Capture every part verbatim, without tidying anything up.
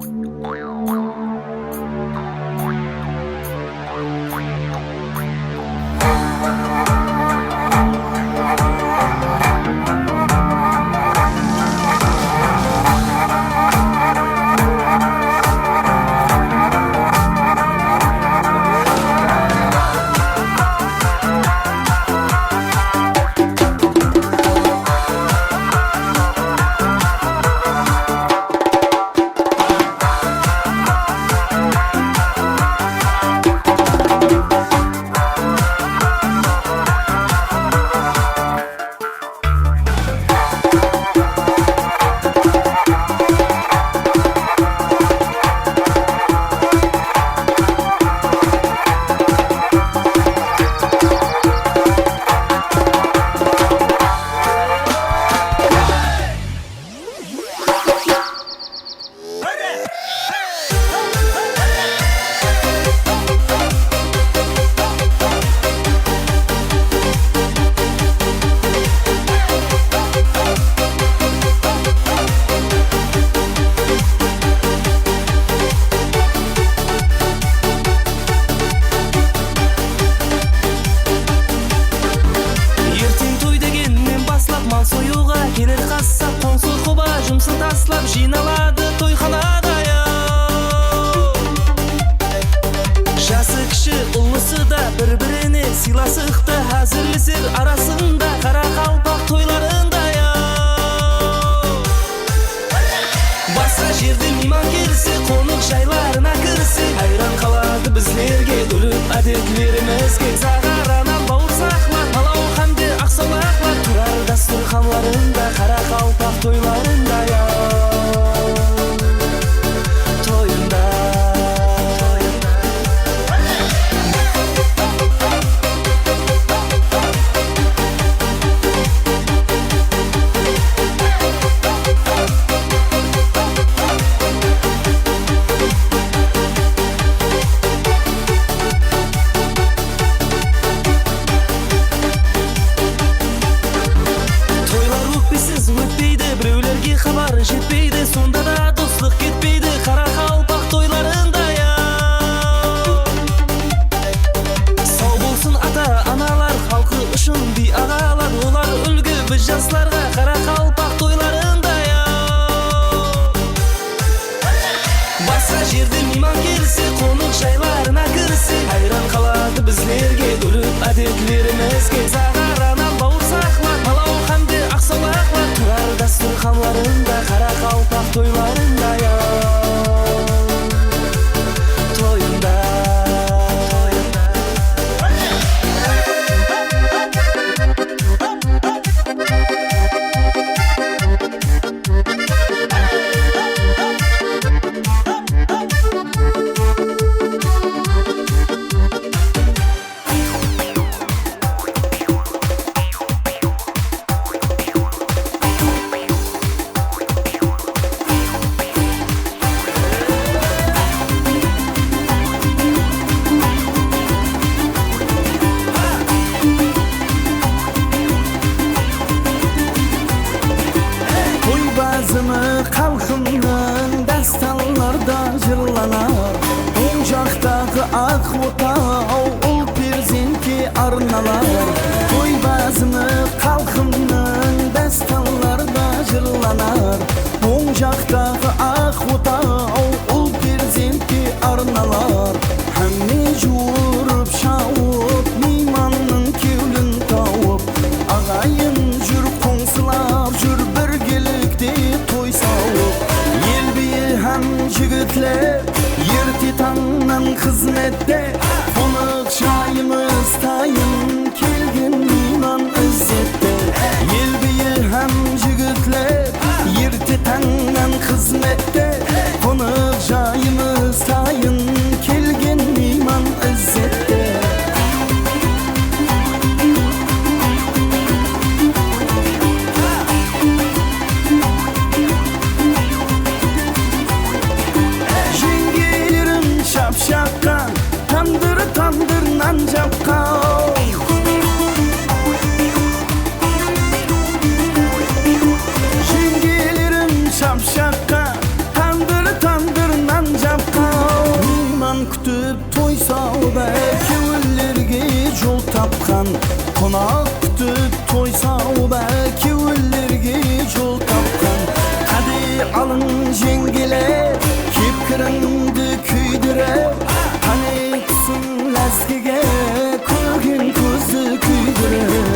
Erteń toy degennen baslap mal soyıwǵa keler qassap, qońsı-qoba jumsın taslap jıynaladı toyxanada, yaw. Jası kishi, ullısı da bir-birine sıylasıqtı házirleser arasında qaraqalpaq toylarında, yaw. Basqa jerden miyman kelse, qonıq jaylarına kirse, hayran qaladı bizlerge úrp ádetlerimizge. Zaǵaranan bawırsaqlar, palaw hám de aqsawlaqlar turar dasturxanlarında, qaraqalpaq toylarında, yaw, toyında. Toylar ókpesiz ótpeydi, birewlerge xabar jetpeydi, sonda da doslıq ketpeydi qaraqalpaq toylarında, yaw. Saw bolsın ata-analar, xalqı ushın biy aǵalar, olar úlgi biz jaslarǵa qaraqalpaq toylarında, yaw. Basqa jerden miyman kelse, qonıq jaylarına kirse, hayran qaladı bizlerge, úrp ádetlerimizge. Zaǵaranan bawırsaqlar, palaw hám de aqsawlaqlar turar dasturxanlarında, qaraqalpaq toylarında, yaw, toyında. Toy bazımı xalqımnıń dástanlarda jırlanar. Oń jaqtaǵı aq otaw ul perzentke arnalar. Toy bazımı xalqımnıń dástanlarda jırlanar. Oń jaqtaǵı aq otaw ul perzentke arnalar. Hámme juwırıp shawıp, miymannıń kewlin tawıp, aǵayin júr, qońsılar júr, birgelikte toy sawıp. El biyi hám jigitler erte tańnan xızmette, qonaq jayımız tayın, kelgen miyman izzette. El biyi hám jigitler erte tańnan xızmette, qonaq jayımız tayın, kelgen miyman izzette. Jeńgelerim shapshaqqan, Be, kewillerge jol tapqan, qonaq kútip toy sawıp, be, kewillerge jol tapqan. Qáne, alıń, jeńgeler, kep kirińdi kúydirip, qáne, túsiń lázgige, kórgen kózdi kúydirip.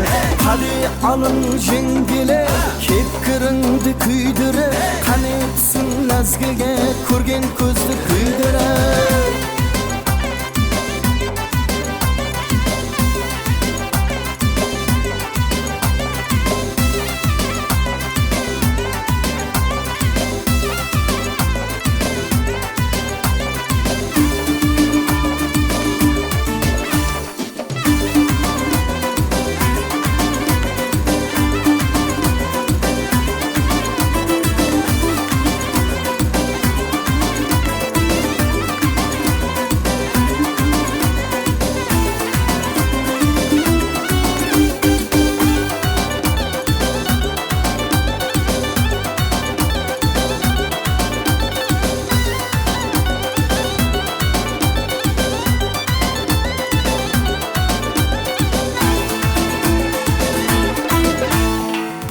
Qáne, alıń, jeńgeler, kep kirińdi kúydirip, qáne, túsiń lázgige, kórgen kózdi kúydirip.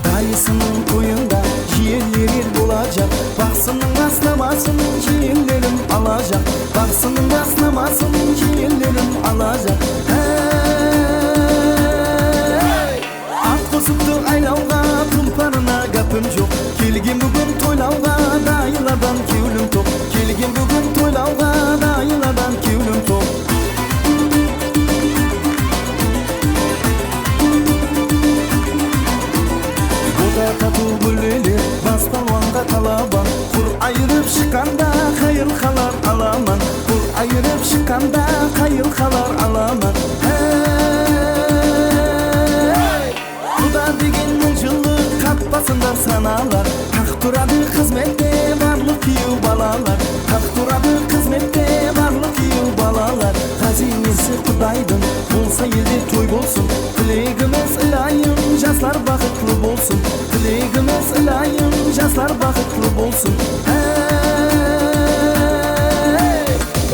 Dayısınıń toyında jiyenlerim bolajaq, baqsınıń asnamasın jiyenlerim alajaq, baqsınıń asnamasın jiyenlerim alajaq. Hey! At qosıptı aylawǵa, tulparına gápim joq. Kelgen búgin toylawǵa, dayılardan kewlim toq. Kelgen búgin toylawǵa, dayılardan kewlim toq. Boda tatıw gúlleler, bas palwanǵa talaban. Qur ayırıp shıqqanda, qayıl qalar alaman. Qur ayırıp shıqqanda, qayıl qalar alaman. Hey! Quda degen mıń jıllıq qappa sında sanalar. Taq turadı xızmette barlıq kúyew balalar. Taq turadı xızmette barlıq kúyew balalar. Ǵáziynesi Qudaydıń bolsa elde toy bolsın. Tilegimiz, ilayım, jaslar baxıtlı bolsın. Tilegimiz, ilayım, jaslar baxıtlı bolsın. Hey!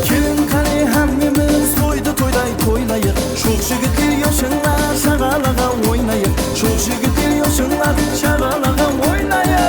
Kelin, qáne, hámmemiz toydı toyday toylayıq. Shoq jigitler, yoshıńlar, shaǵalaǵa oynayıq. Shoq jigitler, yoshıńlar, shaǵalaǵa oynayıq.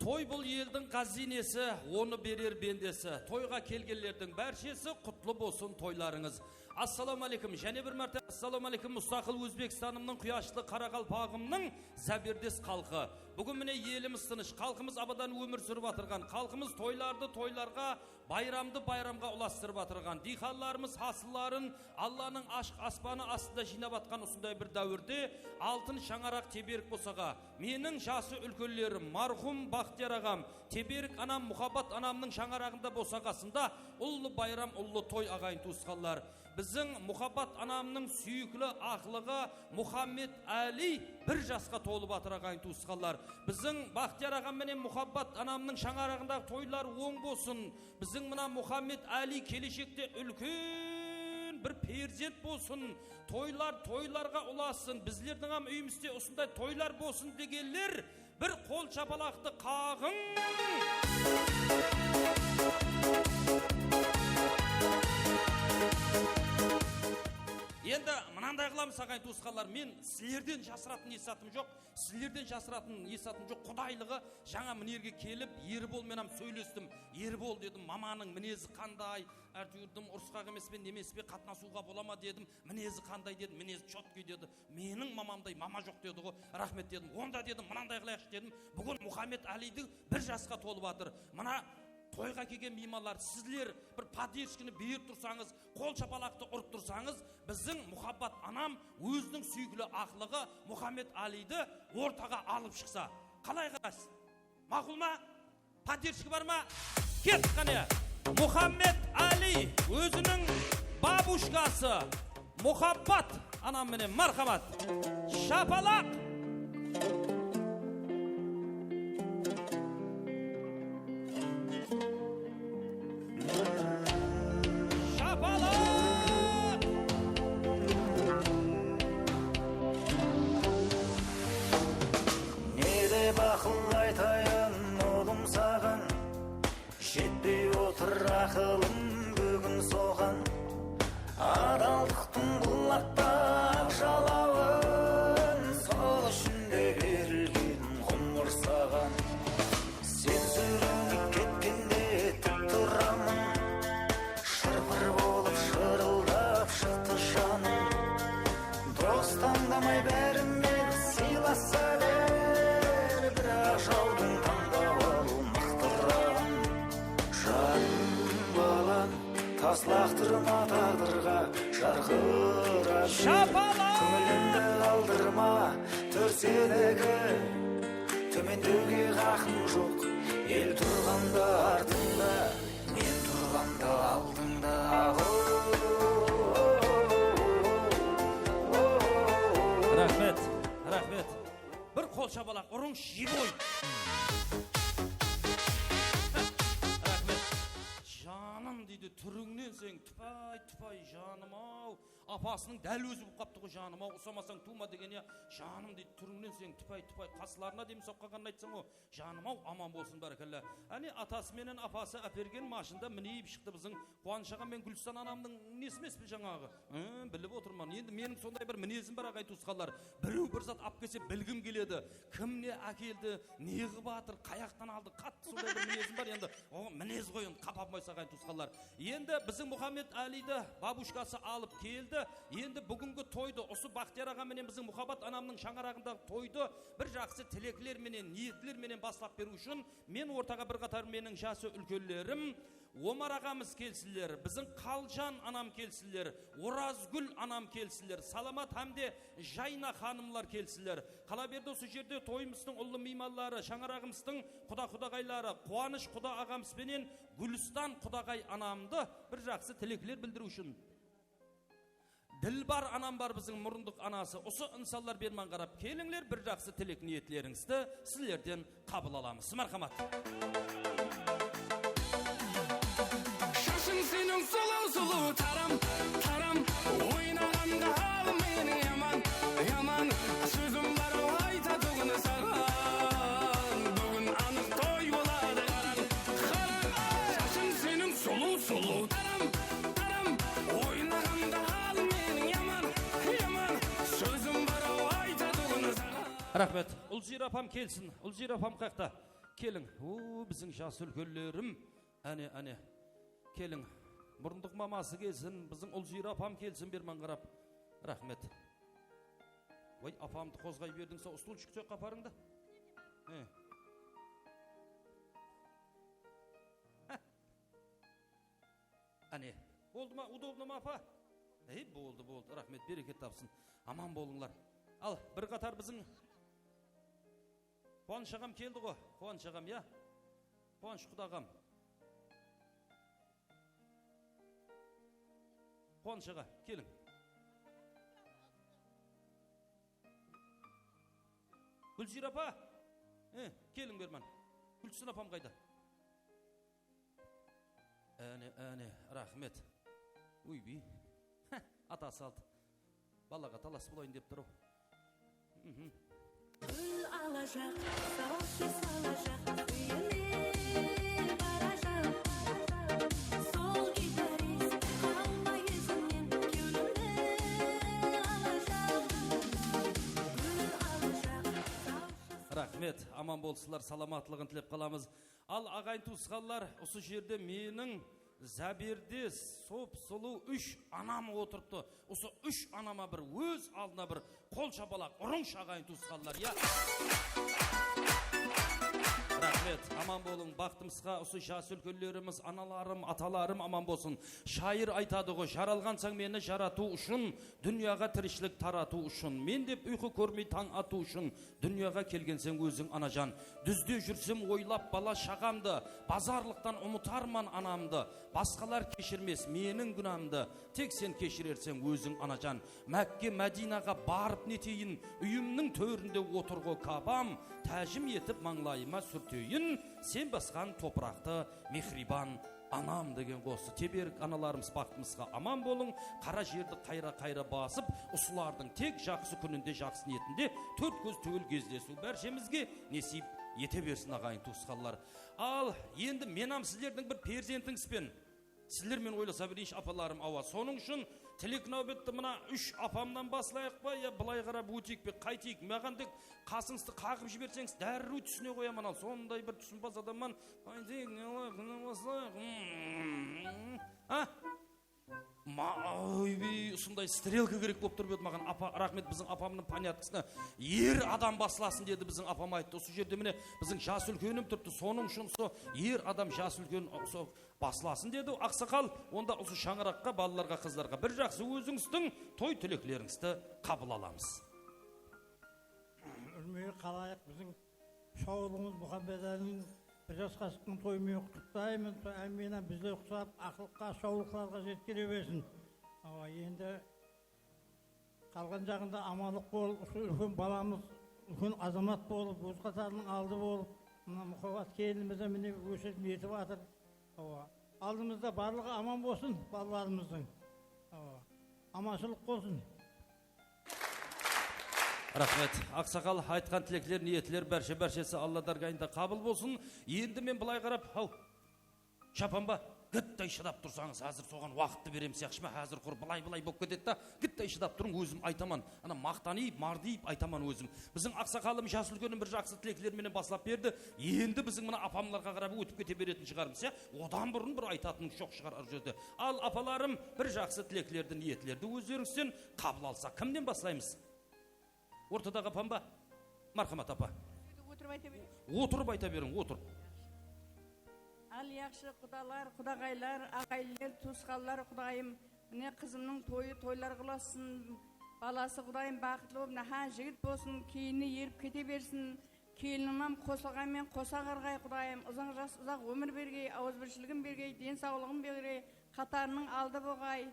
Toy bul eldiń ǵáziynesi, onı berer bendesi. Toyǵa kelgenlerdiń bárshesi, qutlı bolsın toylarıńız. Assalawma áleykum, jáne bir márte assalawma áleykum, mustaqıl Ózbekstanımnıń quyashlı qaraqalpaǵımnıń záberdes xalqı. Búgin mine elimiz tınısh, xalqımız abadan ómir súrip atırǵan, xalqımız toylardı toylarǵa, bayramdı bayramǵa ulastırıp atırǵan diyxanlarımız hasılların Allanıń ashıq aspanı astında jıynap atqan usınday bir dáwirde altın shańaraq Teberik bosaǵa, meniń jası úlkenlerim, marhum Baxtiyar aǵam, Teberik anam, Muhabbat anamnıń shańaraǵında bosaǵasında ullı bayram, ullı toy, aǵayin tuwısqanlar. Biziń Muhabbat anamnıń súyikli aqlıǵı Muhammed Áliy bir jasqa tolıp atır, aǵayin tuwısqanlar. Biziń Baxtiyar aǵam menen Muhabbat anamnıń shańaraǵındaǵı toylar oń bolsın. Biziń mına Muhammed Áliy keleshekte úlken bir perzent bolsın, toylar toylarǵa ulassın, bizlerdiń hám úyimizde usınday toylar bolsın degenler bir qol shapalaqtı qaǵıń. Endi mınanday Qılamız, aǵayin tuwısqanlar, men sizlerden jasıratın esatım joq, sizlerden jasıratın esatım joq. Qudaylıǵı, jańa mına jerge kelip, Erbol menen sóylestim. Erbol, dedim, mamanıń minezi qanday? Áytewir, dedim, urısqaq emes pe, nemes pe, qatnasıwǵa bola ma, dedim. Minezi qanday, dedim. Minezi chotkiy, dedi. Meniń mamamday mama joq, dedi ǵo. Raxmet, dedim. Onda, dedim, mınanday qılayıqshı, dedim. Búgin Muxammed Áliydiń bir jasqa tolıp atır. Mına toyǵa kelgen miymanlar, sizler bir podderjkini berip tursańız, qol shapalaqtı urıp tursańız, biziń Muhabbat anam óziniń súyikli aqlıǵı Muxammed Áliydi ortaǵa alıp shıqsa. Qalay qaraysız? Maqul ma? Podderjka bar ma? Kettik qáne. Muxammed Áliy óziniń babushkası Muhabbat anam menen, marhamat. Shapalaq! Shapalaq! Ne dep aqıl aytayın, ulım, saǵan? Jetpey otır aqılım búgin soǵan. Adaldıqtıń bul haqta aq jalawın, sol ushın da berilgen ǵumır saǵan. Sen súyrenip ketkende tik turaman, shırpır bolıp shırıldap shıqtı janım. Dos tańdamay bárin de sıylas, sáler, biraq jawdıń tańdap al mıqtırağın. Janım balam, tas laqtırma táǵdirǵa, jarqırap júr. Shapalaq! Kóńilińdi qaldırma, tór seniki. Tómendewge haqım joq, el turǵanda artıńda, men turǵanda aldıńda. Raxmet, raxmet. Bir qol shapalaq urıń, jiboy. Raxmet. Janım, deydi, túrińnen seń, tupay, tupay, janım-aw. Apasınıń dál ózi bolıp qaptı ǵoy, janım-aw, usamasań tuwma degen, ya, janım, deydi, túrińnen seń, tupay, tupay, qaslarına demi soqqanǵanın aytsań ǵoy, janım-aw, aman bolsın, bárekella. Áne, atası menen apası ápergen mashinada minip shıqtı biziń Quwanısh aǵam menen Gúlistan anamnıń nesi emes pe jańaǵı? Hı, bilip otırman. Endi meniń sonday bir minezim bar, aǵayin tuwısqanlar. Birew bir zat alıp kelse, bilgim keledi. Kim ne ákeldi, ne qılıp atır, qayaqtan aldı, qattı sonday bir minezim bar. Endi o minez ǵoy, endi qapa almaysa, aǵayin tuwısqanlar. Endi biziń Muxammed Áliydi babushkası alıp keldi. Endi búgingi toydı, usı Baxtiyar aǵa menen biziń Muhabbat anamnıń shańaraǵındaǵı toydı bir jaqsı tilekler menen, niyetler menen baslap beriw ushın men ortaǵa bir qatar meniń jası úlkenlerim, Omar aǵamız kelsinler, biziń Qaljan anam kelsinler, Orazgúl anam kelsinler, Salamat hám de Jayna xanımlar kelsinler. Qalaberdi usı jerde toyımızdıń ullı miymanları, shańaraǵımızdıń quda-qudaǵayları, Quwanısh quda aǵamız benen Gúlistan qudaǵay anamdı bir jaqsı tilekler bildiriw ushın. Dilbar anam bar, biziń murındıq anası. Usı insanlar berman qarap, kelińler, bir jaqsı tilek niyetlerińizdi sizlerden qabıl alamız. Marhamat. Shashıń seniń sulıw-sulıw taram, taram, oynaǵanda al meni yaman, yaman. Sózim bar-aw aytatuǵın saǵan, búgin anıq toy boladı, qarań, qarań. Shashıń seniń sulıw-sulıw taram, taram, oynaǵanda al meni yaman, yaman. Sózim bar-aw aytatuǵın saǵan. Raxmet. Ulziyra apam kelsin, Ulziyra apam qayaqta? Keliń. O, biziń jas úlkenlerim. Áne, áne. Keliń. Murındıq maması kelsin, biziń Ulziyra apam kelsin, berman qarap. Raxmet. Vay, apamdı qozǵay berdiń, sol stulchik soyaqqa aparıń da. E. Áne. Boldı ma, udobno ma, apa? Ey, boldı, boldı. Raxmet, bereket tapsın. Aman bolıńlar. Al, bir qatar biziń Quwanısh aǵam keldi ǵo, Quwanısh aǵam, ya? Quwanısh quda aǵam. Quwanısh aǵa, keliń. Gúlziyra apa, e, keliń berman. Gúlsın apam qayda? Áne, áne, raxmet. Óybiy. Há, atası aldı. Balaǵa talas bolayın dep tur-aw. Mhm. Gúl alajaq, sawshı salajaq, úyine barajaq. Sol gitarist qalmay izimnen, kewlimdi alajaq. Raxmet, aman bolsınlar, salamatlıǵın tilep qalamız. Al, aǵayin tuwısqanlar, usı jerde meniń záberdes, sop-sulıw úsh anam otırıptı. Usı úsh anama bir óz aldına bir qol shapalaq urıńshı, aǵayin tuwısqanlar, ya. Raxmet, aman bolıń, baxtımızǵa usı jas úlkenlerimiz, analarım, atalarım aman bolsın. Shayır aytadı ǵoy, jaralǵansań meni jaratıw ushın, dúnyaǵa tirishilik taratıw ushın. Men dep uyqı kórmey tań atıw ushın, dúnyaǵa kelgenseń óziń, anajan. Dúzde júrsem oylap bala-shaǵamdı, bazarlıqtan umıtarman anamdı. Basqalar keshirmes meniń gúnamdı, tek sen keshirerseń óziń, anajan. Mákke, Mádinaǵa barıp neteyin, úyimniń tórinde otır ǵo Kabam, tájim etip mańlayıma súrteyin, sen basqan topıraqtı, mehriban anam, degen ǵosı. Teberik analarımız, baxtımızǵa aman bolıń, qara jerdi qayra-qayra basıp, usılardıń tek jaqsı kúninde, jaqsı niyetinde tórt kóz túwel gezlesiw bárshemizge nesiyp ete bersin, aǵayin tuwısqanlar. Al, endi men hám sizlerdiń bir perzentińizben. Sizler menen oylasa bereyinshi, apalarım, awa. Sonıń ushın tilek náwbetti mına úsh apamnan baslayıq pa, ya bılay qarap óteyik pe, qayteyik? Maǵan tek qasıńızdı qaǵıp jiberseńiz, dárriw túsine qoyaman, al. Sonday bir túsinbaz adamman. Qaytayıq, ne qılayıq, kimnen baslayıq? Hmm. A? Ma-, oybey, usınday strelka kerek bolıp turıp edi maǵan. Apa, raxmet, biziń apamnıń понятоyına er adam baslasın dedi, biziń apam ayttı. Usı jerde mine biziń jas úlkenim turıptı. Sonıń ushın usı er adam, jas úlken usı baslasın dedi. Aqsaqal, onda usı shańaraqqa, balalarǵa, qızlarǵa bir jaqsı ózińizdiń toy tileklerińizdi qabıl alamız. Úrmeli xalayıq, biziń shawlıǵımız Muxammed Áliniń bir jasqa shıqqan toyı menen qutlıqlayman. Sol áminen bizler qusap, aqlıqqa, shawlıqlarǵa jetkere bersin. Awa, endi qalǵan jaǵında amanlıq bolıp, usı úlken balamız úlken azamat bolıp, óz qatarınıń aldı bolıp, mına Muhabbat kelinimiz de mine ósip netip atır. Awa, aldımızda barlıǵı aman bolsın balalarımızdıń. Awa, amanshılıq bolsın. Raxmet. Aqsaqal, aytqan tilekler, niyetler bárshe-bárshesi Alla dárgayında qabıl bolsın. Endi men bılay qarap, haw, Shapanba, gittay shıdap tursańız, házir soǵan waqıttı beremiz, yaqshı ma? Házir qur bılay-bılay bolıp ketedi da, gittay shıdap turıń, ózim aytaman. Ana, maqtanıp, mardıyıp aytaman ózim. Biziń aqsaqalım, jas úlkenim bir jaqsı tilekler menen baslap berdi. Endi biziń mına apamlarǵa qarap ótip kete beretin shıǵarmız, ya? Odan burın bir aytatınım joq shıǵar ar jerde. Al, apalarım, bir jaqsı tileklerdi, niyetlerdi ózlerińizden qabıl alsaq, kimnen baslaymız? Ortadaǵı apam ba? Marhamat, apa. Sóytip otırıp ayta beriń. Otırıp ayta beriń, otırıp. Al, yaqshı qudalar, qudaǵaylar, aǵayinler, tuwısqanlar, Qudayım, mine, qızımnıń toyı toylarǵa ulasın, balası, Qudayım, baxıtlı bolıp, náhán jigit bolsın, keynine erip kete bersin. Kelinim hám qosılǵan menen qosa qarǵay, Qudayım, uzaq jas, uzaq ómir bergey, awızbirshiligin bergey, densawlıǵın bergey, qatarınıń aldı boǵay,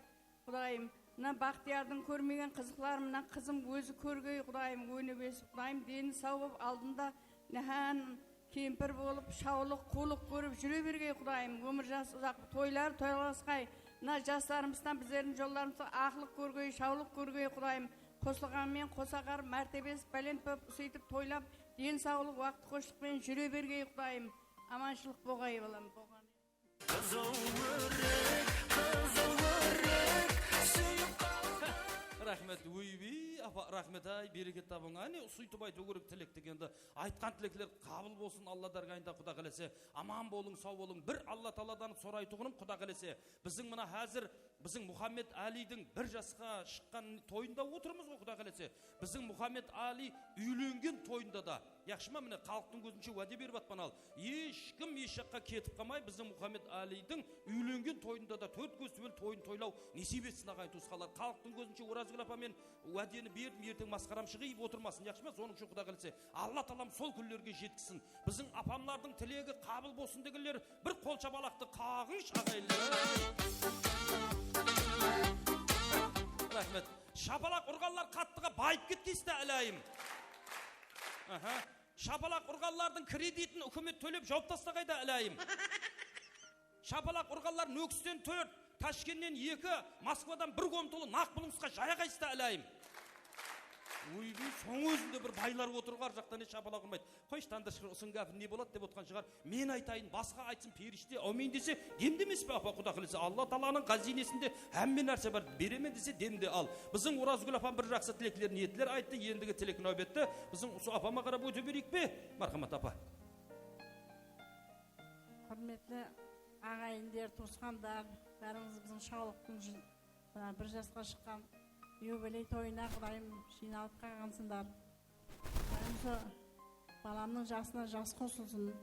Qudayım. Mına Baxtiyardıń kórmegen qızıqların mına qızım ózi kórgey, Qudayım, ónip esip, Qudayım, deni saw bolıp, aldında náhán kempir bolıp, shawlıq, quwlıq kórip júre bergey, Qudayım. Ómir jas, uzaq toylar toylasqay. Mına jaslarımızdan bizlerdiń jollarımızda aqlıq kórgey, shawlıq kórgey, Qudayım. Qosılǵanı menen qosa aqar, mártebesi bálent bolıp, usıytıp toylap, densawlıq, waqıt xoshlıqpenen júre bergey, Qudayım. Amanshılıq boǵay, balam, boǵan. Qızıl órek, qızıl órek, súyip qaldım. Raxmet, óybiy, apa, raxmet-ay, bereket tabıń. Áne, usıytıp aytıw kerek tilek degendi. Aytqan tilekler qabıl bolsın, Alla dárgayında, Quda qálese. Aman bolıń, saw bolıń. Bir Alla taaladan soraytuǵınım, Quda qálese. Biziń mına házir, biziń Muxammed Áliydiń bir jasqa shıqqan toyında otırmız ǵoy, Quda qálese. Biziń Muxammed Áliy úylengen toyında da, yaqshı ma, mine, xalıqtıń kózinshe wáde berip atpan al. Hesh kim hesh jaqqa ketip qalmay, biziń Muxammed Áliydiń úylengen toyında da tórt kóz túwel toyın toylaw nesiyp etsin, aǵayin tuwısqanlar. Xalıqtıń kózinshe Orazgúl apa, men wádeni berdim, erteń masqaram shıǵıp otırmasın, yaqshı ma? Sonıń ushın Quda qálese, Alla taalam sol kúnlerge jetkizsin. Biziń apamlardıń tilegi qabıl bolsın degenler bir qol shapalaqtı qaǵıńshı, aǵayinler. Raxmet. Shapalaq urǵanlar qattıǵa bayıp ketkeysizde, álayım. Aha. Shapalaq urǵanlardıń kreditin húkimet tólep jawıp taslaǵayda, álayım. Shapalaq urǵanlar Nókisten tórt, Tashkennen eki, Moskvadan bir komnatalı naq buluńsqa jayaqaysızda, álayım. Oybay, soń ózinde bir baylar otırǵan, ar jaqtan hesh shapalaq urmaydı. Qoyshı, Tandır Shıkır, usınıń gápi ne boladı dep otqan shıǵar. Men aytayın, basqa aytsın, perishte áwmiyin dese, demdemes pe, apa, Quda qálese? Alla taalanıń ǵáziynesinde hámme nárse bar, beremen dese, demde al. Biziń Orazgúl apam bir jaqsı tilekler, niyetler ayttı, endigi tilek náwbetti biziń usı apama qarap óte bereyik pe, márhamat apa? Húrmetli aǵayinler, tuwısqanlar, bárińiz biziń shawlıqtıń jı-, mına bir jasqa shıqqan yubiley toyına Qudayım jıynalıp qalǵansınlar. Qudayım usı balamnıń jasına jas qosılsın.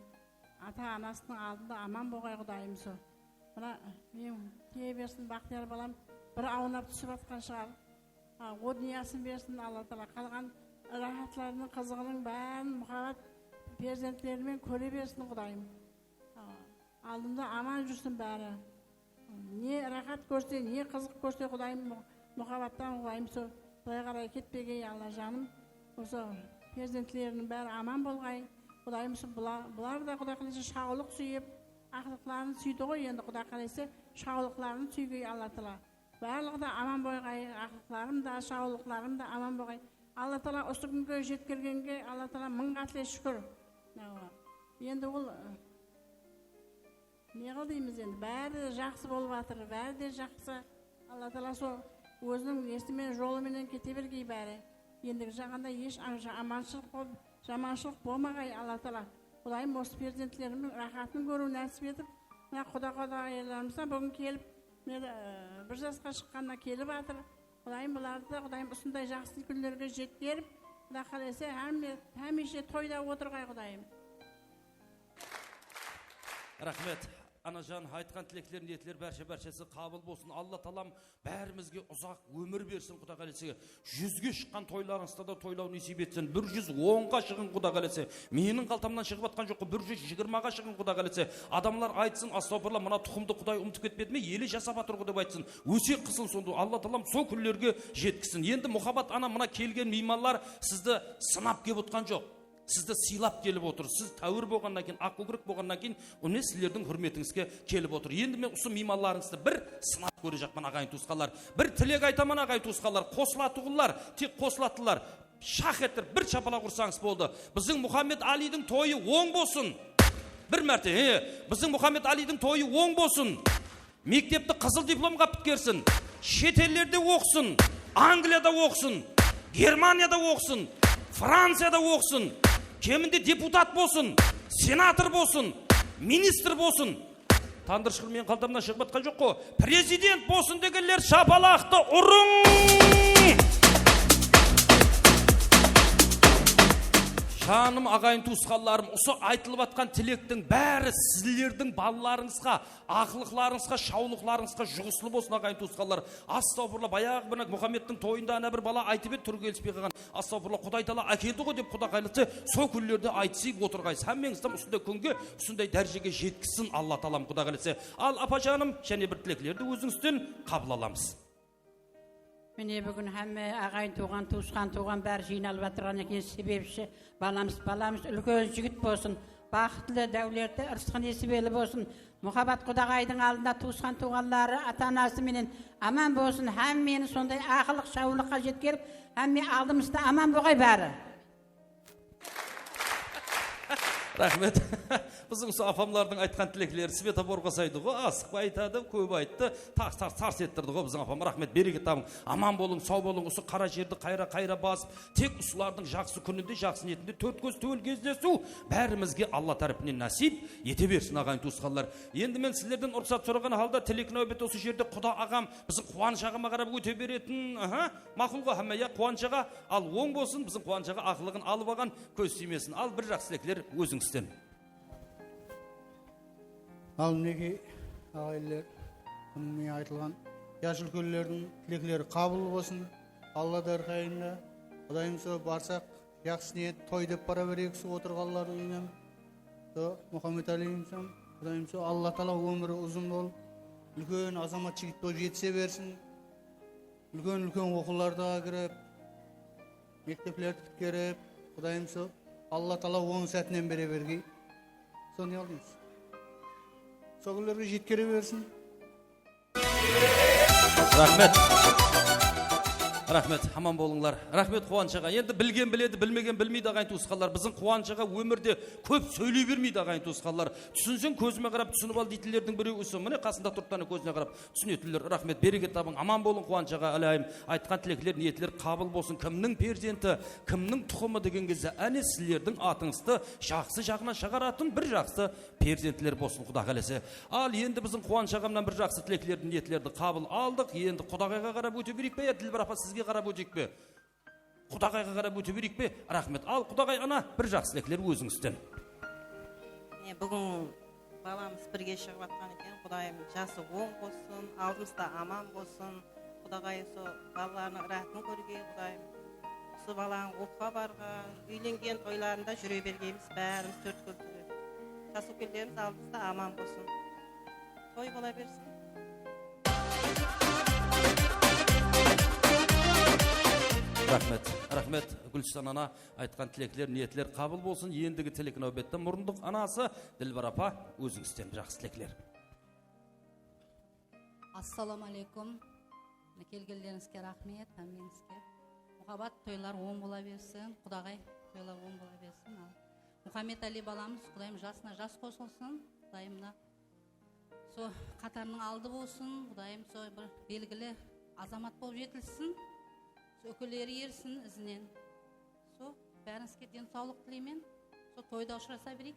Ata-anasınıń aldında aman bolǵay Qudayım usı. Mına, men tiye bersin, Baxtiyar balam bir awnap túsip atqan shıǵar. A, o dúnyasın bersin Alla taala. Qalǵan ırahatlarınıń, qızıǵınıń bárin muhabbat perzentleri menen kóre bersin Qudayım. A, aldında aman júrsin bári. Ne ırahat kórse, ne qızıq kórse Qudayım mu-, muhabbattan Qudayım sol, Qudayǵa qaray ketpegey Alla janım. Usı perzentleriniń bári aman bolǵay. Qudayım usı bula-, bular da Quday qálese shawlıq súyip, aqlıqların súydi ǵoy, endi Quday qálese shawlıqların súygey Alla taala. Barlıǵı da aman bolǵay, aqlıqlarım da, shawlıqlarım da aman bolǵay. Alla taala usı kúnge jetkirgenge Alla taala mıń qátle shúkir. Awa. Endi ol, ı, ne qıl deymiz endi, bári de jaqsı bolıp atır, bári de jaqsı. Alla taala sol óziniń nesi menen, jolı menen kete bergey bári. Endigi jaǵanda hesh am-, ja-, amanshılıq bol-, jamanshılıq bolmaǵay Alla taala. Qudayım usı perzentlerimniń raxatın kóriw násip etip, mına quda-qudaǵaylarımız da búgin kelip, mine, e, bir jasqa shıqqanına kelip atır. Qudayım bulardı da, Qudayım usınday jaqsı kúnlerge jetkerip, Quda qálese, hámme-, hámiyshe toyda otırǵay, Qudayım. Raxmet. Anajan, aytqan tilekler, niyetler bárshe-bárshesi qabıl bolsın. Alla taalam bárimizge uzaq ómir bersin, Quda qálese. Júzge shıqqan toylarıńızda da toylaw nesiyp etsin. Bir júz onǵa shıǵıń, Quda qálese. Meniń qaltamnan shıǵıp atqan joq, bir júz jigirmaǵa shıǵıń, Quda qálese. Adamlar aytsın, astawfirullah, mına tuqımdı Quday umıtıp ketpedi me? Ele jasap atır ǵo, dep aytsın. Ósek qılsın sonda. Alla taalam sol kúnlerge jetkizsin. Endi Muhabbat ana, mına kelgen miymanlar sizdi sınap kep otqan joq. Sizdi sıylap kelip otır. Siz táwir bolǵannan keyin, aq kókirek bolǵannan keyin, mine sizlerdiń húrmetińizge kelip otır. Endi men usı miymanlarıńızdı bir sınap kórejaqpan, aǵayin tuwısqanlar. Bir tilek aytaman, aǵayin tuwısqanlar. Qosılatuǵınlar, tek qosılatılar. Shaq ettirip bir shapalaq ursańız boldı. Biziń Muhammed Aliydiń toyı oń bolsın. Bir márte, he, biziń Muhammed Aliydiń toyı oń bolsın. Mektepti qızıl diplomǵa pitkersin. Shet ellerde oqısın. Angliyada oqısın. Germaniyada oqısın. Franciyada oqısın. Keminde deputat bolsın. Senator bolsın. Ministr bolsın. Tandır Shıkır meniń qaltamnan shıǵıp atqan joq ǵo. Prezident bolsın degenler shapalaqtı urıń! Janım, aǵayin tuwısqanlarım, usı aytılıp atqan tilektiń bári sizlerdiń balalarıńızǵa, aqlıqlarıńızǵa, shawlıqlarıńızǵa juǵıslı bolsın, aǵayin tuwısqanlar. Astawfirullah, bayaǵı mına Muhammettiń toyında ana bir bala aytıp edi, túri kelispey qalǵan. Astawfirullah, Quday taala ákeldi ǵo dep, Quda qálese, sol kúnlerde aytısıp otırǵaysız. Hámmeńizdi usınday kúnge, usınday dárejege jetkizsin Alla taalam, Quda qálese. Al, apa janım, jáne bir tileklerdi ózińizden qabıl alamız. Mine, búgin hámme aǵayin tuwǵan, tuwısqan tuwǵan bári jıynalıp atırǵan eken, sebepshi balamız, balamız úlken jigit bolsın, baxıtlı, dáwletli, ırısqı nesibeli bolsın. Muhabbat qudaǵaydıń aldında tuwısqan-tuwǵanları, ata-anası menen aman bolsın, hámmeni sonday aqılıq, shawlıqqa jetkerip, hámme aldımızda aman bolǵay bári. Raxmet. Biziń usı apamlardıń aytqan tilekleri svetoforǵa usaydı ǵo, asıqpay aytadı, kóp ayttı, tars, tars, tars ettirdi ǵo biziń apam. Raxmet, bereket tabıń. Aman bolıń, saw bolıń, usı qara jerdi qayra, qayra basıp, tek usılardıń jaqsı kúninde, jaqsı niyetinde tórt kóz túwel gezlesiw bárimizge Alla tárepinen násiyp ete bersin, aǵayin tuwısqanlar. Endi men sizlerden ruxsat soraǵan halda tilek náwbeti usı jerde quda aǵam, biziń Quwanısh aǵama qarap óte beretin, aha, maqul ǵo hámme, ya, Quwanısh aǵa, al, oń bolsın, biziń Quwanısh aǵa aqlıǵın alıp alǵan, kóz tiymesin. Al, bir jaqsı tilekler ózińizden. Al, minekey, aǵayinler, kúnińmen aytılǵan jası úlkenlerdiń tilekleri qabıl bolsın. Alla dárqayında, Qudayım, sol barsaq, jaqsı niyet, toy dep bara bereyik, sol otırǵanlardıń úyinen. Sol Muhammed Aliyimsem, Qudayım, sol Alla taala ómiri uzın bolıp, úlken azamat jigit bolıp jetise bersin. Úlken-úlken oqıwlardaǵa kirip, mekteplerdi pitkerip, Qudayım, sol Alla taala oń sátinen bere bergey. Sonı ne qılaymız? Sol kúnlerge jetkere bersin. Raxmet. Raxmet, aman bolıńlar. Raxmet, Quwanısh aǵa. Endi bilgen biledi, bilmegen bilmeydi, aǵayin tuwısqanlar. Biziń Quwanısh aǵa ómirde kóp sóyley bermeydi, aǵayin tuwısqanlar. Túsinseń, kózime qarap túsinip al deytinlerdiń birewi usı. Mine, qasında turıptı, áne, kózine qarap túsinetinler. Raxmet, bereket tabıń, aman bolıń, Quwanısh aǵa, álayım. Aytqan tilekler, niyetler qabıl bolsın. Kimniń perzenti, kimniń tuqımı degen gezde, áne, sizlerdiń atıńızdı jaqsı jaǵına shıǵaratın bir jaqsı perzentler bolsın, Quda qálese. Al, endi biziń Quwanısh aǵamnan bir jaqsı tileklerdi, niyetlerdi qabıl aldıq. Endi Qudaǵayǵa qarap óte bereyik pe, ya Dilbar apa, sizge qarap óteyik pe? Qudaǵayǵa qarap óte bereyik pe? Raxmet. Al, Qudaǵay ana, bir jaqsı tilekler ózińizden. Mine, búgin balamız birge shıǵıp atqan eken. Qudayım jası oń bolsın, aldımızda aman bolsın. Qudaǵay usı balalarınıń ırahatın kórgey, Qudayım. Usı balanıń oqıwǵa barǵan, úylengen, toylarında júre bergeymiz bárimiz tórtkúl túre. Jas úlkenlerimiz aldımızda aman bolsın. Toy bola bersin. Raxmet, raxmet, Gúlstan ana, aytqan tilekler, niyetler qabıl bolsın. Endigi tilek náwbette murındıq anası Dilbar apa, ózińizden jaqsı tilekler. Assalawma aleykum. Mine, kelgenlerińizge raxmet, hámmeńizge. Muhabbat, toylar oń bola bersin. Qudaǵay, toylar oń bola bersin. Al, Muhammed Ali balamız, Qudayım jasına jas qosılsın. Qudayım mına, so qatarınıń aldı bolsın. Qudayım so bir belgili azamat bolıp jetilsin. So úkeleri ersin izinen. So, bárińizge densawlıq tileymen. So, toyda ushırasa bereyik.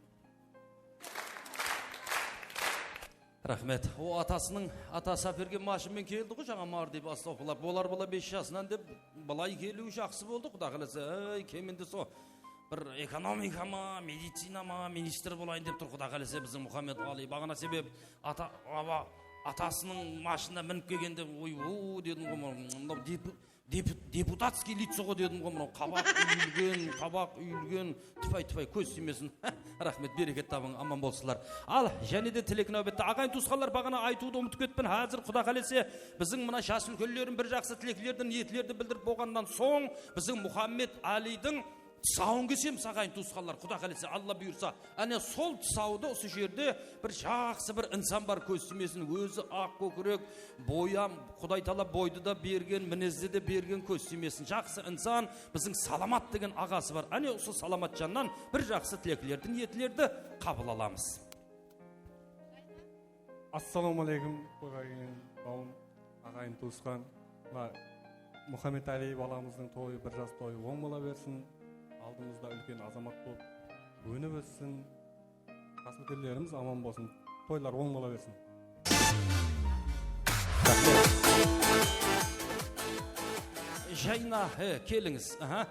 Raxmet. O, atasınıń, atası ápergen mashın menen keldi ǵoy, jańa mar dep, astawfullah. Bolar bala bes jasınan dep, bılay keliwi jaqsı boldı, Quda qálese. Ey, keminde so bir ekonomika ma, medicina ma, ministr bolayın dep tur, Quda qálese, biziń Muhammed Ali. Baǵana sebep ata, aba, atasınıń mashınına minip kelgende, oy, o, dedim ǵoy, mınaw depu-, depu-, deputatskiy litsoǵo dedim ǵoy, mınaw qabaq úyilgen, qabaq úyilgen, tıpay-tıpay, kóz tiymesin. Raxmet, bereket tabıń, aman bolsınlar. Al, jáne de tilek náwbette. Aǵayin tuwısqanlar, baǵana aytıwdı umıtıp ketpen, házir Quda qálese, biziń mına jas úlkenlerin bir jaqsı tileklerdi, niyetlerdi bildirip bolǵannan soń, biziń Muhammed Alidiń tusawın kesemiz, aǵayin tuwısqanlar, Quda qálese, Alla buyırsa. Áne, sol tusawdı usı jerde bir jaqsı bir insan bar, kóz tiymesin, ózi aq kókirek, boyam, Quday taala boydı da bergen, minezdi de bergen, kóz tiymesin. Jaqsı insan, biziń Salamat degen aǵası bar. Áne, usı Salamat jannan bir jaqsı tileklerdi, niyetlerdi qabıl alamız. Assalawma aleykum, Qudayın, bawım, aǵayin tuwısqan. Mına, Muhammed Ali balamızdıń toyı, bir jas toyı oń bola bersin. Aldımızda úlken azamat bolıp ónip óssin. Jas úlkenlerimiz aman bolsın. Toylar oń bola bersin. Jayna, he, kelińiz. Aha,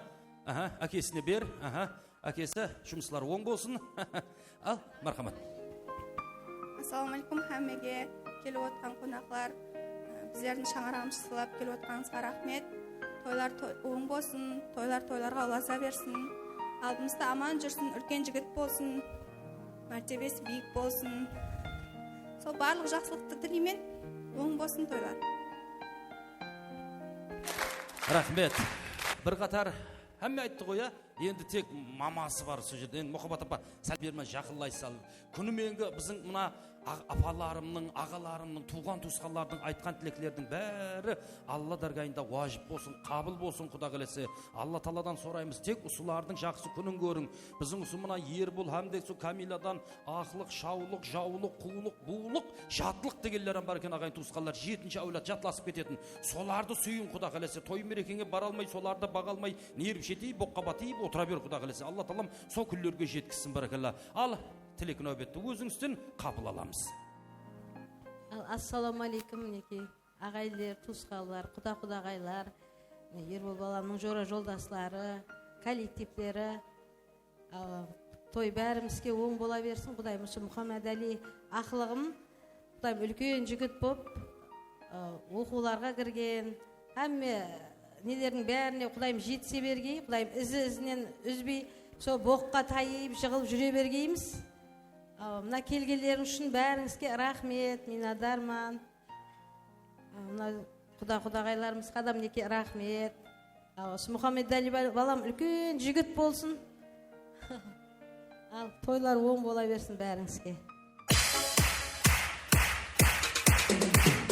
aha, ákesine ber. Aha. Ákesi, jumıslar oń bolsın. Al, marhamat. Assalawma aleykum hámmege, kelip otqan qonaqlar, e, bizlerdiń shańaraǵımızdı sıylap kelip otqanıńızǵa raxmet. Toylar toy, oń bolsın, toylar toylarǵa ulaza bersin. Aldımızda aman júrsin, úlken jigit bolsın, mártebesi biyik bolsın. Sol barlıq jaqsılıqtı tileymen, oń bolsın toylar. Raxmet. Bir qatar hámme ayttı ǵoy, ya? Endi tek maması bar usı jerde. Endi Muhabbat apa, sál bermen jaqınlay sal. Kúni menge biziń mına aǵ-, apalarımnıń, aǵalarımnıń, tuwǵan-tuwısqanlardıń aytqan tileklerdiń bári Alla dárgayında wajip bolsın, qabıl bolsın, Quda qálese. Alla taaladan soraymız, tek usılardıń jaqsı kúnin kóriń. Biziń usı mına Erbol hám de usı Kamiladan aqlıq, shawlıq, jawlıq, quwlıq, buwlıq, jatlıq degenler hám bar eken, aǵayin tuwısqanlar, jetinshi áwlad jatlasıp ketetin. Solardı súyiń, Quda qálese, toy merekeńe bara almay, solardı baǵa almay, nerv shetiyip, boqqa batıyıp otıra ber, Quda qálese. Alla taalam sol kúnlerge jetkizsin, bárekella. Al, tilek náwbetti ózińizden qabıl alamız. Al, assalawma aleykum, minekey, aǵayinler, tuwısqanlar, quda-qudaǵaylar, mine, Erbol balamnıń jora-joldasları, kollektivleri. Al, toy bárimizge oń bola bersin, Qudayım. Usı Muhammed Ali aqlıǵım, Qudayım, úlken jigit bolıp, a, oqıwlarǵa kirgen, hámme nelerdiń bárine Qudayım jetise bergey, Qudayım izi-izinen úzbey, sol boqqa tayıp, jıǵılıp júre bergeymiz. A, mına kelgenleriń ushın bárińizge raxmet, minnetdarman. A, mına quda-qudaǵaylarımızǵa da minekey raxmet. A, usı Muhammed Ali ba-, balam úlken jigit bolsın. Al, toylar oń bola bersin bárińizge.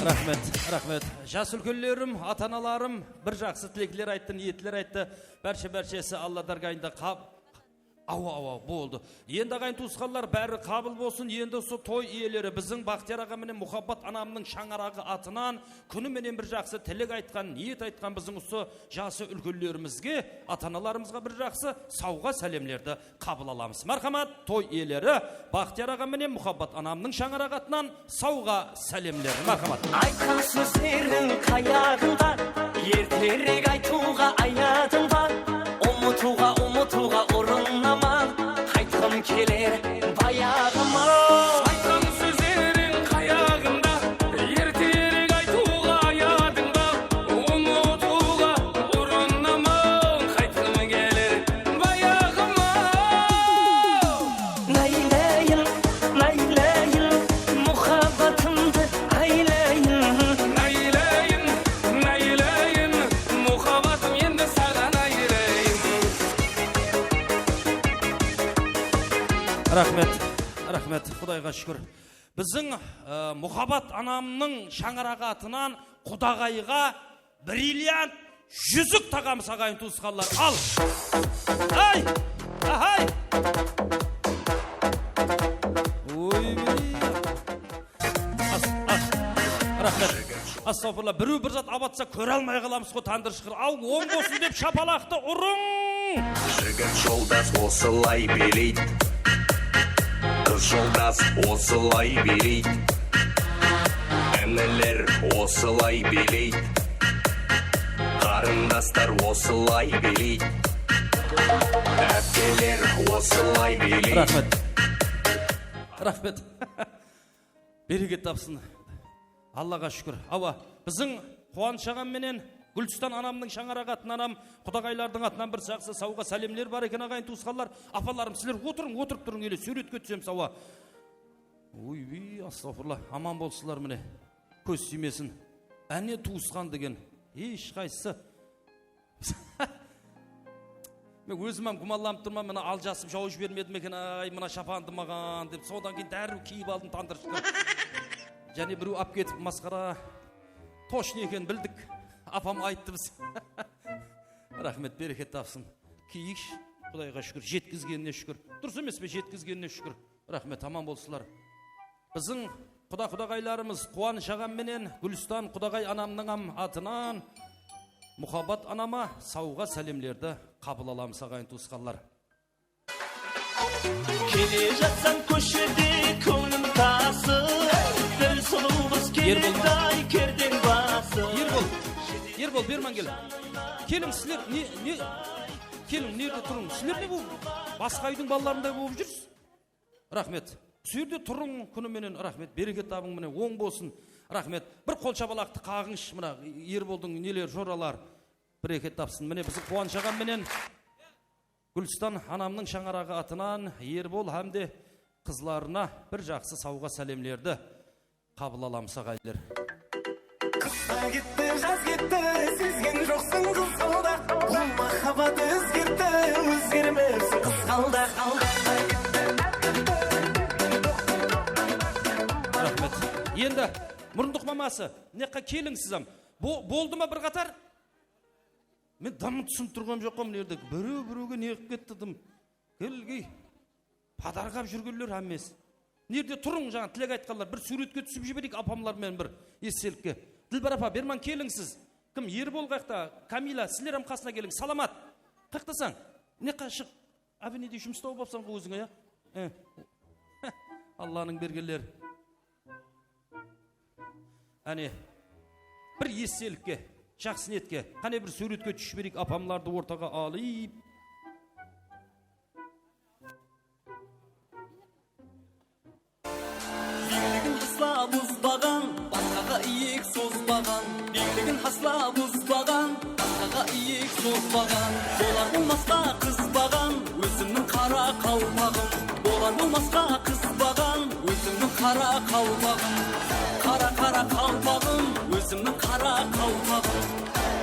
Raxmet, raxmet. Jas úlkenlerim, ata-analarım bir jaqsı tilekler ayttı, niyetler ayttı. Bárshe-bárshesi Alla dárgayında qab-, awa, awa, boldı. Endi aǵayin tuwısqanlar, bári qabıl bolsın. Endi usı toy iyeleri biziń Baxtiyar aǵa menen Muhabbat anamnıń shańaraǵı atınan kúni menen bir jaqsı tilek aytqan, niyet aytqan biziń usı jası úlkenlerimizge, ata-analarımızǵa bir jaqsı sawǵa sálemlerdi qabıl alamız. Marhamat, toy iyeleri Baxtiyar aǵa menen Muhabbat anamnıń shańaraǵı atınan sawǵa sálemler. Marhamat. Aytqan sózleriń qayaǵında, erterek aytıwǵa ayadıń ba? Umıtıwǵa, umıtıwǵa urınaman, qaytqım keler bayaǵıma. Aytqan sózleriń qayaǵında, erterek aytıwǵa ayadıń ba? Umıtıwǵa urınaman, qaytqım keler bayaǵıma. Naylayın, naylayın, muhabbatımdı aylayın. Naylayın, naylayın, muhabbatım endi saǵan aylayın. Raxmet, raxmet, Qudayǵa shúkir. Biziń, e, Muhabbat anamnıń shańaraǵı atınan qudaǵayǵa brilliant júzik taǵamız, aǵayin tuwısqanlar. Al! Ay! Ahay! Oybey! As-, as-, raxmet. Astagfirullah, birew bir zat abatsa kóre almay qalamız ǵo, tandır shıqır. Aw, oń bolsın dep shapalaqtı urıń! Jigit joldas osılay beleydi. Qız joldas osılay beleydi. Iniler osılay beleydi. Qarındaslar osılay beleydi. Ápkeler osılay beleydi. Raxmet. Raxmet. Bereket tapsın. Allaǵa shúkir. Awa, biziń Quwanısh aǵam menen Gúlistan anamnıń shańaraǵı atınan hám qudaǵaylardıń atınan bir jaqsı sawǵa sálemler bar eken, aǵayin tuwısqanlar. Apalarım, sizler otırıń, otırıp turıń, ele súwretke túsemiz, awa. Oybey, astagfirullah, aman bolsınlar mine. Kóz tiymesin. Áne tuwısqan degen. Hesh qaysısı. Men ózim hám gúmanlanıp turman, mına aljasıp jawıp jibermedi me eken, ay, mına shapandı maǵan dep, sodan keyin dárriw kiyip aldım tandırshıqtı. Jáne birew ap ketip masqara. Toshno eken bildik. Apam ayttı biz. Raxmet, bereket tapsın. Kiyikshi, Qudayǵa shúkir, jetkizgenine shúkir. Durıs emes pe, jetkizgenine shúkir. Raxmet, aman bolsınlar. Biziń quda-qudaǵaylarımız Quwanısh aǵam menen Gúlistan qudaǵay anamnıń hám atınan Muhabbat anama sawǵa sálemlerdi qabıl alamız, aǵayin tuwısqanlar. Kele jatsań kóshede kóńlim tasıp, bir sulıw qız keledi-ay, kerden basıp. Erbol, Erbol, berman kel. Keliń sizler, ne, ne, keliń, nerde turıń? Sizler ne, bul basqa úydiń balalarınday bolıp júrsiz? Raxmet. Usı jerde turıń, kúni menen raxmet. Bereket tabıń, mine, oń bolsın. Raxmet. Bir qol shapalaqtı qaǵıńshı, mına, Erboldıń neleri, joralar. Bereket tapsın. Mine, biziń Quwanısh aǵam menen Gúlistan anamnıń shańaraǵı atınan Erbol hám de qızlarına bir jaqsı sawǵa sálemlerdi qabıl alamız, aǵayinler. Qıs ta ketti, jaz ketti, sezgen joqsań qızǵaldaq. Bul muhabbat ózgertti, ózgermepsiń qızǵaldaq. Raxmet. Endi murındıq maması, mına jaqqa keliń siz hám. Bo-, boldı ma bir qatar? Men dım túsinip turǵanım joq ǵo, mına jerde birew birewge ne qılıp ketti dım. Kelgey. Padarǵap júrgenler hámmesi. Nerde turıń, jańa tilek aytqanlar, bir súwretke túsip jibereyik apamlar menen bir estelikke. Dilbar apa, berman keliń siz. Kim, Erbol qayaqta? Kamila, sizler hám qasına keliń. Salamat. Qayaqtasań? Mına jaqqa shıq. Ábinedey jumıs tawıp apsań ǵo ózińe, ya? E. Allanıń bergenleri. Áne, bir estelikke, jaqsı niyetke, qáne bir súwretke túsip jibereyik apamlardı ortaǵa alıp. Biyikligin taslap ozbaǵan, basqaǵa iyek sozbaǵan. Biyikligin taslap ozbaǵan, basqaǵa iyek sozbaǵan. Bolar bolmasqa qızbaǵan, ózimniń qara qalpaǵım. Bolar bolmasqa qızbaǵan, ózimniń qara qalpaǵım. Qara, qara qalpaǵım, ózimniń qara qalpaǵım.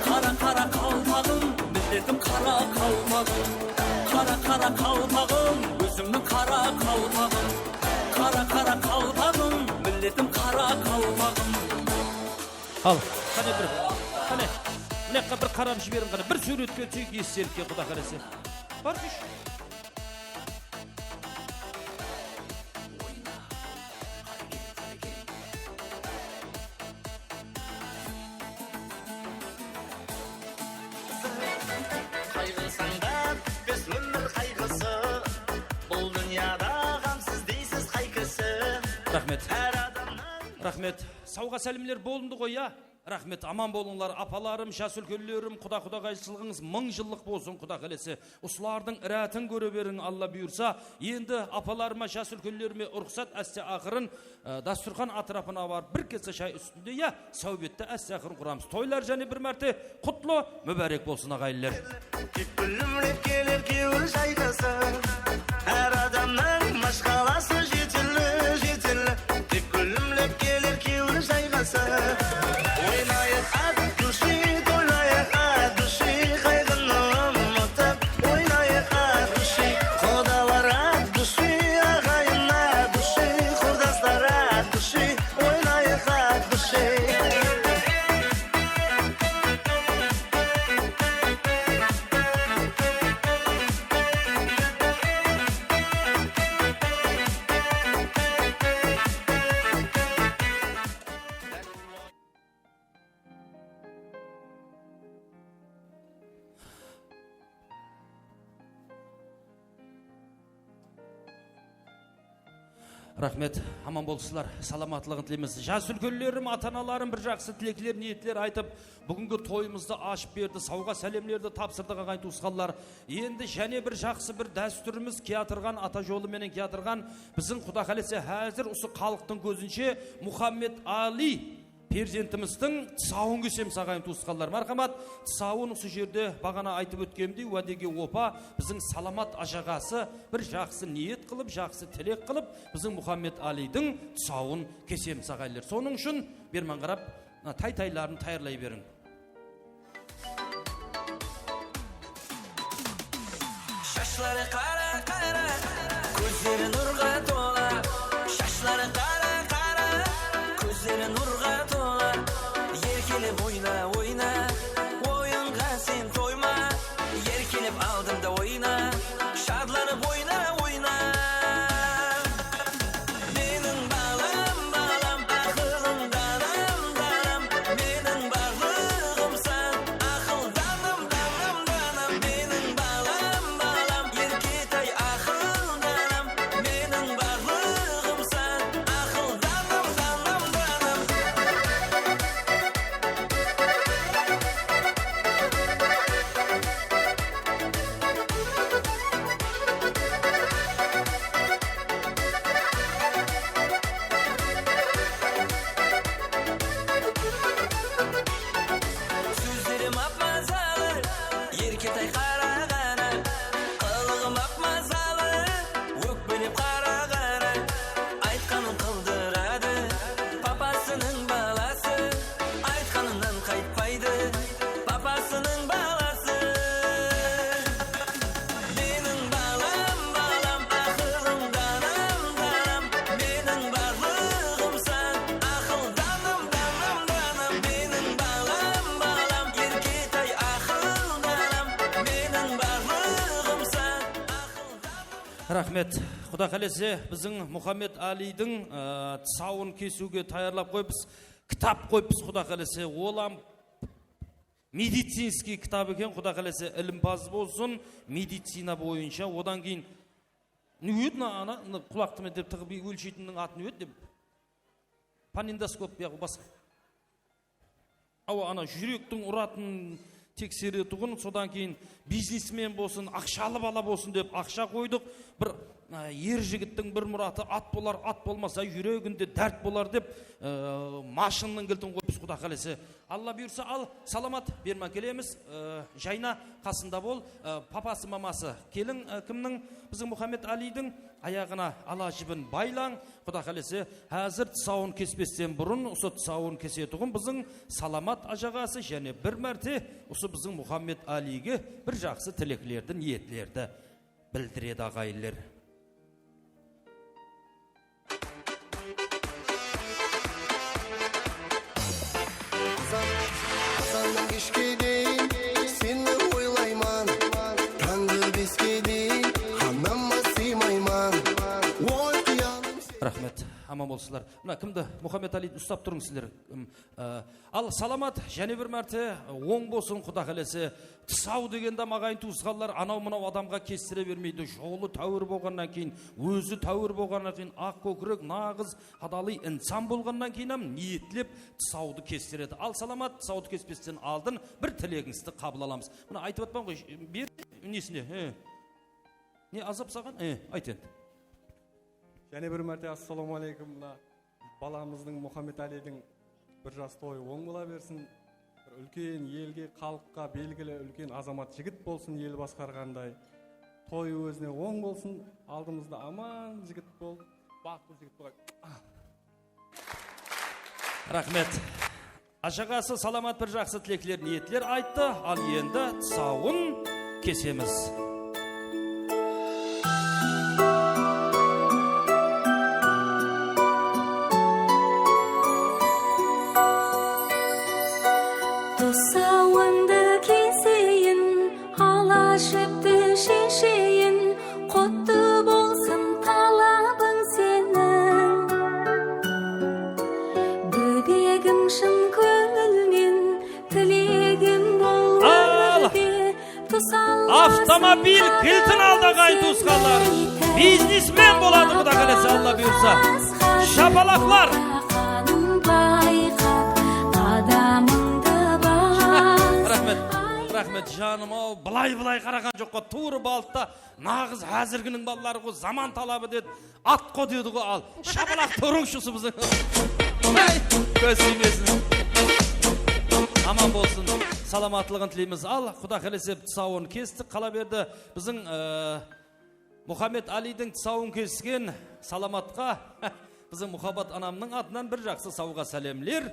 Qara, qara qalpaǵım, milletim qara qalpaǵım. Qara, qara qalpaǵım, ózimniń qara qalpaǵım. Qara, qara qalpaǵım, milletim qara qalpaǵım. Al, qáne bir, qáne, mına jaqqa bir qarap jiberiń, qáne bir súwretke túseyik, estelikke, Quda qálese. Bar, tús. Qayǵısań da bitpes ómir qayǵısı, bul dúnyada ǵamsız deysiz qay kisi? Raxmet. Hár adamnıń Raxmet. Sawǵa sálemler bolındı ǵoy, ya? Raxmet, aman bolıńlar, apalarım, jas úlkenlerim, quda-qudaqayshılıǵıńız mıń jıllıq bolsın, Quda qálese. Usılardıń rátin kóre beriń, Alla buyırsa. Endi apalarıma, jas úlkenlerime ruxsat, áste-aqırın, e, dasturxan átirapına barıp, bir kese shay ústinde, ya, sáwbetti áste-aqırın quramız. Toylar jáne bir márte qutlı, múbárek bolsın, aǵayinler. Tek gúlimlep keler kewil jayǵası. Hár adamnıń mashqalası jeterli, jeterli. Tek gúlimlep keler kewil jayǵası. Oynayıq, at dushi, toylayıq, at dushi, qayǵını umıtıp. Oynayıq, at dushi, qudalar, at dushi, aǵayin, at dushi, qurdaslar, at dushi. Oynayıq, at dushi. Raxmet, aman bolsınlar, salamatlıǵın tileymiz. Jas úlkenlerim, ata-analarım bir jaqsı tilekler, niyetler aytıp, búgingi toyımızdı ashıp berdi, sawǵa sálemlerdi tapsırdıq, aǵayin tuwısqanlar. Endi jáne bir jaqsı bir dástúrimiz kiyatırǵan, ata jolı menen kiyatırǵan, biziń Quda qálese házir usı xalıqtıń kózinshe Muxammed Ali perzentimizdiń tusawın kesemiz, aǵayin tuwısqanlar. Marhamat, tusawın usı jerde baǵana aytıp ótkenimdey, wádege opa, biziń Salamat ájaǵası bir jaqsı niyet qılıp, jaqsı tilek qılıp, biziń Muxammed Aliydiń tusawın kesemiz, aǵayinler. Sonıń ushın berman qarap, mına, tay-tayların tayarlay beriń. Shashları qara-qara, kózleri nurǵa tola. Shashları qara-qara, kózleri nurǵa tola. Erkelep oyna, oyna, oyınǵa sen toyma. Erkelep aldımda oyna, shadlanıp oyna, oyna. Meniń balam, balam, aqılım danam, danam, meniń barlıǵımsań, aqıl danam, danam, danam, meniń balam, balam, Erketay aqıl danam, meniń barlıǵımsań, aqıl danam, danam, danam. Sózlerim ap-mazalı, Erketay qaraǵana, qılıǵım ap-mazalı, ókpelep qaraǵana, aytqanın qıldıradı, papasınıń balası, aytqanınan qaytpaydı, papasınıń balası. Meniń balam, balam, aqılım danam, danam, meniń barlıǵımsań, aqıl danam, danam, danam, meniń balam, balam, Erketay aqıl danam, meniń barlıǵımsań, aqıl danam. Raxmet. Quda qálese, biziń Muxammed Aliydiń, ı, tusawın kesiwge tayarlap qoyıppız. Kitap qoyıppız, Quda qálese, olam medicinskiy kitap eken, Quda qálese, ilimpaz bolsın, medicina boyınsha. Odan keyin, ne edi mına, ana, mına qulaqtı men dep tıǵıp ólsheytinniń atı ne edi dep? Panendoskop, ya, basqa. Awa, ana, júrektiń uratının tekseretuǵın, sodan keyin biznesmen bolsın, aqshalı bala bolsın dep aqsha qoydıq. Bir, a, er jigittiń bir muratı at bolar, at bolmasa, júreginde dárt bolar dep, e, mashinniń giltin qoyıppız, Quda qálese. Alla buyırsa, al, Salamat, berman kelemiz, e, jayna, qasında bol, e, papası, maması, keliń, e, kimniń? Biziń Muxammed Aliydiń. Ayaǵına ala jibin baylań, Quda qálese, házir tusawın kespesten burın, usı tusawın kesetuǵın biziń Salamat ájaǵası jáne bir márte usı biziń Muxammed Aliyge bir jaqsı tileklerdi, niyetlerdi bildiredi, aǵayinler. Keshke deyin seni oylayman, tańǵı beske deyin hanama sıymayman. Oy, qıyalim sen. Raxmet, aman bolsınlar. Mına kimdi? Muxammed Áliydi uslap turıń sizler. Im, ı, al, salamat, jáne bir márte, ı, oń bolsın, Quda qálese. Tısaw degende, aǵayin tuwısqanlar, anaw-mınaw adamǵa kestire bermeydi. Jolı táwir bolǵannan keyin, ózi táwir bolǵannan keyin, aq kókirek, naǵız, qadalıy insan bolǵannan keyin hám niyetlep tısawdı kestiredi. Al, salamat, tısawdı kespesten aldın bir tilegińizdi qabıl alamız. Mına aytıp atpan ǵoy, ber nesine, he. Ne azap saǵan? E, ayt endi. Jáne bir márte assalamu aleykum. Mına balamızdıń, Muxammed Áliydiń bir jas toyı oń bola bersin. Bir úlken elge, xalıqqa belgili úlken azamat jigit bolsın, el basqarǵanday. Toyı ózine oń bolsın, aldımızda aman jigit bol, baxıtlı jigit bol. Raxmet. Ashaǵası salamat bir jaqsı tilekler, niyetler ayttı. Al endi tısawın kesemiz. Tısawıńdı keseyin, ala jipti shesheyin, quttı bolsın talabıń seniń. Bóbegim, shın kóńilmen tilegim bul ómirde, tus almasın. Avtomobil kiltin aldı, aǵayin tuwısqanlar. Biznesmen boladı, Quda qálese, Alla buyırsa. Shapalaqlar. Qanın bayqap, qadamıńdı bas. Raxmet, raxmet, janım-aw, bılay-bılay qaraǵan joqqa, tuwrı baltta. Naǵız házirginiń balaları ǵo, zaman talabı dedi. At ǵo dedi ǵo, al. Shapalaq turıńshı usı biziń. Ay, kóz tiymesin. Aman bolsın. Salamatlıǵın tileymiz. Al, Quda qálese, tısawın kestik. Qala berdi biziń, e, Muxammed Áliydiń tısawın kesken salamatqa. Biziń Muhabbat anamnıń atınan bir jaqsı sawǵa sálemler.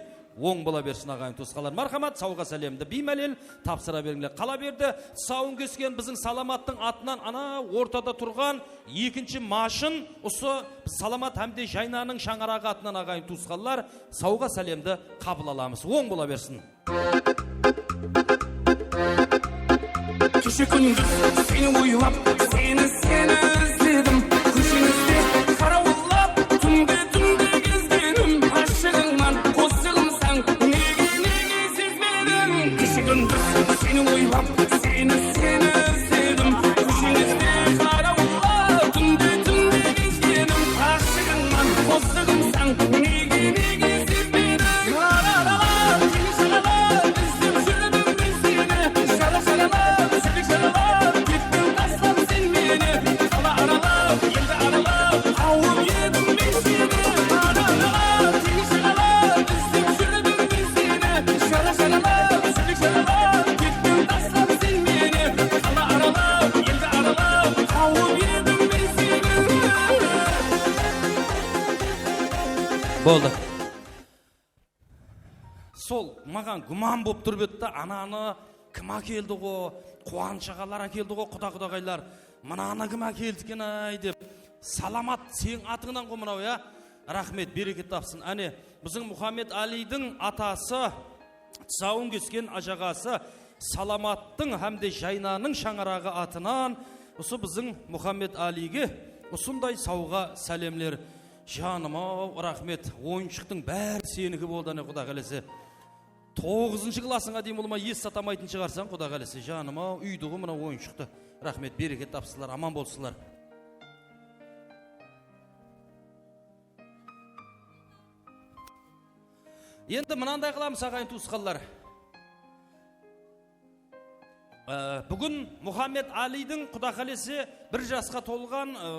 Oń bola bersin, aǵayin tuwısqanlar. Marhamat, sawǵa sálemdi biymálel tapsıra berińler. Qala berdi, sawın kesken biziń Salamattıń atınan ana ortada turǵan ekinshi mashın, usı Salamat hám de Jaynanıń shańaraǵı atınan, aǵayin tuwısqanlar, sawǵa sálemdi qabıl alamız. Oń bola bersin. Keshe kúndiz seni oylap, seni, seni izledim. Kósheńizde qarawıllap, túnde, túnde gezgenim. Ashıǵıńman qosıǵımsań, nege, nege sezbediń? Keshe kúndiz seni oylap, seni, seni izledim. Kósheńizde qarawıllap, túnde, túnde gezgenim. Ashıǵıńman qosıǵımsań, nege, nege sezbediń? Boldı. Sol maǵan gúman bolıp turıp edi da, ananı kim ákeldi ǵo, Quwanısh aǵalar ákeldi ǵo, quda-qudaǵaylar, mınanı kim ákeldi eken-ay dep. Salamat, seniń atıńnan ǵo mınaw, ya? Raxmet, bereket tapsın. Áne, biziń Muxammed Áliydiń atası, tısawın kesken ajaǵası Salamattıń hám de Jaynanıń shańaraǵı atınan usı biziń Muxammed Áliyge usınday sawǵa sálemler. Janım-aw, raxmet. Oyınshıqtıń bári seniki boldı, áne, quda qálese. Toǵızınshı klassıńa deyin ulıwma es satamaytın shıǵarsań, quda qálese. Janım-aw, úydi ǵo mına oyınshıqtı. Raxmet, bereket tapsınlar, aman bolsınlar. Endi mınanday qılamız, aǵayin tuwısqanlar. Á, búgin Muxammed Áliydiń, quda qálese, bir jasqa tolǵan, ı,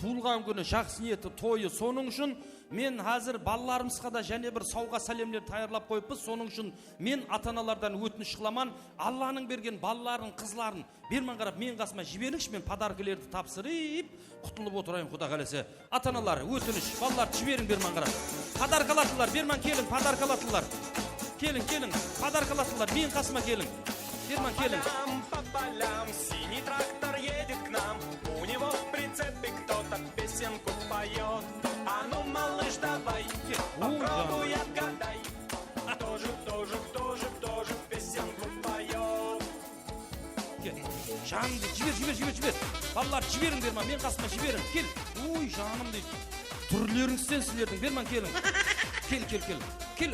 tuwılǵan kúni, jaqsı niyeti, toyı. Sonıń ushın men házir balalarımızǵa da jáne bir sawǵa sálemler tayarlap qoyıppız. Sonıń ushın men ata-analardan ótinish qılaman, Allanıń bergen balaların, qızların berman qarap, meniń qasıma jiberińshi, men podarkalardı tapsırıp, qutılıp otırayın, quda qálese. Ata-analar, ótinish, balalardı jiberiń berman qarap. Podarka alatınlar, berman keliń, podarka alatınlar. Keliń, keliń, podarka alatınlar, meniń qasıma keliń. Berman keliń. По полям, по полям, синий трактор едет к нам. У него в прицепе кто-то песенку поёт. А ну, малыш, давай, попробуй отгадай. Кто же, кто же, кто же, кто же Janım deydi, jiber, jiber, jiber, jiber. Balalar, jiberiń, Berman, men qasıma jiberiń. Kel. Oy, janım deydi. Túrlerińizden sizlerdiń, Berman, keliń. Kel, kel, kel. Kel,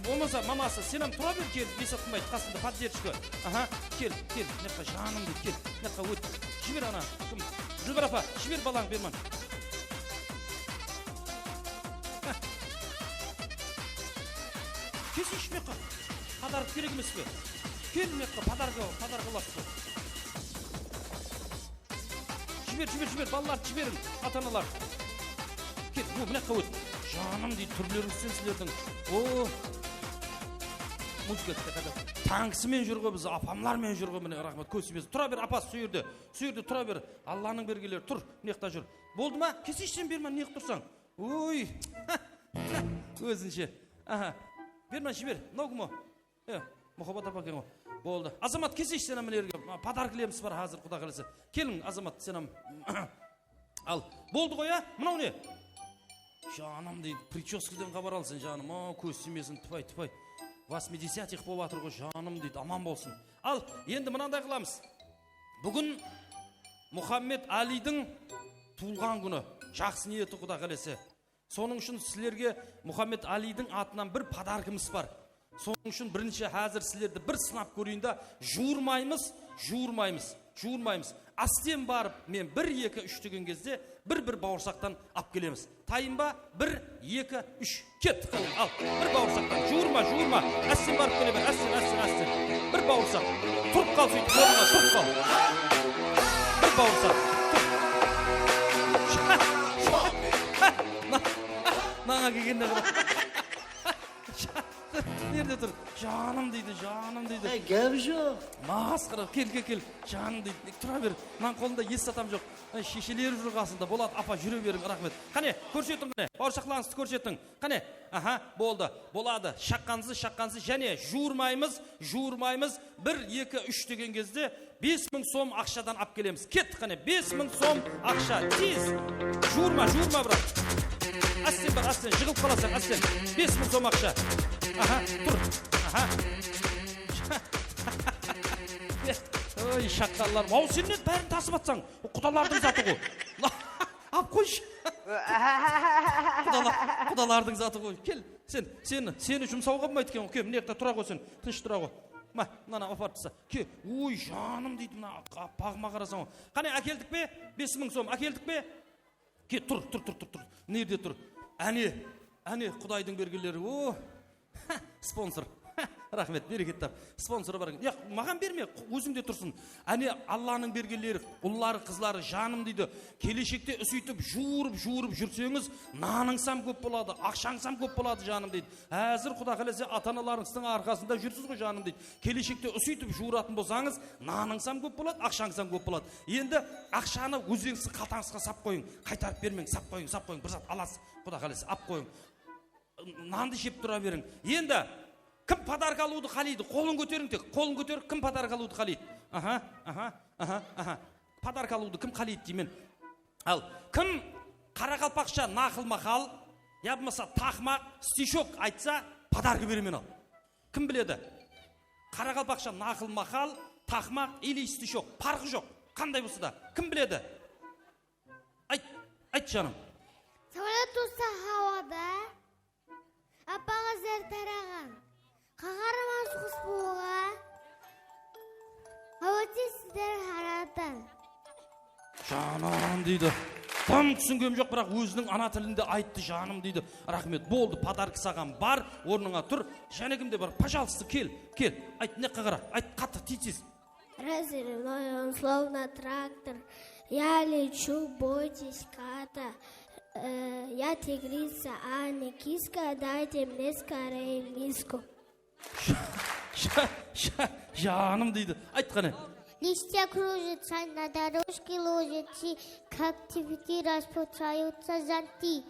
bolmasa, maması, sen hám tura ber, kel, Esatqumbaydı qasında, поддержка. Aha, kel, kel, mınaqqa, janım deydi, kel. Mınaqqa ót. Jiber ana, kim? Dilbar apa, jiber balańdı, Berman. Há. Kesish mıyaqqa. Podarok kerek emes pe? Kel mıyaqqa, podarka, podarka alasız. Jiber, jiber, jiber, balalardı jiberiń, ata-analar. Kel, o, mınaqqa ót. Janım deydi, túrlerińizden sizlerdiń. O. Muzıka, tankisi menen júr ǵoy biz, apamlar menen júr ǵoy, mine, raxmet, kósibesiz. Tura ber, apa, sol jerde, sol jerde tura ber. Allanıń bergenleri, tur, mıyaqta júr. Boldı ma? Keseyshi sen, Berman, ne qılıp tursań? Oy! Ózinshe. Aha. Berman, jiber. Mınaw kim o? E, Muhabbat apa eken ǵoy. Boldı. Azamat, keseyshi sen, mına jerge. Ma, podarkalarımız bar házir, Quda qálese. Keliń, Azamat, sen hám. Al. Boldı ǵoy, a? Mınaw ne? Janım deydi, prichoskadan xabar alsın, janım. A, kóz tiymesin, tıpay, tıpay. Восьмидесятых bolıp atır ǵoy, janım deydi, aman bolsın. Al, endi mınanday qılamız. Búgin Muhammed Alidiń tuwılǵan kúni. Jaqsı niyeti, Quda qálese. Sonıń ushın sizlerge Muhammed Alidiń atınan bir podarkimiz bar. Sonıń ushın birinshi házir sizlerdi bir sınap kóreyin da, juwırmaymız, juwırmaymız, juwırmaymız. Ásten barıp, men bir, eki, úsh degen gezde bir-bir bawırsaqtan alıp kelemiz. Tayın ba? Bir, eki, úsh. Kettik, qáne, al. Bir bawırsaqtan. Juwırma, juwırma. Ásten barıp kele ber. Ásten, ásten, ásten. Bir bawırsaq. Turıp qal, sóytip, ornıńa turıp qal. Bir bawırsaq. Tur. Mına-, mınaǵa kelgende qara. Nerde tur? Janım deydi, janım deydi. Ay, gáp joq. Masqara, kel, kel, kel. Janım deydi. Tura ber. Mınań qolında es satam joq. Ay, shesheler júr qasında. Boladı, apa, júre beriń, raxmet. Qáne, kórsetiń, qáne. Bawırsaqlarıńızdı kórsetiń. Qáne. Aha, boldı. Boladı. Shaqqansız, shaqqansız. Jáne juwırmaymız, juwırmaymız. Bir, eki, úsh degen gezde bes mıń som aqshadan alıp kelemiz. Kettik, qáne, bes mıń som aqsha, tez. Juwırma, juwırma, brat. Ásten bar, ásten, jıǵılıp qalasań, ásten. Bes mıń som aqsha. Aha, tur. Aha. Oy, shaqqanlar. Aw, sen ne bárin tasıp atsań? O, qudalardıń zatı ǵo. Alıp qoyshı. Qudalar, qudalardıń zatı ǵoy. Kel, sen, seni, seni jumsawǵa bolmaydı eken ǵoy. Kel, mına jaqta tura ǵoy sen. Tınısh tura ǵoy. Ma, mınanı aparıp tasa. Ke, oy, janım deydi, mına qa-, baǵıma qarasań ǵoy. Qáne, ákeldik pe? Bes mıń som ákeldik pe? Ke, tur, tur, tur, tur, tur. Nerde tur? Áne, áne, Qudaydıń bergenleri. O. Sponsor. Raxmet, bereket tap. Sponsorı bar eken. Yaq, maǵan berme, ózińde tursın. Áne, Allanıń bergenleri, ulları, qızları, janım deydi. Keleshekte sóytip juwırıp, juwırıp júrseńiz, nanıńız hám kóp boladı, aqshańız hám kóp boladı, janım deydi. Házir, Quda qálese, ata-analarıńızdıń arqasında júrsiz ǵoy, janım deydi. Keleshekte sóytip juwıratın bolsańız, nanıńız hám kóp boladı, aqshańız hám kóp boladı. Endi aqshanı ózińizdiń qaltańızǵa sap qoyıń, qaytarıp bermeń, sap qoyıń, sap qoyıń, bir zat alasız, Quda qálese, ap qoyıń. Nandı jep tura beriń. Endi kim podarka alıwdı qáleydi? Qolın kóteriń tek. Qolın kóterip, kim podarka alıwdı qáleydi? Aha, aha, aha, aha. Podarka alıwdı kim qáleydi deymen. Al, kim qaraqalpaqsha naqıl-maqal, ya bolmasa taqmaq, stishok aytsa, podarka beremen al. Kim biledi? Qaraqalpaqsha naqıl-maqal, taqmaq ili stishok. Parqı joq. Qanday bolsa da. Kim biledi? Ayt, ayt, janım. Samolyot ushsa hawada, appaǵa zar taraǵan. Qaharman qush bola, hawada sizler haradan. Janım deydi. Tam túsingem joq, biraq óziniń ana tilinde ayttı, janım deydi. Raxmet, boldı, podarka saǵan bar, ornıńa tur. Jáne kimde bar? Пожалуйста, kel, kel. Ayt, mına jaqqa qara. Ayt, qattı, tez-tez. Разрывной он словно трактор. Я лечу, бойтесь ката. Э, я тигрица, а не киска. Дайте мне скорее миску. Ja-, ja-, ja-, janım deydi. Ayt qáne. Листья кружатся, на дорожке ложатся, как цветы распускаются зонты.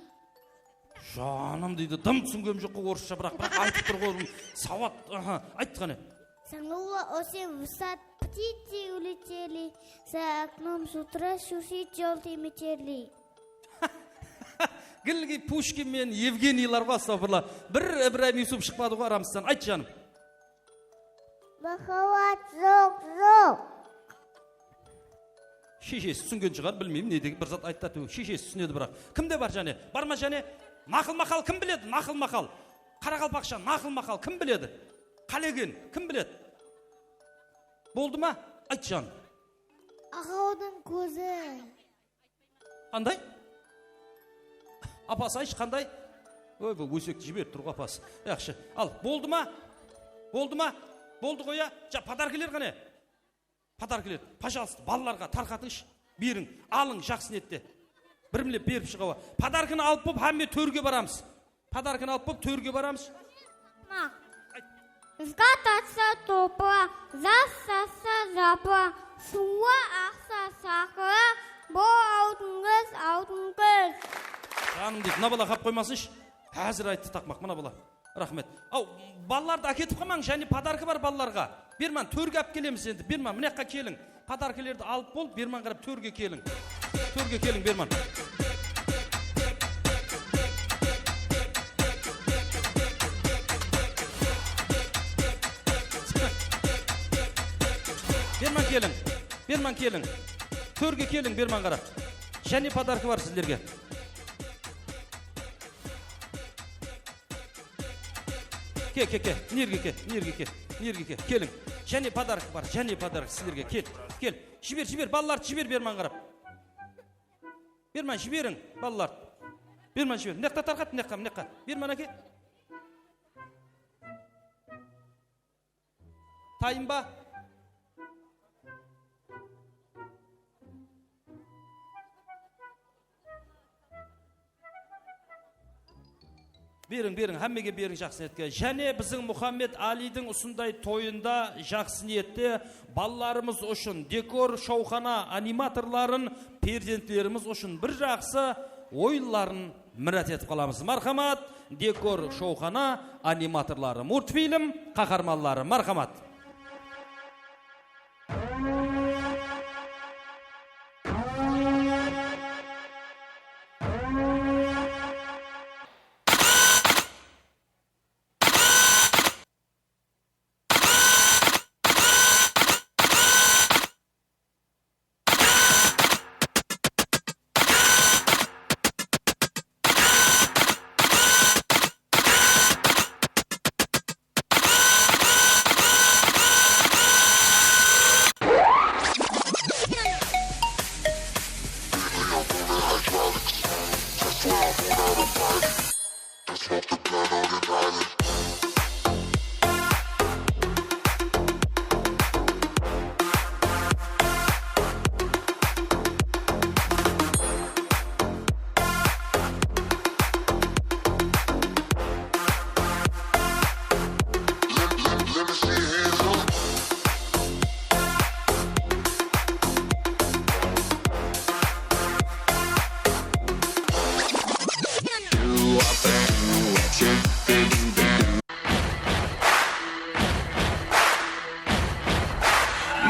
Janım deydi, dım túsingem joq ǵoy orıssha, biraq, biraq aytıp tur ǵoy, sawat, aha, ayt qáne. Сверкнула осень, в сад птицы улетели, за окном с утра сушит жёлтыми терли. Gilgi Pushkin menen Evgeniyler ǵoy, astagfirullah. Bir Ibrayım Yusupov shıqpadı ǵoy aramızdan. Ayt, janım. Mahabbet joq, joq. Sheshesi túsingen shıǵar, bilmeymen, ne degen bir zat ayttı, áytewir. Sheshesi túsinedi, biraq. Kimde bar jáne? Bar ma jáne? Naqıl maqal kim biledi? Naqıl maqal. Qaraqalpaqsha naqıl maqal kim biledi? Qálegen kim biledi? Boldı ma? Ayt, jan. Aǵawdıń kózi. Qanday? Apası, aytshı, qanday? Oy, bul ósekti jiberip tur ǵo, apası. Yaqshı. Al, boldı ma? Boldı ma? Boldı ǵoy, ya. Ja, podarkalar qáne? Podarkalar, пожалуйста, balalarǵa tarqatıńshı. Beriń, alıń, jaqsı niyette. Birimlep berip shıǵawa. Podarkanı alıp bolıp, hámme tórge baramız. Podarkanı alıp bolıp, tórge baramız. Qızǵa tatsa topıraq, jaz jazsa japıraq, suwı aqsa saqıraq, bul altın qız, altın qız. Janım deydi, mına bala qap qoymasınshı. Házir ayttı taqmaq, mına bala. Raxmet. Aw, balalardı áketip qalmań, jáne podarka bar balalarǵa. Berman, tórge alıp kelemiz endi. Berman, mına jaqqa keliń. Podarkalardı alıp bolıp, berman qarap tórge keliń. Tórge keliń, berman. Berman keliń. Berman keliń. Tórge keliń, berman qarap. Jáne podarka bar sizlerge. Ke, ke, ke, nerge ke, nerge ke, nerge ke, keliń. Jáne podarka bar, jáne podarka sizlerge, kel, kel. Jiber, jiber, balalardı jiber, berman qarap. Berman, jiberiń, balalardı. Berman, jiber. Mınaqta tarqat, mınaqqa, mınaqqa. Berman, áke. Tayın ba? Beriń, beriń, hámmege beriń jaqsı niyetke. Jáne biziń Muhammed Aliydiń usınday toyında jaqsı niyette balalarımız ushın dekor, shawxana, animatorların, perzentlerimiz ushın bir jaqsı oyınların mirát etip qalamız. Marhamat, dekor, shawxana, animatorları, multfilm qaharmanları, marhamat.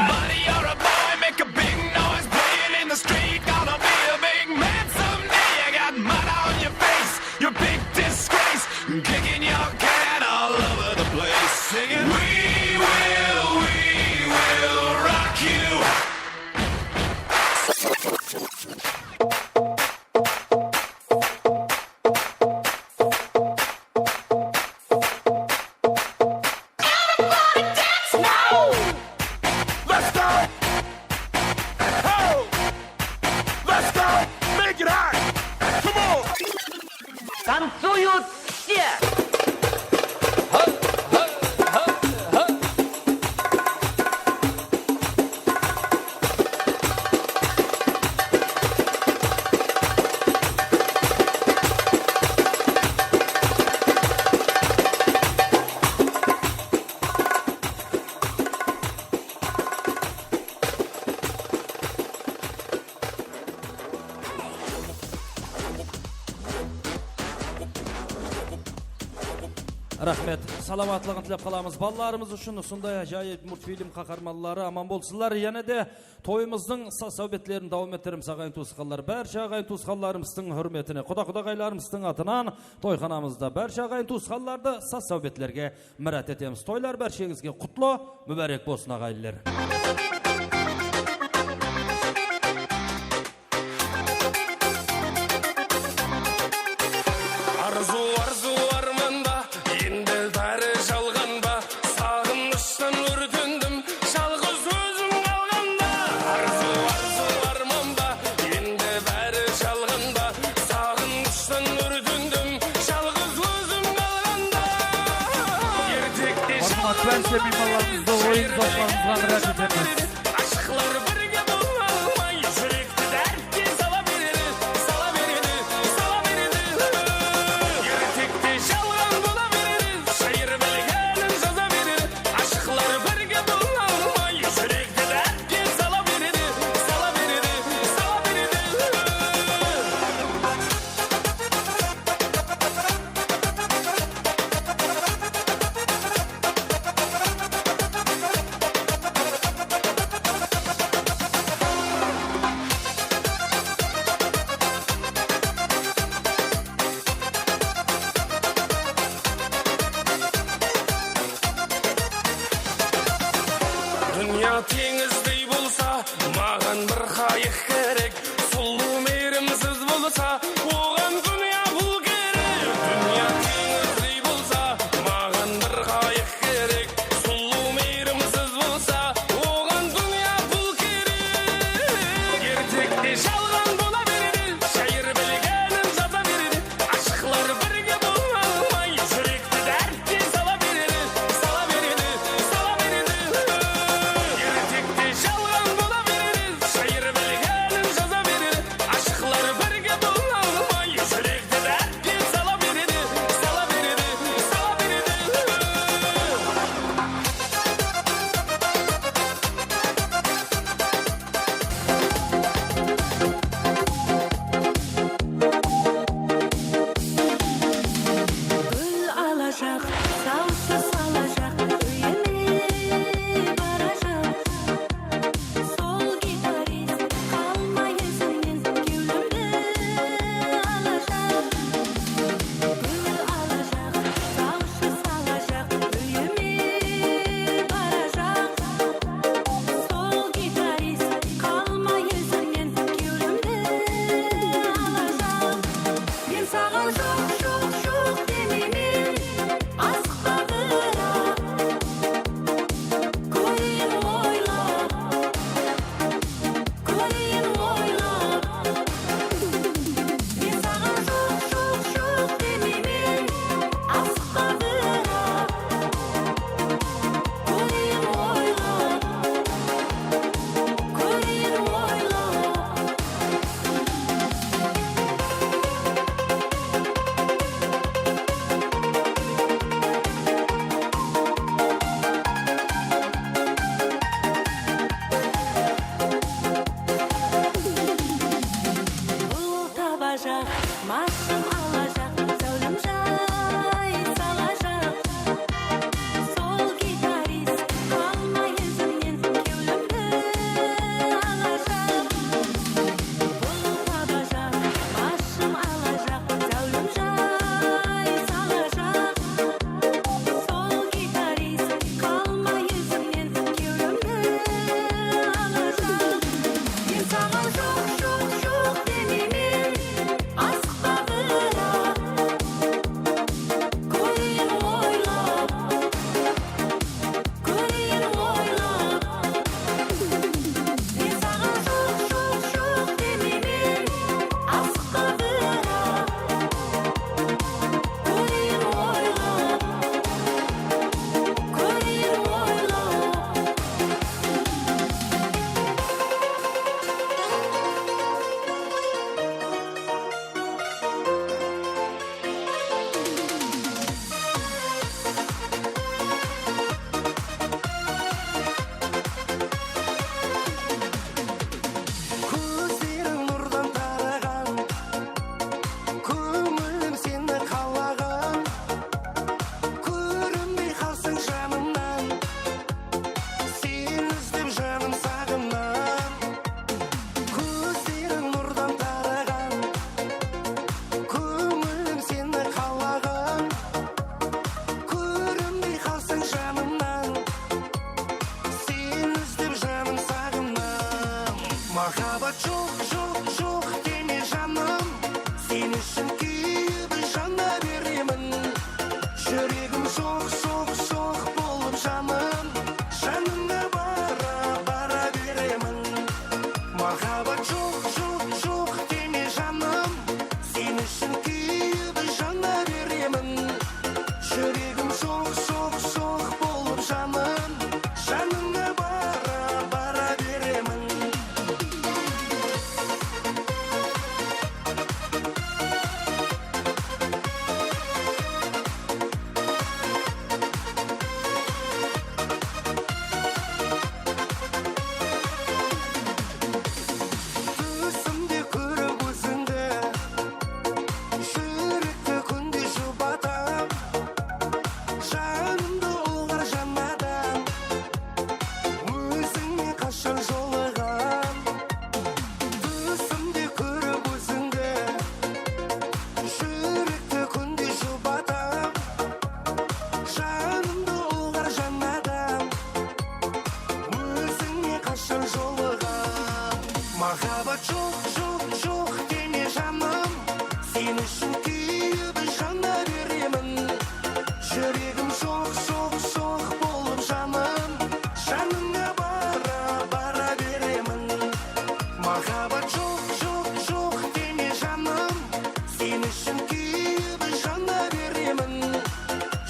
Buddy, you're a boy, make a big noise, playing in the street, gonna be a big man someday. You got mud on your face, you're a big disgrace, kicking your can all over the place, singing, "We will, we will rock you." Everybody dance now! Let's go! Ho! Let's go! Make it hot! Come on! Танцуют все! Raxmet. Salamatlıǵın tilep qalamız. Balalarımız ushın usınday ájayıp multfilm qaharmanları aman bolsınlar. Jáne de toyımızdıń saz-sáwbetlerin dawam ettiremiz, aǵayin-tuwısqanlar. Bárshe aǵayin-tuwısqanlarımızdıń húrmetine, quda-qudaǵaylarımızdıń atınan toyxanamızda bárshe aǵayin-tuwısqanlardı saz-sáwbetlerge mirát etemiz. Toylar bársheńizge qutlı, múbárek bolsın, aǵayinler. Bárshe miymanlarımızdı oyın-zoklarımızǵa mirát etemiz. Ashıqlar birge bola almay, júrekti dártke sala beredi, sala beredi, sala beredi. Ertekte jalǵan bola beredi, shayır bilgenin jaza beredi. Ashıqlar birge bola almay, júrekti dártke sala beredi, sala beredi, sala beredi. Dúnya teńizdey bolsa, maǵan bir qayıq kerek. Sulıw miyrimsiz bolsa, oǵan dúnya pul kerek. Dúnya teńizdey bolsa, maǵan bir qayıq kerek. Sulıw miyrimsiz bolsa, oǵan dúnya pul kerek. Ertekte jalǵan bola beredi, shayır bilgenin jaza beredi. Ashıqlar birge bola almay, júrekti dártke sala beredi, sala beredi, sala beredi. Ertekte jalǵan bola beredi, shayır bilgenin jaza beredi. Ashıqlar birge bola almay, júrekti dártke sala beredi, sala beredi, sala beredi. Gúl alajaq, sawshı salajaq, úyime barajaq. Sol gitarist, qalmay izimnen, kewlimdi alajaq. Gúl alajaq, sawshı salajaq, úyime barajaq. Sol gitarist, qalmay izimnen, kewlimdi alajaq. Men saǵan joq, joq, joq demeymen, asıqpa biraq. Kóreyin oylap, kóreyin oylap. Men saǵan joq, joq, joq demeymen, asıqpa biraq. Kóreyin oylap, kóreyin oylap. Bul tabajaq, mashım alajaq, záwlim jay salajaq. Sol gitarist, qalmay izimnen, kewlimdi alajaq. Bul tabajaq, mashım alajaq, záwlim jay salajaq. Sol gitarist, qalmay izimnen, kewlimdi alajaq. Men saǵan joq, joq, joq demeymen, asıqpa biraq. Kóreyin oylap, kóreyin oylap. Men saǵan joq, joq, joq demeymen, asıqpa biraq. Kóreyin oylap, kóreyin oylap. Kózleriń nurdan taraǵan, kóńilim seni qalaǵan. Kórinbey qalsań janımnan, seni izlep janım saǵınan. Kózleriń nurdan taraǵan, kóńilim seni qalaǵan. Kórinbey qalsań janımnan, seni izlep janım saǵınan. Mahabat joq, joq, joq deme janım, sen ushın kúyip jana beremen. Júregim soq, soq, soq bolıp janım, janıńa bara, bara beremen. Mahabat joq, joq, joq deme janım, sen ushın kúyip jana beremen. Júregim soq, soq, soq bolıp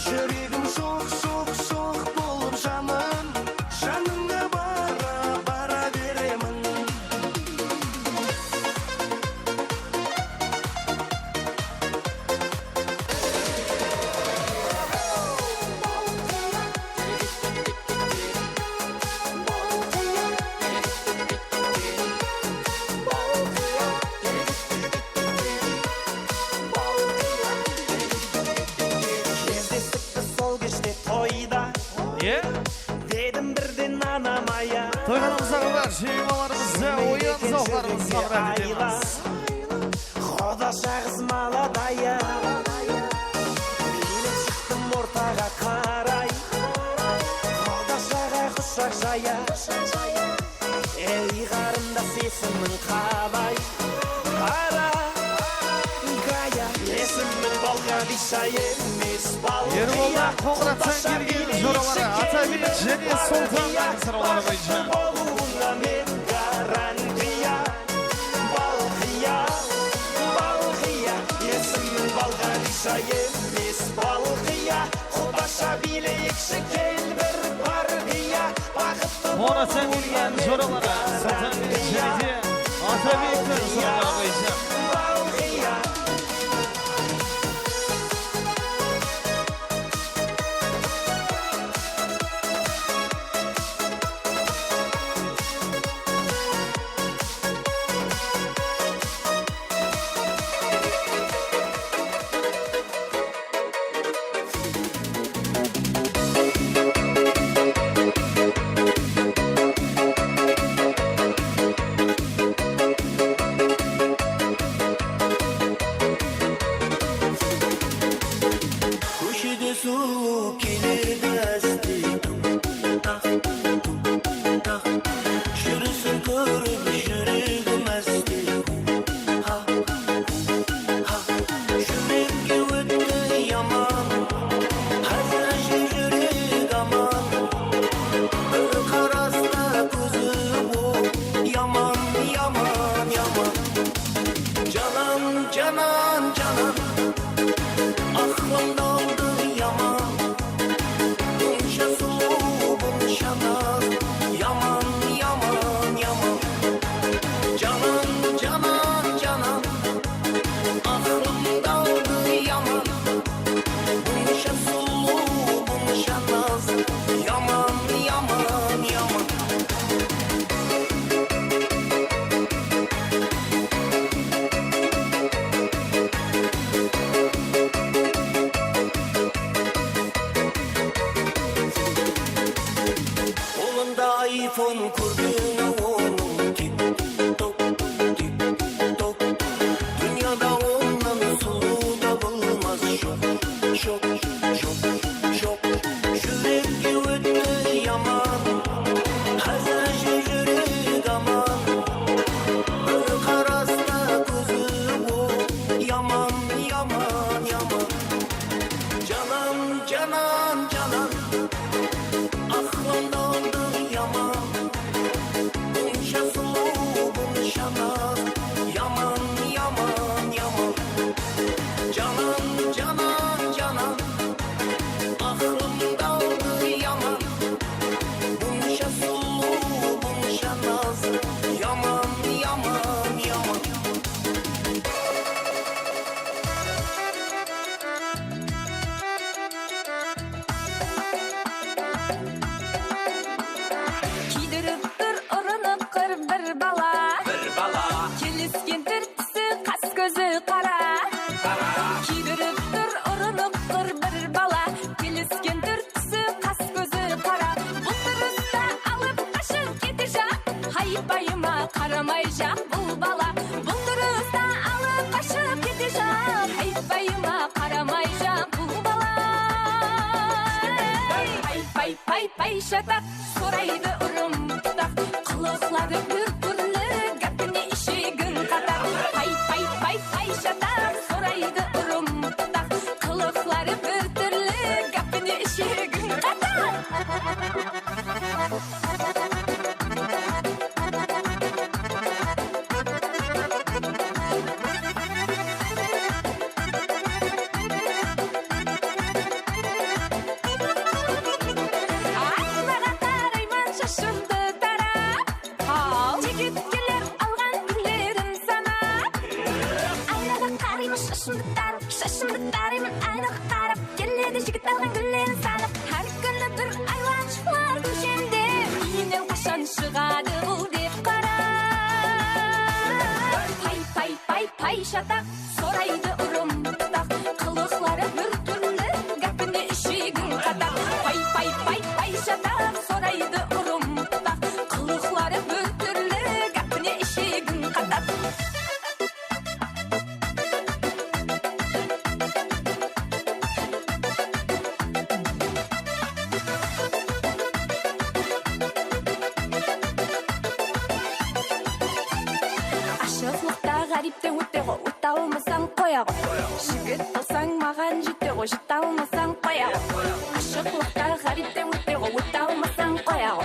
Júregim shoq, shoq, shoq bolıp janım, janıńa bara, bara beremin. Sol keshte toyda. Ye? Dedim birden anam aya. Toyǵanımızda qızlar, jeymalarımızda oyan zawqlarımız samrap etemiz. Quda shaǵız maladaya. Menen shıqtım ortaǵa qaray. Quda shaǵa qushaq jaya. Ey, qarındas, esimiń qalay? Qara, Gaya, esimiń Balǵadisha emes, Balqiya. Erbollar Qońırattan kelgen joraları Atabek jáne Soltan, Aysar Omarbaev. Baxıtlı bolıwıńa men garantiya. Balqiya, Balqiya, esimiń Balǵadisha emes, Balqiya. Qudasha biyleyikshi kel bir partiya, baxıtlı bolıwıńa men garantiya. Qońırattan kelgen joraları Soltanbek jáne de Atabektiń joraları boyınsha. Balqiya. Kóshede sulıw keledi áste, taq, taq. Júrisin kórip júregim áste, ha, ha. Júrekke ótti yaman, házirshe júrek aman. Bir qarasta kózi boq, yaman, yaman, yaman. Janan, janan, janan, aqlımdı aldı yaman. Bunsha sulıw, bunsha naz, yaman, yaman, yaman. Janan, janan, janan, aqlımdı aldı yaman. Bunsha sulıw, bunsha naz, yaman, yaman, yaman. Qolında ayfon, kórpeni onıń tik-tok, tik-tok. Dúnyada onnan sulıw tabılmas, joq, joq, joq, joq. Júrekke ótti yaman, házirshe júrek aman. Bir qarasta kózi boq, yaman, yaman, yaman. Janan, janan, janan, aqlımdı aldı yaman. Bunsha sulıw, bunsha naz, yaman, yaman, yaman. Janan, janan, janan, aqlımdı aldı yaman. Bunsha sulıw, bunsha naz, yaman, yaman, yaman. Kiydirip tur urınıp qır bir bala. Bir bala. Kelisken túr túsi qas kózi qara. Qara. Kiydirip tur urınıp qır bir bala. Kelisken túr túsi qas kózi qara. Bul turısta alıp qashıp ketejaq. Haypayıma qaramayjaq bul bala. Bul turısta alıp qashıp ketejaq. Haypayıma qaramayjaq bul bala. Pay, pay, pay, pay, shataq, soraydı urım tutaq. Qılıqları bir túrli, gápine ishegin qataq. Pay, pay, pay, pay, shataq, soraydı urım tutaq. Qılıqları bir túrli, gápine ishegin qataq. Jigit alǵan gúllerin sanıp, hár kúni bir aylanshıqlar kóshemde. Úyinen qashan shıǵadı bul dep qarap. Pay, pay, pay, pay, shataq, soraydı urım pıtaq. Qılıqları bir túrli, gápine ishegiń qataq. Pay, pay, pay, pay, shataq, soraydı urım pıtaq. Qılıqları bir túrli, gápine ishegiń qataq. Ashıqlıqta ǵáripten óte ǵo, óte almasań qoya ǵo. Jigit bolsań maǵan jete ǵo, jete almasań qoya ǵo. Ashıqlıqta ǵáripten óte ǵo, óte almasań qoya ǵo.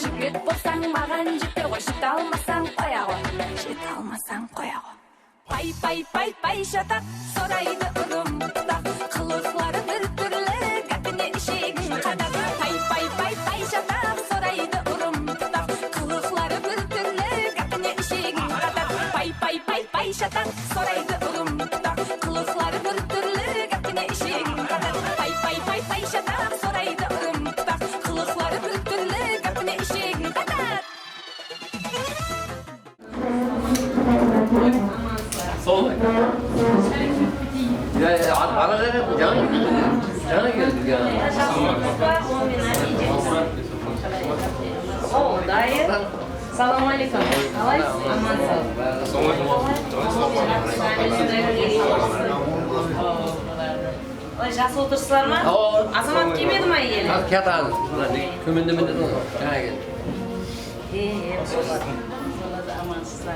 Jigit bolsań maǵan jete ǵo, jete almasań qoya ǵo. Jete almasań qoya ǵo. Pay, pay, pay, pay, shataq, soraydı urım pıtaq. Qılıqları bir túrli, gápine ishegiń qataq. Pay, pay, pay, pay, shataq, soraydı urım pıtaq. Qılıqları bir túrli, gápine ishegiń qataq. Pay, pay, pay, pay, shataq, soraydı urım pıtaq. Qılıqları bir túrli, gápine ishegiń qataq. Pay, pay, pay, pay, shataq, soraydı urım pıtaq. Qılıqları bir túrli, gápine ishegiń qataq. Sol. Ya, ya, ara, ara, ara, jańa, jańa keldik ya. O, dayı. Salam aleykum. Qalaysız? Amansız. Qalay, jaqsı otırsızlar ma? Awa. Azamat kelmedi ma, ele? Házir kiyatır házir. Mına, ne, tómende mende, jańa keldi. E, e, boladı, amansızlar.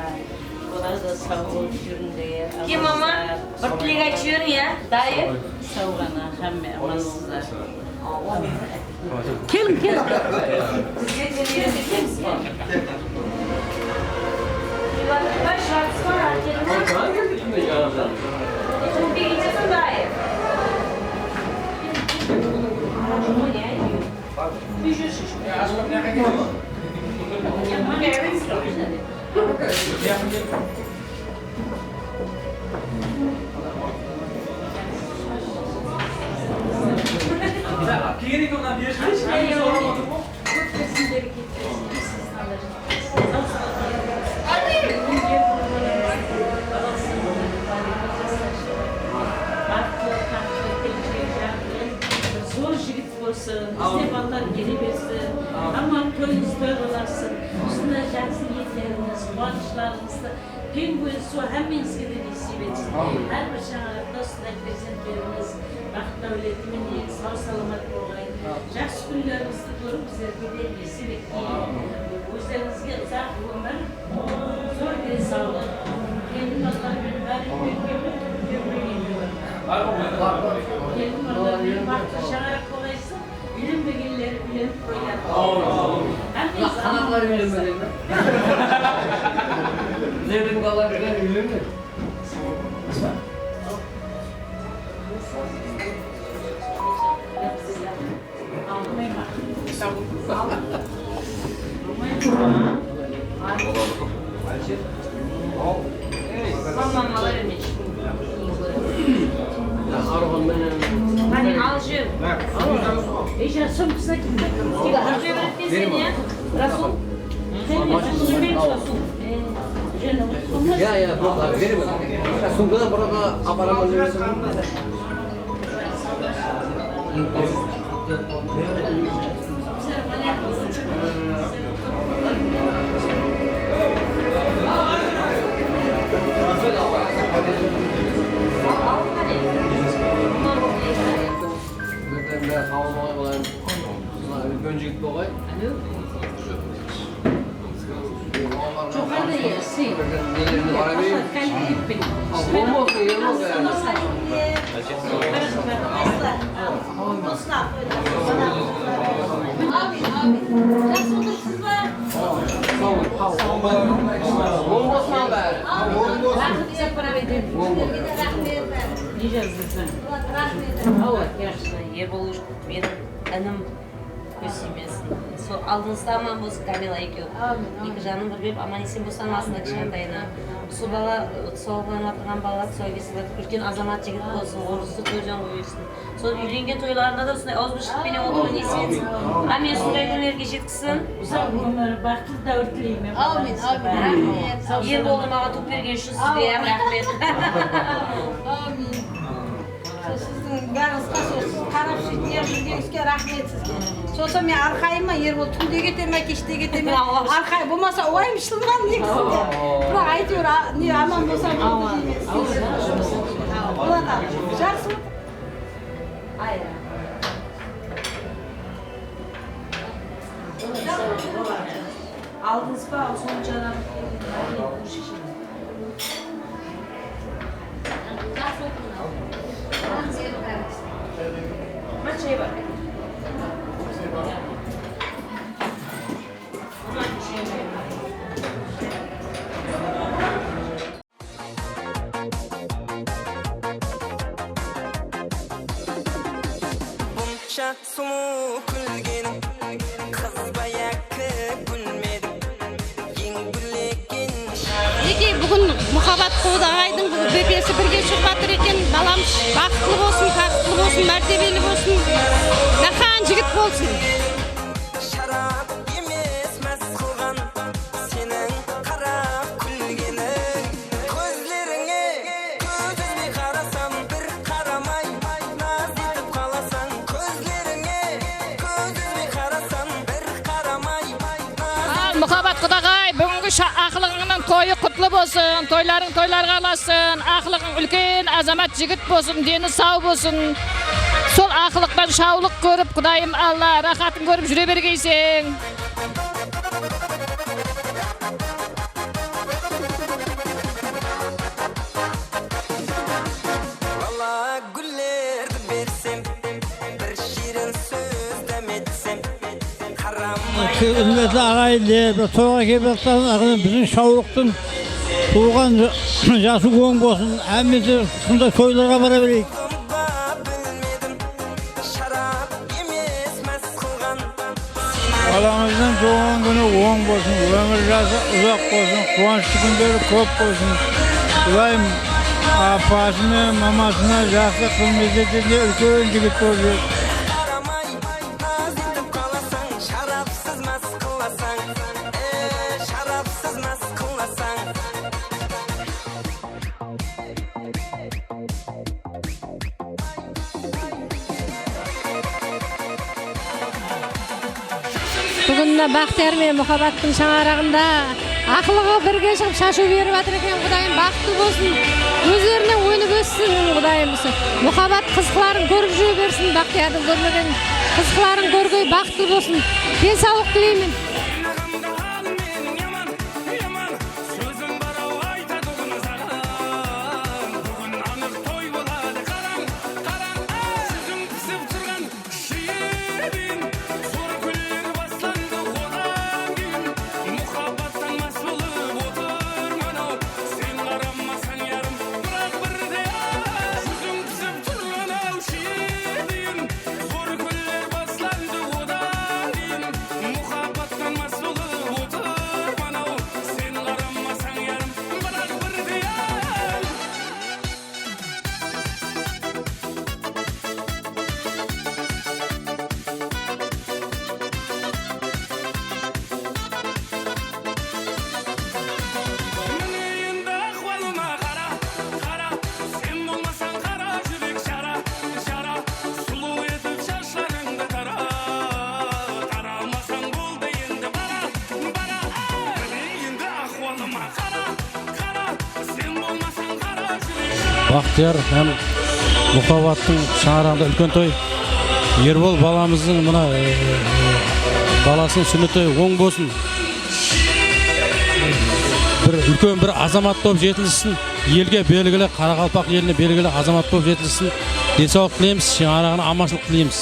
Boladı, saw bolıp júrińler. Kim, mama? Bir tilek aytıp jiberiń, ya, dayı. Saw ǵana, hámme amansızlar. Keliń, keliń. Júratıppa, juratıppa, keliń. Kim kiyinjesiń, dayı? Zor jigit bolsın, bizde balalar kele bersin. Aman, toyıńız toy bolasın. Usınday jaqsı niyetlerińiz, quwanıshlarıńızdı peń kóz suw hámmeńizge de nesip etsin. Hár bir shańaraqta usınday perzentlerimiz baxıt dáwleti menen saw-salamat bolǵay. Jaqsı kúnlerińizdi kórip bizlerge de nesip etken. Ózlerińizge uzaq ómir, zor densawlıq. Kelin balalar menen bári úylengen. Kelin balalar menen baxıtlı shańaraq bolaysız. Úylenbegenler úylenip qoyar. Qanaqlar úylenbegen? Bizlerdiń balalar úylenbegen. Qáne, al, júr. Ey, jan, sumkasına ketip kettim. Sen, ya? Rasul? Sen, ya, sen, ya, ya, bermen. Sumkadan bir aparaman. Úlken jigit bolǵay. Joqarıda edi, sıyır. Joqarıda, kálde keppeń. Bolmasın, bolmasın. Bolmasın bári. Bolmasın. Ne jazdırsın? Awa, jaqsı. Erbolıw, meniń inim. Sol aldıńızda aman bolsın, Kamila ekew. Amin, amin. Eki janın bir berip, aman-esen bolsın, alsın kishkentayına. Usı bala, tusawıqlanıp atırǵan bala, tusaw kesilip atır, úlken azamat jigit bolsın, orınlı toydan qoyılsın. Sol úylengen toylarında da usınday awızbirshillik penen otırıw nesip etsin. Amin, usınday kúnlerge jetkizsin. Uzaq ómir, baxıtlı dáwir tileymen. Amin, amin. Erboldı maǵan tuwıp bergeni ushın sizge hám raxmet. Amin. Sol sizdiń bárińizge, sol siz qarap sóytip júrgenińizge raxmet sizge. Solsa men arqayınman, Erbol túnde kete me, keshte kete me? Arqayın bolmasa uwayım shılǵan negizinde. Biraq áytewir, ne, aman bolsa boldı deymen. Boladı. Jaqsı. Aldıńız ba, sonshı adam kelgen, qáne, sheshemiz. Qansha bar? Bunsha sulıw kúlgeniń, qız ba yaki gúlmediń, eń gúllegen shaǵıń. Minekey, búgin Muhabbat Qudaǵaydıń búgin bepesi birge shıǵıp atır eken. Balamız baxıtlı bolsın, baxıtlı bolsın, mártebeli bolsın, naqan jigit bolsın. Sharap emes más qılǵan seniń qarap kúlgeniń. Kózlerińe kóz úzbey qarasam, bir qaramay naz etip qalasań. Kózlerińe kóz úzbey qarasam, bir qaramay naz. Al, Muhabbat Qudaǵay, búgingi sha-, aqlıǵıńnıń toyı qutlı bolsın, toylarıń toylarǵa ulasın, aqlıǵıń úlken azamat jigit bolsın, deni saw bolsın. Sol aqlıqtan shawlıq kórip, Qudayım Alla raxatın kórip júre bergeyseń. Bala gúllerdi bersem, bir shiyrin sóz dám etsem, qaramay. Húrmetli aǵayinler, bir toyǵa kelip atırsańız, aǵayın, biziń shawlıqtıń tuwǵan ja-, jası oń bolsın, hámmesi usınday toylarǵa bara bereyik. Sharap emes más qılǵan. Balańızdıń tuwǵan kúni oń bolsın, ómir jası uzaq bolsın, quwanıshlı kúnleri kóp bolsın. Qudayım apası menen mamasına jaqsı xızmet etetuǵın úlken jigit bolıp júr. Qaramay, naz etip qalasań, sharapsız más qılasań, e, sharapsız más qılasań. Búgin mına Baxtiyar menen Muhabbattıń shańaraǵında aqlıǵı birge shıǵıp shashıw berip atır eken. Qudayım baxıtlı bolsın, ózlerinen ónip óssin, Qudayım usı Muhabbat qızıqların kórip júre bersin, Baxtiyardıń kórmegen qızıqların kórgey baxıtlı bolsın. Densawlıq tileymen. Sózim bar-aw aytatuǵın saǵan, búgin anıq toy boladı, qarań, qarań, júziń pisip turǵan shirin, zor kúnler baslandı odan keyin, muhabbattan más bolıp otırman-aw, sen qaramasań, yarım, biraq birde-aq júziń pisip turǵan-aw shirin, zor kúnler baslandı odan keyin, muhabbattan más bolıp otırman-aw, sen qaramasań, yarım, biraq birde-aq. Mine endi ahwalıma qara, qara, sen bolmasań qara júrek jara, jara, sulıw etip shashlarıńdı tara, taramasań boldı endi bara, bara, mine endi ahwalıma qara, qara, sen bolmasań qara júrek jara. Baxtiyar hám Muhabbattıń shańaraǵında úlken toy. Erbol balamızdıń mına, e, e, balasınıń súnnet toyı oń bolsın. Bir úlken bir azamat bolıp jetilsin. Elge belgili, qaraqalpaq eline belgili azamat bolıp jetilsin. Densawlıq tileymiz, shańaraǵına amanshılıq tileymiz.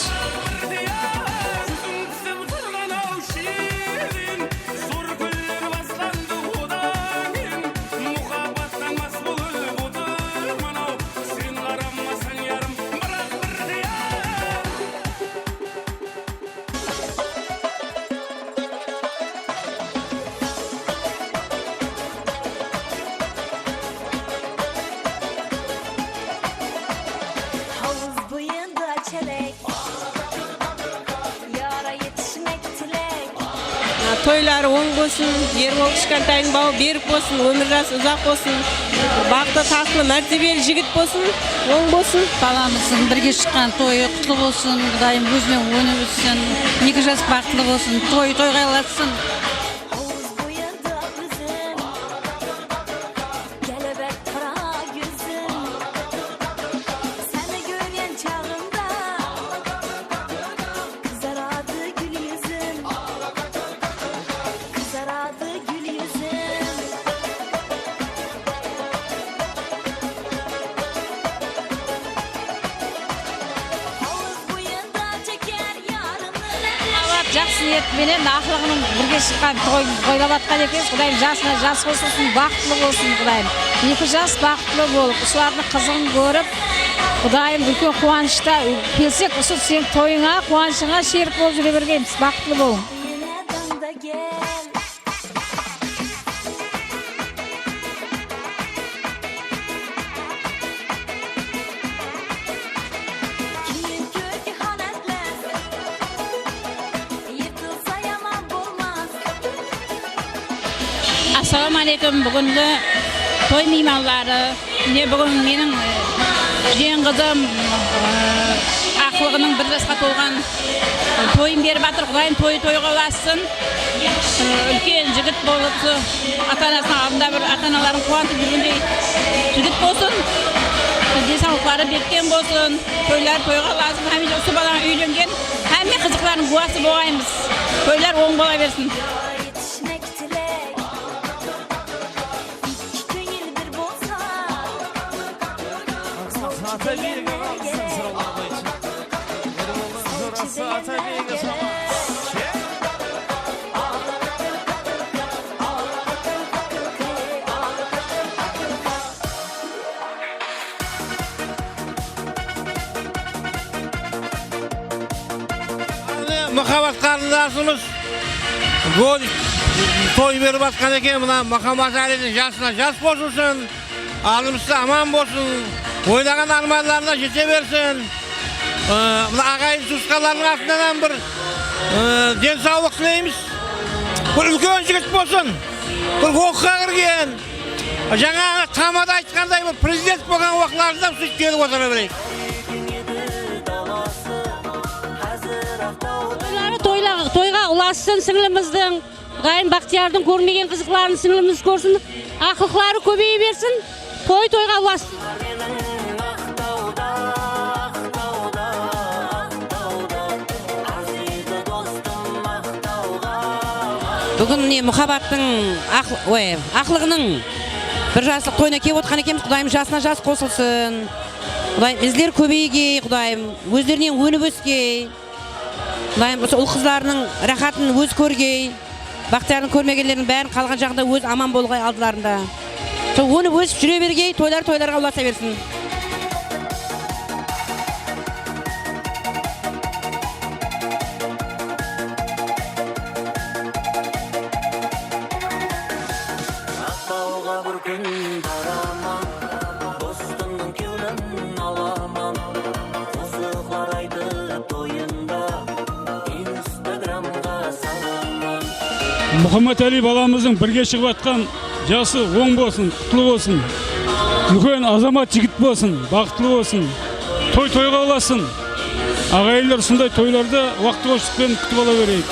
Toyları oń bolsın, Erbol kishkentaydıń baw berk bolsın, ómir jası uzaq bolsın, baxıtlı, taxtlı, mártebeli jigit bolsın, oń bolsın. Balamızdıń birge shıqqan toyı qutlı bolsın, Qudayım ózinen ónip óssin, eki jas baxıtlı bolsın, toy toyǵa ulassın. Hovız boyında bizim kelebek qara gúzim, seni kórgen shaǵımda qızaradı gúl júzim, qızaradı gúl júzim. Hovız boyında jeker yarımı. Abat, jaqsı niyet penen aqlıǵınıń birge shıqqan toy toylap atqan ekens. Qudayım jasına jas qosılsın, baxıtlı bolsın, Qudayım. Eki jas baxıtlı bolıp, usılardıń qızıǵın kórip, Qudayım úlken quwanıshta kelsek, usı seniń toyıńa, quwanıshıńa sherik bolıp júre bergeymiz. Baxıtlı bolıń. Assalawma áleykum, búgingi toy miymanları. Mine, búgin meniń, e, júregen qızım, e, aqlıǵınıń bir jasqa tolǵan, e, toyın berip atır. Qudayım toyı toyǵa ulassın. E, úlken jigit bolıp, usı ata-anasınıń aldında bir ata-analarıń quwanıp júrgendey jigit bolsın. Densalıqları berken bolsın. Toyları toyǵa ulasın. Hámiyshe usı balaǵa úylengen hámme qızıqlardıń gúwası bolaymız. Toylar oń bola bersin. Kóńil bir bolsa, Atabiyge qalsın, sıralama boyınsha. Jorası Atabiyge sawǵa. Mine, Muhabbat qarındasımız gol toy berip atqan eken, mına Muhammadáliydiń jasına jas qosılsın. Aldımızda aman bolsın, oylaǵan ármanlarına jete bersin. Ee, mına aǵayin tuwısqanlardıń atınan hám bir, ee, densawlıq tileymiz. Bir úlken jigit bolsın, bir oqıwǵa kirgen, jańaǵı tamada aytqanday, bir prezident bolǵan waqıtlarında sóytip kelip otıra bereyik. Toyları toyla-, toyǵa ulassın sińlimizdiń. Qudayım Baxtiyardıń kórmegen qızıqların sińlimiz kórsin. Aqlıqları kóbeye bersin. Toy toyǵa ulassın. Búgin mine Muhabbattıń aq-, oy, aqlıǵınıń bir jaslıq toyına kelip otırǵan ekenbiz. Qudayım jasına jas qosılsın. Qudayım izler kóbeygey, Qudayım ózlerinen ónip ósgey. Qudayım usı ul-qızlarınıń ráhátın ózi kórgey. Baxtiyardıń kórmegenleriniń bárin qalǵan jaǵında ózi aman bolǵay aldılarında. Sol ónip ósip júre bergey, toylar toylarǵa ulasa bersin. Aqtawǵa bir kún baraman, dostımnıń kewlin alaman, qosıqlar aytıp toyın Instagramǵa salaman. Muhammadali balamızdıń birge shıǵıp atqan jası oń bolsın, qutlı bolsın. Úlken azamat jigit bolsın, baxıtlı bolsın. Toy toyǵa ulasın. Aǵayinler usınday toylardı waqtı boshlıqpen kútip ala bereyik.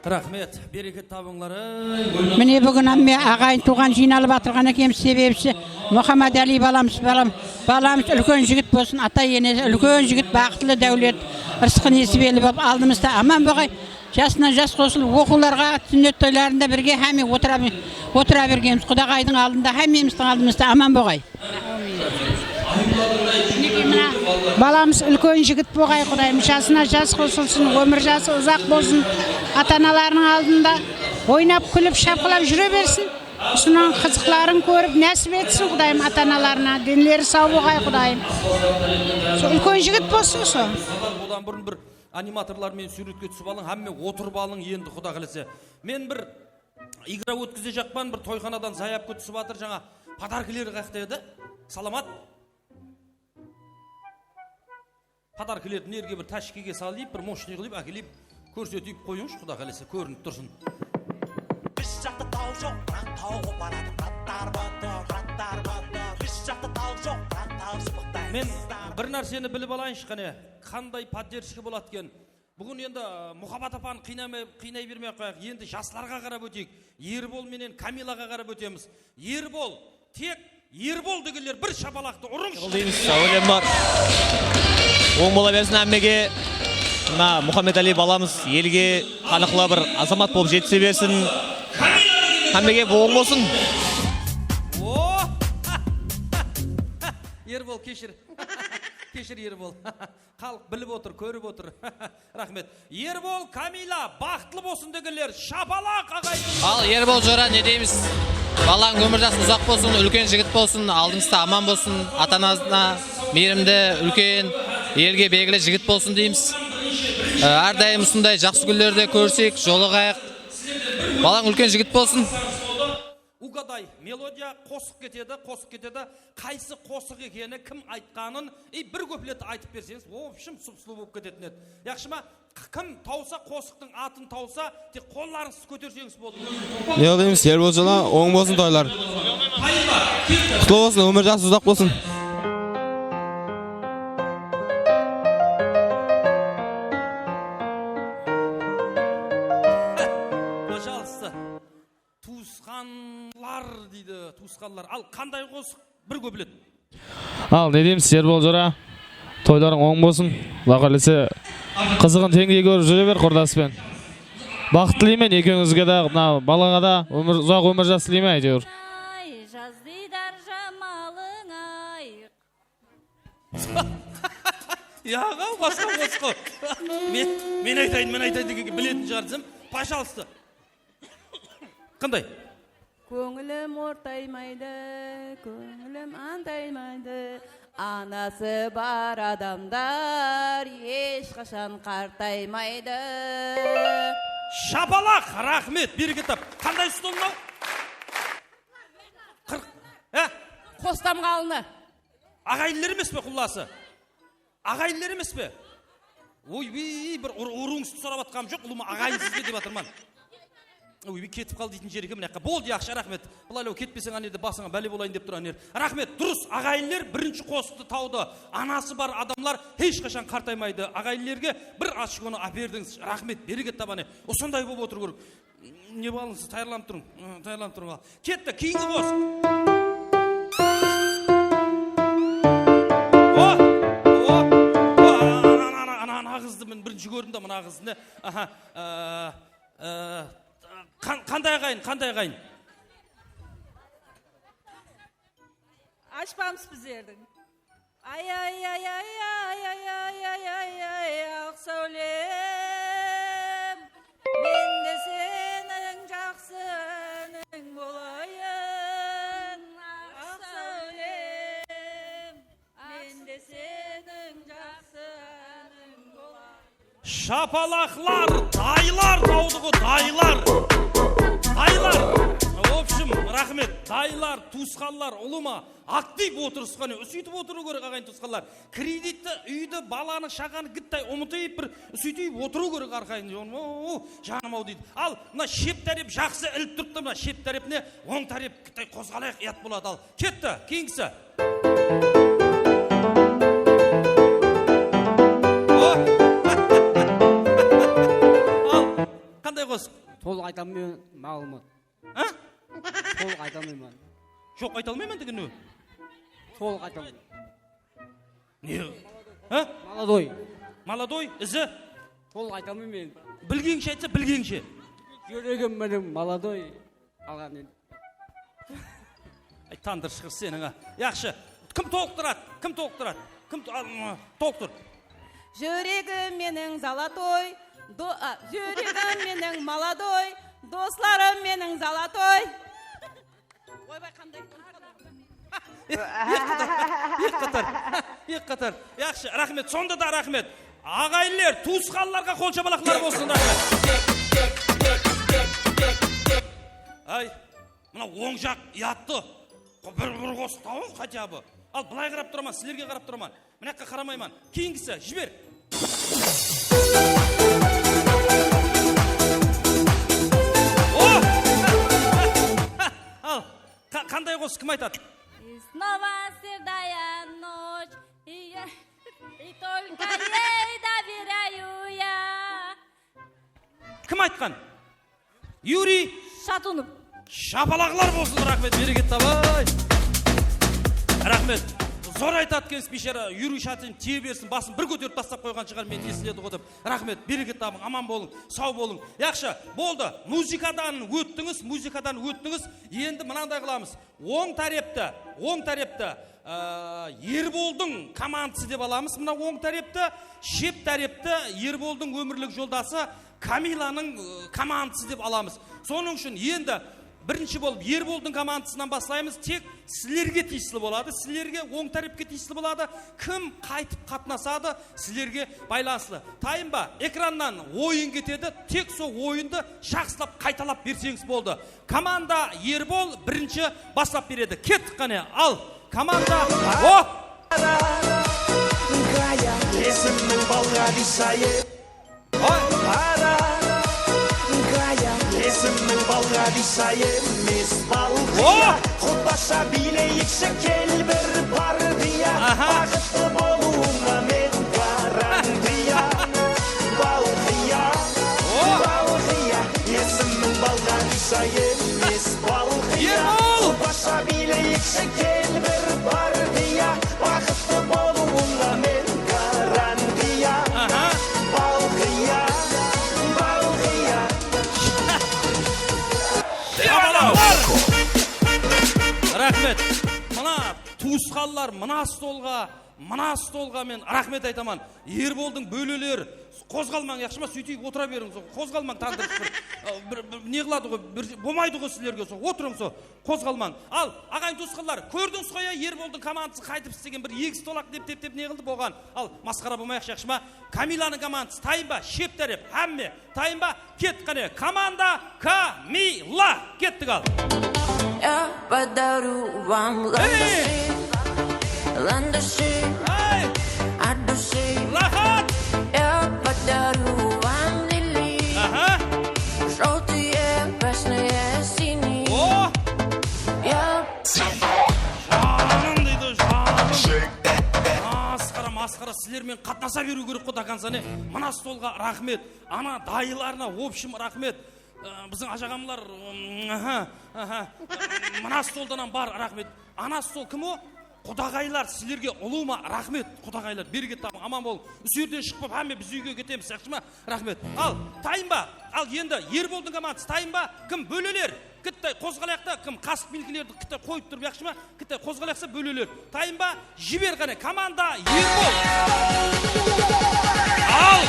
Raxmet, bereket tabıńlar, ey, oynap. Mine, búgin hámme aǵayin tuwǵan jıynalıp atırǵan ekenbiz, sebebisi Muhammadali balamız, balam, balamız úlken jigit bolsın, ata-enesi úlken jigit, baxıtlı, dáwlet, ırısqı nesibeli bolıp, aldımızda aman bolǵay. Jasına jas qosılıp, oqıwlarǵa, súnnet toylarında birge hámme otıra, otıra bergenbiz. Qudaǵaydıń aldında, hámmemizdiń aldımızda aman bolǵay. Minekey, mına balamız úlken jigit bolǵay, Qudayım jasına jas qosılsın, ómir jası uzaq bolsın, ata-analarınıń aldında oynap, kúlip, shapqılap júre bersin. Usınıń qızıqların kórip, násip etsin Qudayım ata-analarına, denleri saw bolǵay Qudayım. Sol úlken jigit bolsın sol. Odan burın bir animatorlar menen súwretke túsip alıń, hámme otırıp alıń endi Quda qálese. Men bir igra ótkizejaqpan, bir toyxanadan zayavka túsip atır, jańa podarkalar qayaqta edi? Salamat. Podarkalardı nerge bir táshkege salayıp, bir moshniy qılıp ákelip, kórsetip qoyıńshı, Quda qálese, kórinip tursın. Biz jaqta taw joq, biraq taw qoparadı, brattar, brattar, brattar, brattar. Biz jaqta taw joq, biraq taw shıpıqtay. Men bir nárseni bilip alayınshı, qáne, qanday podderjka boladı eken. Búgin endi, ı, Muhabbat apanı qıynamay, qıynay bermey-aq qoyayıq. Endi jaslarǵa qarap óteyik. Erbol menen Kamilaǵa qarap ótemiz. Erbol, tek Erbol degenler bir shapalaqtı urıńshı. Erbol deymiz, sáwlem bar. Oń bola bersin hámmege. Mına Muhammed Ali balamız elge tanıqlı bir azamat bolıp jetise bersin. Hámmege oń bolsın. O! Erbol, keshir. Keshir, Erbol. Xalıq bilip otır, kórip otır. Raxmet. Erbol, Kamila, baxıtlı bolsın degenler, shapalaq, aǵayın. Al, Erbol jora, ne deymiz? Balań ómir jası uzaq bolsın, úlken jigit bolsın, aldıńızda aman bolsın, ata-anasına miyrimli, úlken, elge belgili jigit bolsın deymiz. Á, árdayım usınday jaqsı kúnlerde kóriseyik, jolıǵayıq. Balań úlken jigit bolsın. Угадай, melodiya, qosıq ketedi, qosıq ketedi. Qaysı qosıq ekeni, kim aytqanın, ey, bir kupletti aytıp berseńiz, в общем, sıp-sılı bolıp ketetin edi. Yaqshı ma? Kim tawsa, qosıqtıń atın tawsa, tek qollarıńızdı kóterseńiz boldı. Ne deymiz, Erbol jora, oń bolsın toylar. Qutlı bolsın, ómir jası uzaq bolsın. Пожалуйста. Tuwısqanlar deydi, tuwısqanlar. Al, qanday qosıq? Bir kuplet. Al, ne deymiz, Erbol jora? Toylarıń oń bolsın. Quda qálese, qızıǵın teńdey kórip júre ber, qurdas penen. Baxıt tileymen ekewińizge de, mına balaǵa da ómir, uzaq ómir jas tileymen, áytewir. Ay, jaz diydar jamalıń-ay. Yaǵa, basqa qosıq. Men, men aytayın, men aytayın degenge biletin shıǵar desem, пожалуйста. Qanday? Kóńilim ortaymaydı, kóńilim antaymaydı. Anası bar adamlar hesh qashan qartaymaydı. Shapalaq, raxmet, bereket tap. Qanday stol mınaw? Qırq, há? Qostamǵa alını. Aǵayinler emes pe qullası? Aǵayinler emes pe? Oy, bir ur-, urıwıńızdı sorap atqanım joq, ulıwma aǵayinsız be dep atırman. Oy, ketip qal deytin jer eken mına jaqqa. Boldı, yaqshı, raxmet. Bılaylaw ketpeseń, ane jerde basıńa bále bolayın dep turǵan jer. Raxmet, durıs, aǵayinler birinshi qosıqtı tawdı. Anası bar adamlar hesh qashan qartaymaydı. Aǵayinlerge bir ochkonı áperdińiz. Raxmet, bereket tap, ane. Usınday bolıp otırıw kerek. Ne balıń, siz tayarlanıp turıń. Hı, tayarlanıp turıń. Ketti, keyingi qosıq. O, o, o, ana, ana, ana, ana qızdı men birinshi kórdim de, mına qızdı. Aha, e, e, qan-, qanday aǵayin, qanday aǵayin? Ashpamız bizlerdiń. Ay, ay, ay, aq sáwlem, men de seniń jaqsı iniń bolayın. Aq sáwlem, men de seniń jaqsı iniń bolayın. Shapalaqlar, dayılar, tawdıǵı dayılar. Dayılar. В общем, raxmet. Dayılar, tuwısqanlar, ulıwma. Aktiv otırıs, qáne, úsiytip otırıw kerek, aǵayin tuwısqanlar. Kreditti, úydi, balanı, shaǵanı gittay umıtıp, bir úsiytip otırıw kerek, arqayın. O, janım-aw deydi. Al, mına shep tárep jaqsı ilip turıptı, mına shep tárepine, oń tárep gittay qozǵalayıq, uyat boladı. Al, ketti, keyingisi. O! Al, qanday qosıq? Tolıq ayta almayman, maǵlıwmat. Há? Tolıq ayta almayman. Joq, ayta almayman degen ne? Tolıq ayta almayman. Ne? Há? Молодой. Молодой, izi? Tolıq ayta almayman men. Bilgenshe aytsa, bilgenshe. Júregim meniń молодой. Alǵan endi. Ay, tandır shıǵır seniń, a. Yaqshı. Kim tolıq turadı? Kim tolıq turadı? Kim to-, a, m-, tolıq tur. Júregim meniń золотой, do-, a, júregim meniń молодой, doslarım meniń золотой. Oybay, qanday? Eki qatar, eki qatar, eki qatar. Yaqshı, raxmet, sonda da raxmet. Aǵayinler, tuwısqanlarǵa qol shapalaqlar bolsın, raxmet. Ay, mına oń jaq uyattı. Bir, bir qosıq tawıń, хотя бы. Al, bılay qarap turaman, sizlerge qarap turaman. Mına jaqqa qaramayman. Keyingisi, jiber. O! Al, qa-, qanday qosıq, kim aytadı? И снова сердая ночь, и я, и только ей доверяю я. Kim aytqan? Yuriy Shatunov. Shapalaqlar bolsın, raxmet, bereket tabay. Raxmet. Zor aytadı ekensiz, biyshara. Yuriy Shatunov tiye bersin, basın bir kóterip taslap qoyǵan shıǵar, men esledi ǵo dep. Raxmet, bereket tabıń, aman bolıń, saw bolıń. Yaqshı, boldı. Muzıkadan óttińiz, muzıkadan óttińiz. Endi mınanday qılamız. Oń tárepti, oń tárepti, aa, Erboldıń komandısı dep alamız. Mına oń tárepti, shep tárepti Erboldıń ómirlik joldası Kamilanıń, ıı, komandısı dep alamız. Sonıń ushın endi birinshi bolıp Erboldıń komandısınan baslaymız. Tek sizlerge tiyisli boladı, sizlerge, oń tárepke tiyisli boladı. Kim qaytıp qatnasadı, sizlerge baylanıslı. Tayınba, ekrannan oyın ketedi, tek sol oyındı jaqsılap qaytalap berseńiz boldı. Komanda Erbol birinshi baslap beredi. Kettik qáne. Al, komanda. O! Kaya, esimniń balǵa diysaye. Oy! Ara, Kaya, esimniń balǵa diysaye, mis balqıya. O! Qutbasha biyleyikshi, kel bir bar diya. Aha! Baxıtlı bolıwıńa men garantiya. Balqıya, o! Balqıya, esimniń balǵa diysaye, mis balqıya. Erol! Qutbasha biyleyikshi, kel bir bar diya. Baxıtlı bolıwıńa men garantiya. Aha. Balqıya, balqıya. Raxmet. Mına tuwısqanlar, mına stolǵa, mına stolǵa men raxmet aytaman. Erboldıń bóleler, qozǵalmań, yaqshı ma? Sóytip otıra beriń, sol qozǵalmań, tandırıp bir, bir, bir ne qıladı ǵoy, bir bolmaydı ǵoy sizlerge, sol otırıń, sol qozǵalmań. Al, aǵayin tuwısqanlar, kórdińiz ǵoy ya, Erboldıń komandası qaytıp islegen bir eki stolaq dep, dep, dep ne qıldı, bolǵan. Al, masqara bolmayıqshı, yaqshı ma? Kamilanıń komandası, tayın ba, shep tárep, hámme tayın ba? Kettik qáne, komanda Kamila. Kettik al. Я подарю вам ландыши, ландыши, от души. Raxat! Я подарю вам лилии, aha, жёлтые, красные, синие. O! Я... Janım deydi, janım. Masqara, masqara, sizler menen qatnasa beriw kerek ǵo до конца, ne? Mına stolǵa raxmet. Ana dayılarına, в общем, raxmet. Ee, biziń ájaǵamlar, ım, aha, aha. Mına stoldan hám bar, raxmet. Ana stol kim o? Qudaǵaylar, sizlerge ulıwma raxmet, qudaǵaylar, bereket tabıń, aman bolıń. Usı jerden shıǵıp, hámme biz úyge ketemiz, yaqshı ma? Raxmet. Al, tayın ba? Al, endi Erboldıń komandası tayın ba? Kim bóleler? Kittay qozǵalayıq ta, kim qasıq milkelerdi kittay qoyıp turıp, yaqshı ma? Kittay qozǵalayıqsa bóleler. Tayın ba? Jiber qáne, komanda Erbol. Al!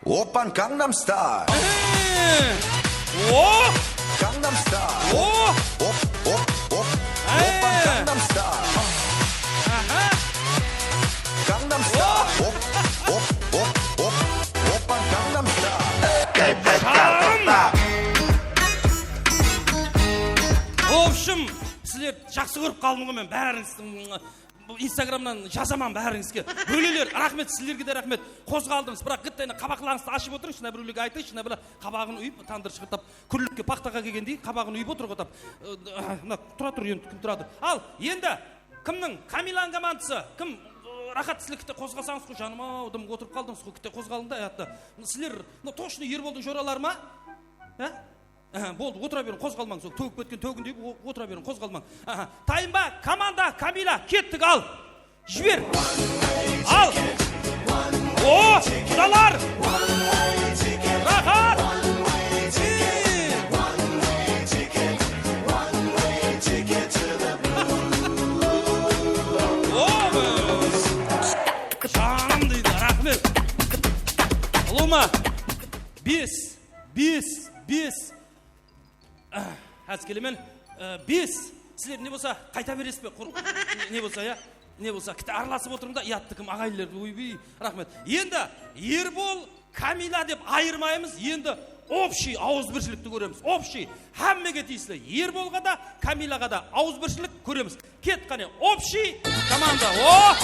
Oppan Gangnam Style. Ee! O! Gangnam Style. O! Op, op, op. Ee! Oppan Gangnam Style. Aha! Gangnam Style. O! Op, op, op, op. Oppan Gangnam Style. Janım! В общем, sizler jaqsı kórip qaldım ǵoy men, bárińizdiń. Bul Instagramnan jazaman bárińizge. Bóleler, raxmet, sizlerge de raxmet. Qozǵaldıńız, biraq gittayına qabaqlarıńızdı ashıp otırıń, shına birewlerge aytayın, shına bala qabaǵın úyip, tandır shıǵırtap, kúnlikke paxtaǵa kelgendey qabaǵın úyip otır ǵo tap. Ee, mına, tura tur, endi kim turadı? Al, endi kimniń? Kamilanıń komandısı. Kim? Raxat, sizler kitte qozǵalsańız ǵo, janım-aw, dım otırıp qaldıńız ǵo, kitte qozǵalıń da, ayatta. Sizler, mına, tochno Erboldıń joraları ma? Há? Aha, boldı, otıra beriń, qozǵalmań, sol tógip ketken tógindey o-, otıra beriń, qozǵalmań. Aha, tayın ba, komanda Kamila, kettik, al. Jiber. Al. O, qudalar. Raxat. O, janım deydi, raxmet. Ulıwma. Bes, bes, bes. Ah, Házir kelemen. E, bes. Sizler ne bolsa qayta beresiz be? Qur-, ne, ne bolsa, ya? Ne bolsa, kite aralasıp otırıń da, uyattı kim, aǵayinlerdi, oybiy, raxmet. Endi Erbol, Kamila dep ayırmaymız, endi общий awızbirshilikti kóremiz. Общий, hámmege tiyisli. Erbolǵa da, Kamilaǵa da awızbirshilik kóremiz. Ket, qáne, общий komanda. O!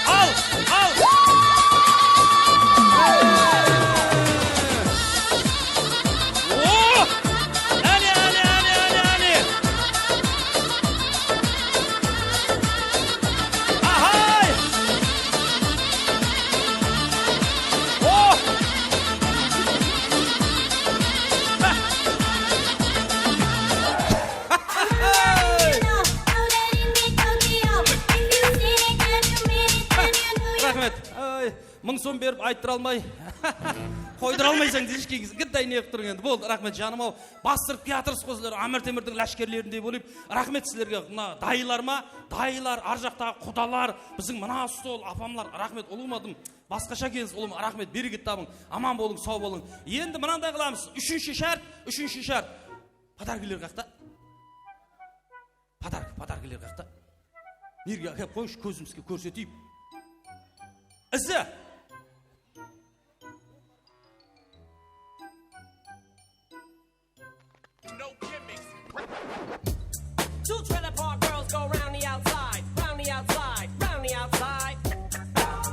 Al, al! O! Áne, áne, áne, áne, áne! Ahay! O! Raxmet. Ay, mıń som berip ayttıra almay. Qoydıra almaysań, deyshi, keyin gidday ne qılıp turıń endi. Boldı, raxmet, janım-aw. Bastırıp kiyatırız ǵoy sizler, Ámir Temirdiń láshkerlerindey bolıp. Raxmet sizlerge, mına dayılarıma, dayılar, ar jaqtaǵı qudalar, biziń mına stol, apamlar, raxmet, ulıwma dım. Basqasha ekensiz, ulıwma, raxmet, bereket tabıń, aman bolıń, saw bolıń. Endi mınanday qılamız, úshinshi shárt, úshinshi shárt. Podarkalar qaqta? Podarka, podarkalar qaqta? Nerge ákep qoyıńshı, kózimizge kórseteyik. Izi. Two trailer park girls go round the outside, round the outside, round the outside.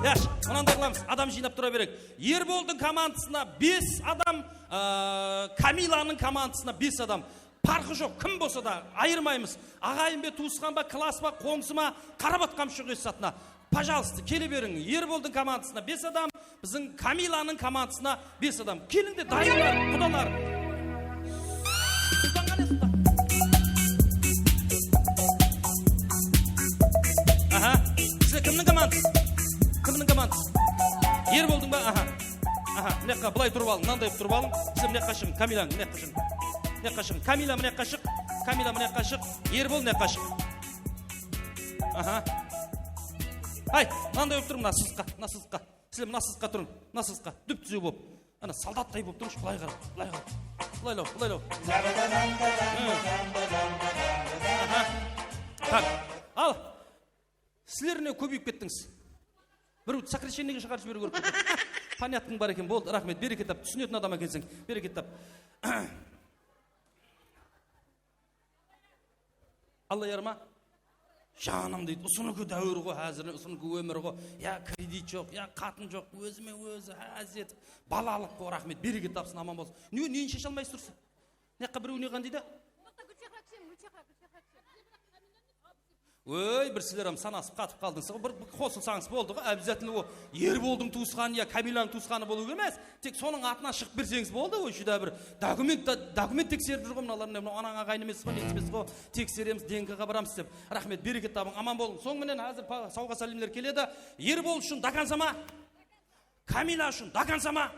Yaqshı, mınanday qılamız, adam jıynap tura berek. Erboldıń komandasına bes adam, ıı, Kamilanıń komandasına bes adam. Parqı joq, kim bolsa da ayırmaymız. Aǵayin be, tuwısqan ba, klass pa, qońsı ma, qarap atqanımız joq hesh zatına. Пожалуйста, kele beriń. Erboldıń komandasına bes adam, biziń Kamilanıń komandasına bes adam. Keliń de, dayılar, qudalar. Sultan qáne, Sultan? Aha. Sizler kimniń komandası? Kimniń komandası? Erboldıń ba? Aha. Aha. Mına jaqqa bılay turıp alıń, mınanday qılıp turıp alıń. Sizler mına jaqqa shıǵıń, Kamilań mına jaqqa shıǵıń. Mına jaqqa shıǵıń. Kamila mına jaqqa shıq. Kamila mına jaqqa shıq. Erboldı mına jaqqa shıq. Aha. Ay, mınanday bolıp tur, mına sızıqqa, mına sızıqqa. Sizler mına sızıqqa turıń, mına sızıqqa. Dúp-dúziw bolıp. Ana, soldattay bolıp turıńshı, bılay qarap, bılay qarap. Bılaylaw, bılaylaw. Hı. Aha. Tak. Al. Sizler ne kóbeyip kettińiz? Bir сокращениеge shıǵarıp jiberiw kerek. Понятныń bar eken, boldı, raxmet, bereket tap, túsinetin adam ekenseń, bereket tap. Alla yarama. Janım deydi, usınıki dáwir ǵo, házir usınıki ómir ǵo. Ya kredit joq, ya qatın joq, ózime ózi házir etip. Balalıq ǵo, raxmet, bereket tapsın, aman bolsın. Ne, neni sheshe almay tursa? Mına jaqqa birew ne qan deydi? Toqta, gúl shaqıraq ishemiz, gúl shaqıraq, gúl shaqıraq ishemiz. Óy, bir sizler hám sanasıp qatıp qaldıńız ǵo, bir, bir qosılsańız boldı ǵo, обязательно o Erboldıń tuwısqanı ya Kamilanıń tuwısqanı bolıw emes, tek sonıń atınan shıǵıp berseńiz boldı ǵo, júdá bir dokument, dokument tekserip júr ǵo mınalar, mine, mınaw anań aǵayin emes ǵo, ne emes ǵo, tekseremiz, D N K-ǵa baramız dep. Raxmet, bereket tabıń, aman bolıń. Sonıń menen házir pa-, sawǵa sálemler keledi. Erbol ushın до конца ma? Kamila ushın до конца ma?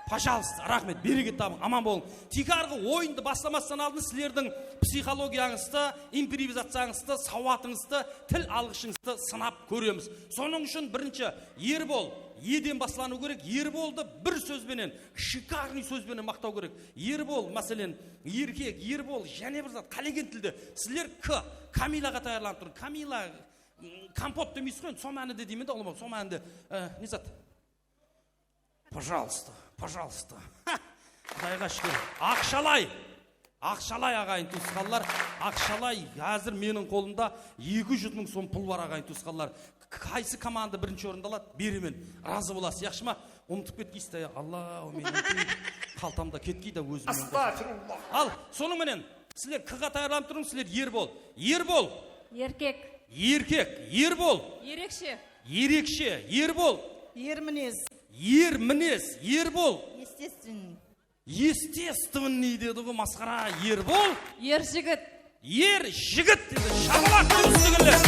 Пожалуйста, raxmet, bereket tabıń, aman bolıń. Tiykarǵı oyındı baslamastan aldın sizlerdiń psixologiyańızdı, improvizaciyańızdı, sawatıńızdı, til alǵıshıńızdı sınap kóremiz. Sonıń ushın birinshi Erbol, E-den baslanıw kerek. Erboldı bir sóz benen, шикарный sóz benen maqtaw kerek. Erbol, máselen, erkek, Erbol, jáne bir zat, qálegen tilde. Sizler K, Kamilaǵa tayarlanıp turıń. Kamila, mm, kompot demeysiz ǵoy, endi, sol mánide deymen de, ulıwma, sol mánide, e, ne zat? Пожалуйста, пожалуйста. Ha! Qudayǵa shúkir. Aqshalay. Aqshalay, aǵayin tuwısqanlar. Aqshalay, házir meniń qolımda eki júz mıń som pul bar, aǵayin tuwısqanlar. Qaysı komanda birinshi orındı aladı? Beremen. Razı bolasız, yaqshı ma? Umıtıp ketkeysiz de, ya Alla, men qaltamda ketkey de ózimnen. Astagfirullah. Al, sonıń menen sizler K-ǵa tayarlanıp turıń, sizler Erbol. Erbol. Erkek. Erkek. Erbol. Erekshe. Erekshe. Erbol. Er minez. Er minez. Erbol. Естественный. Естественный dedi ǵo, masqara. Erbol. Er jigit. Er jigit dedi. Shabalaq, durıs degenler.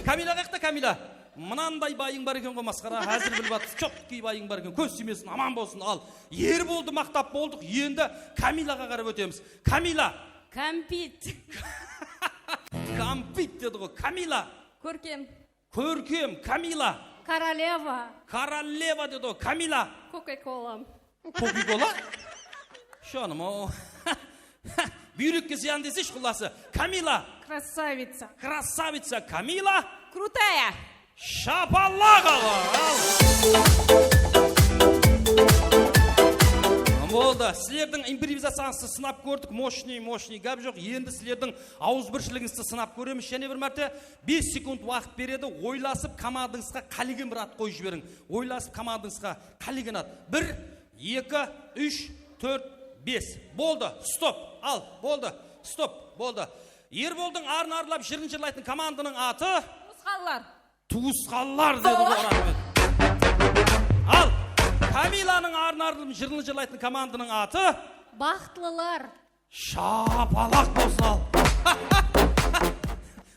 Kamila qayaqta, Kamila? Mınanday bayıń bar eken ǵo, masqara. Házir bilip atırsız. Chotkiy bayıń bar eken. Kóz tiymesin, aman bolsın. Al, Erboldı maqtap boldıq. Endi Kamilaǵa qarap ótemiz. Kamila. Kámpit. Kámpit dedi ǵo. Kamila. Kórkem. Kórkem. Kamila. Королева. Королева dedi ǵo. Kamila. Кока-кола. Кока-кола? Janım-aw. Búyrekke zıyan deseshi, qullası. Kamila. Красавица. Красавица Kamila. Крутая. Shapalaq awa. Boldı. Sizlerdiń improvizaciyańızdı sınap kórdik. Moshnıy, moshnıy, gáp joq. Endi sizlerdiń awızbirshiligińizdi sınap kóremiz. Jáne bir márte bes sekund waqıt beredi. Oylasıp, komandańızǵa qálegen bir at qoyıp jiberiń. Oylasıp, komandańızǵa qálegen at. Bir, eki, úsh, tórt, bes. Boldı. Stop. Al. Boldı. Stop. Boldı. Erboldıń arın arlap jırın jırlaytın komandanıń atı? Tuwısqanlar. Tuwısqanlar dedi ǵoy, raxmet. Al, Kamilanıń arnarlım jırını jırlaytın komandanıń atı? Baxıtlılar. Shapalaq bolsın, al.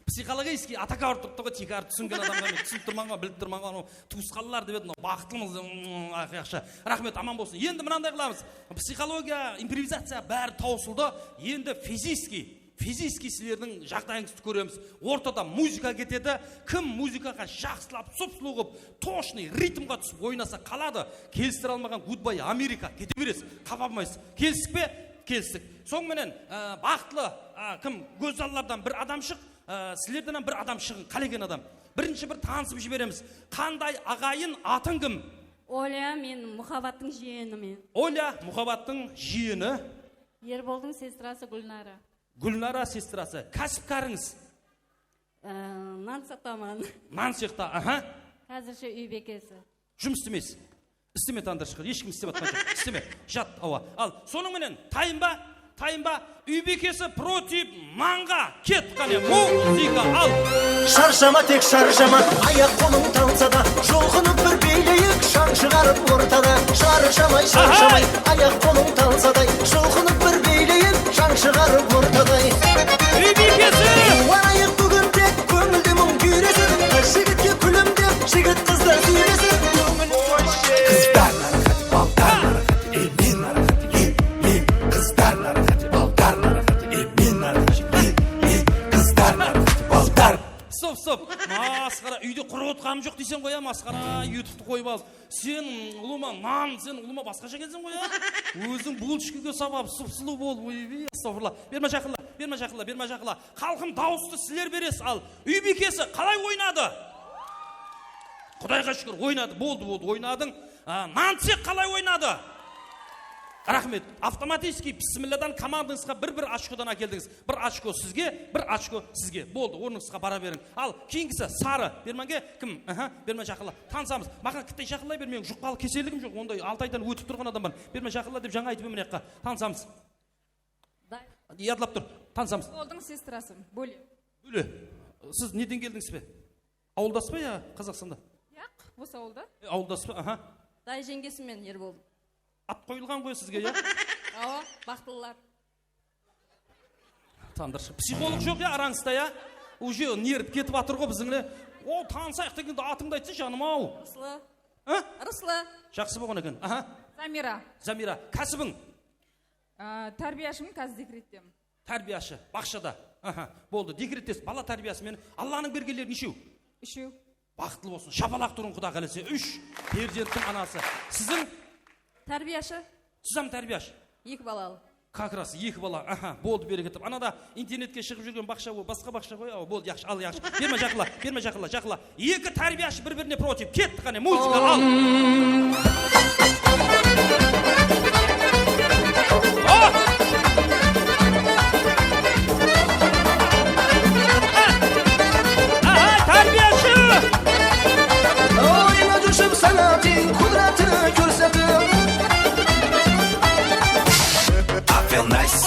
Psixologiskiy ataka urıp turıptı ǵoy, tiykar túsingen adamǵa men túsinip turman ǵoy, bilip turman ǵoy, anau tuwısqanlar dep edi, mınaw baxıtlımız, mm, yaqshı. Raxmet, aman bolsın. Endi mınanday qılamız. Psixologiya, improvizaciya bári tawsıldı. Endi fiziskiy Fiziskiy sizlerdiń jaǵdayıńızdı kóremiz. Ortada muzıka ketedi. Kim muzıkaǵa jaqsılap, sup-sulıw qılıp, toshnıy ritmǵa túsip oynasa qaladı. Kelistire almaǵan goodbye Amerika, kete beresiz. Tapa almaysız. Kelistik pe? Kelistik. Soń menen, e, baxıtlı, e, kim, gózzallardan bir adam shıq, e, sizlerden hám bir adam shıǵıń, qálegen adam. Birinshi bir tanısıp jiberemiz. Qanday aǵayın, atıń kim? Olya, men Muhabbattıń jiyenimen. Olya, Muhabbattıń jiyeni. Erboldıń sestrası Gúlnara. Gúlnara sestrası. Kásipkarıńız? Á, nan sataman. Nan cexta, aha. Házirshe úy bekesi. Jumıs islemeysiz. Isteme, tandır shıǵar. Hesh kim islemey atqan joq. Isteme. Jat, awa. Al, sonıń menen tayın ba? Tayın ba? Úy bekesi против nanǵa. Ket, qáne, muzıka al. Sharshama, tek sharshama, ayaq-qolıń talsa da, julqınıp bir biyleyik, shań shıǵarıp ortada. Sharshama, sharshama, ayaq-qolıń talsa da, julqınıp bir biyleyik, shań shıǵarıp ortada. Úy biykesi! Quwanayıq búgin tek, kóńilde muń kúyresin, qız jigitke kúlimdep, jigit qızdı súyresin. Kóńil Qızlar naraxat, ballar naraxat, ey, men naraxat, ey, ey. Qızlar naraxat, ballar naraxat, ey, men naraxat, ey, ey. Qızlar naraxat, ballar. Stop, stop. Masqara, úyde qurıp otqanım joq deyseń ǵoy, ya, masqara, YouTube'tı qoyıp al. Sen ulıwma nan, sen ulıwma basqasha ekenseń ǵoy, ya. Óziń bulshkige sabap, sup-sulıw bolıp, oybey, astagfirullah. Berma jaqınla, berma jaqınla, berma jaqınla. Xalqım, dawıstı sizler beresiz, al úy biykesi qalay oynadı? Qudayǵa shúkir, oynadı, boldı, boldı, oynadıń. A, nan cek qalay oynadı? Raxmet. Avtomatiskiy bismilladan komandańızǵa bir-bir ochkodan ákeldińiz. Bir ochko sizge, bir ochko sizge. Boldı, ornıńızǵa bara beriń. Al, keyingisi sarı. Bermanga kim? Aha, berma jaqınla. Tanısamız. Maǵan kittey jaqınlay bermeń, juqpalı keselligim joq. Onday altı aydan ótip turǵan adamman. Berma jaqınla dep jańa aytıp edim mına jaqqa. Tanısamız. Yadlap tur. Tanısamız. Boldıń sestrası. Bóle. Bóle. Siz neden keldińiz be? Awıldas pa ya Qazaqstanda? Yaq, bosa awılda. E, awıldas pa? Aha. Day jengesimen, Erboldım. At qoyılǵan ǵoy sizge, ya? Awa, baxtlılar. Tandırshı. Psixolog joq ya arańızda, ya? Uje nerv ketip atır ǵo bizińle. O, tanısayıq degende atıńdı aytsa, janım-aw. Ruslı. A? Ruslı. Jaqsı bolǵan eken. Aha. Zamira. Zamira. Kásibiń? Á, tárbiyashımın, házir dekrettemen. Tárbiyashı, baqshada. Aha, boldı, dekrettesiz. Bala tárbiyası menen. Allanıń bergenleri neshew? Úshew. Baxıtlı bolsın. Shapalaq turıń, Quda qálese. Úsh perzenttiń anası. Siziń? Tárbiyashı. Siz hám tárbiyashı. Eki balalı. Как раз eki bala. Aha, boldı, bereket. Anada internetke shıǵıp júrgen baqsha, o basqa baqsha ǵoy. Awa, boldı, yaqshı, al, yaqshı. Berma jaqınla, berma jaqınla, jaqınla. Eki tárbiyashı bir-birine против. Ketti, qáne, muzıka al. Aha, tárbiyashı! Oynadıshım, sana teń qudratı kórsetip. I feel nice,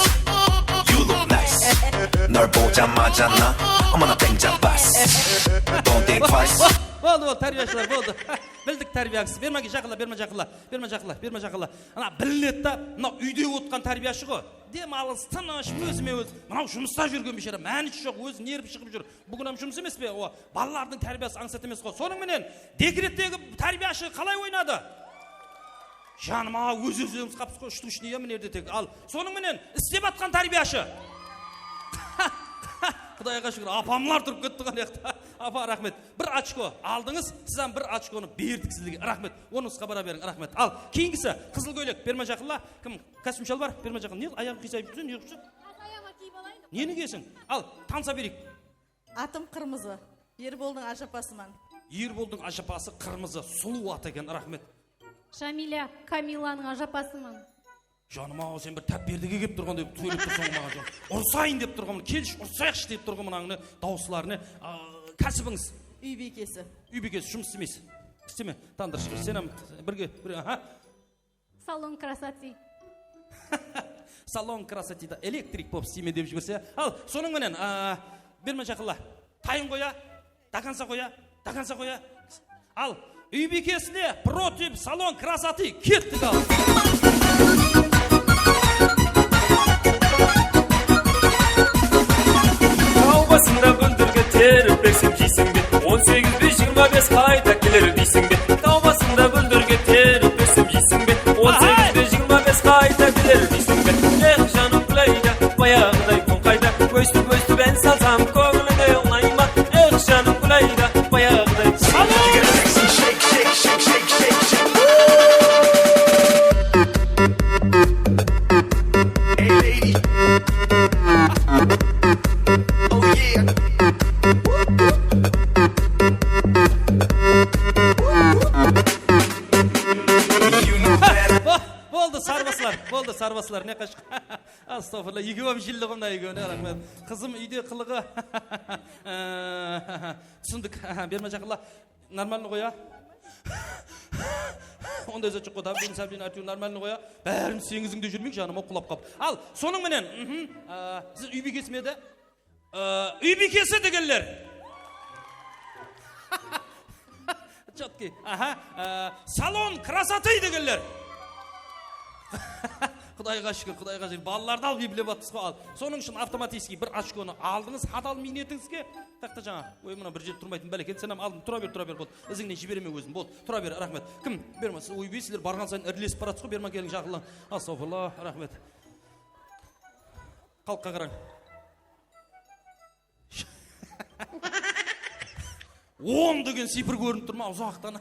you look nice. Nar bolja majana, I'm on a danger bus. Don't think twice. Boldı, boldı, tárbiyashılar, boldı. Bildik tárbiyańızdı. Berma jaqınla, berma jaqınla, berma jaqınla, berma jaqınla. Ana bilinedi da, mına úyde otqan tárbiyashı ǵo. Dem alıs, tınısh, ózime-óz. Mınaw jumısta júrgen biyshara, mánis joq, ózi nervi shıǵıp júr. Búgin hám jumıs emes pe? O, balalardıń tárbiyası ańsat emes ǵo. Sonıń menen dekrettegi tárbiyashı qalay oynadı? Janım-aw, óz-ózimiz qapsız ǵo, штучный ya, mına jerde tek. Al, sonıń menen islep atqan tárbiyashı. Qudayǵa shúkir, apamlar turıp ketti ǵo, mına jaqta. Apa, raxmet. Bir ochko aldıńız, siz hám bir ochkonı berdik sizlerge. Raxmet. Ornıńızǵa bara beriń, raxmet. Al, keyingisi, qızıl kóylek, berma jaqınla. Kim, kostyumshalı bar? Berma jaqın. Ne, ayaǵıń qıysayıp júrseń, ne qılıp júrseń? Neni kiyeseń? Al, tanısa bereyik. Atım Qırmızı. Erboldıń ájapasıman. Erboldıń ájapası Qırmızı. Sulıw at eken, raxmet. Jamila, Kamilanıń ájapasıman. Janım-aw, sen bir tápperdige kelip turǵanday sóylep tursań maǵan, jan. Urısayın dep turǵanman, kelshi, urısayıqshı dep turǵanman, mınańnı dawıslarına. A, kásibińiz? Úy biykesi. Úy biykesi, jumıs istemeysiz. Isteme, tandır shıǵar. Sen hám birge, bir, aha. Salon krasoti. Salon krasotida elektrik bolıp isteymen dep jiberse. Al, sonıń menen, a, berme jaqınla. Tayın qoya, до конца qoya, до конца qoya. Al, úy biykesine против салон красоты, kettik al. Taw basında búldirge terip bersem jeyseń be? On segiz be jigirma bes qayta keler deyseń be? Taw basında búldirge terip bersem jeyseń be? On segiz be jigirma bes qayta keler deyseń be? Eh, janım Gúlayda, bayaǵıday kún qayda? Óstip-óstip, án salsam, kóńlińe uńay ma? Eh, janım Gúlayda, bayaǵıday. Hey, lady. Oh, yeah. You know better. Bo-, boldı, sarbaslar, boldı, sarbaslar, ne qash-, astagfirullah, ekewi hám jilli ǵo mına ekewi, raxmet. Qızım úyde qılıǵı. Túsindik, berme jaqınla. Нормально ǵoy, a? Onday zat joq ǵo, davlen, savlen, áytewir нормально ǵoy, a? Bárin seńizińde júrmeyik, janım-aw, qulap qap. Al, sonıń menen, mhm, a, siz úy biykesi me edi? A, úy biykesi degenler. Чёткий. Aha, a, salon красоты degenler. Qudayǵa shúkir, Qudayǵa shúkir. Balalardı alıp eplep atırmız ǵo, al. Sonıń ushın avtomatiskiy bir ochkonı aldıńız, hadal miynetińizge. Taqta jańa. Oy, mına bir jerde turmaytın báleken, sen hám aldıń, tura ber, tura ber, boldı. Izińnen jibereme ózim, boldı. Tura ber, raxmet. Kim? Berme, siz, oybey, sizler barǵan sayın irilesis baratırsız ǵo, berman keliń, jaqınlań. Astagfirullah, raxmet. Xalıqqa qarań. On degen sıypır kórinip tur ma uzaqtan?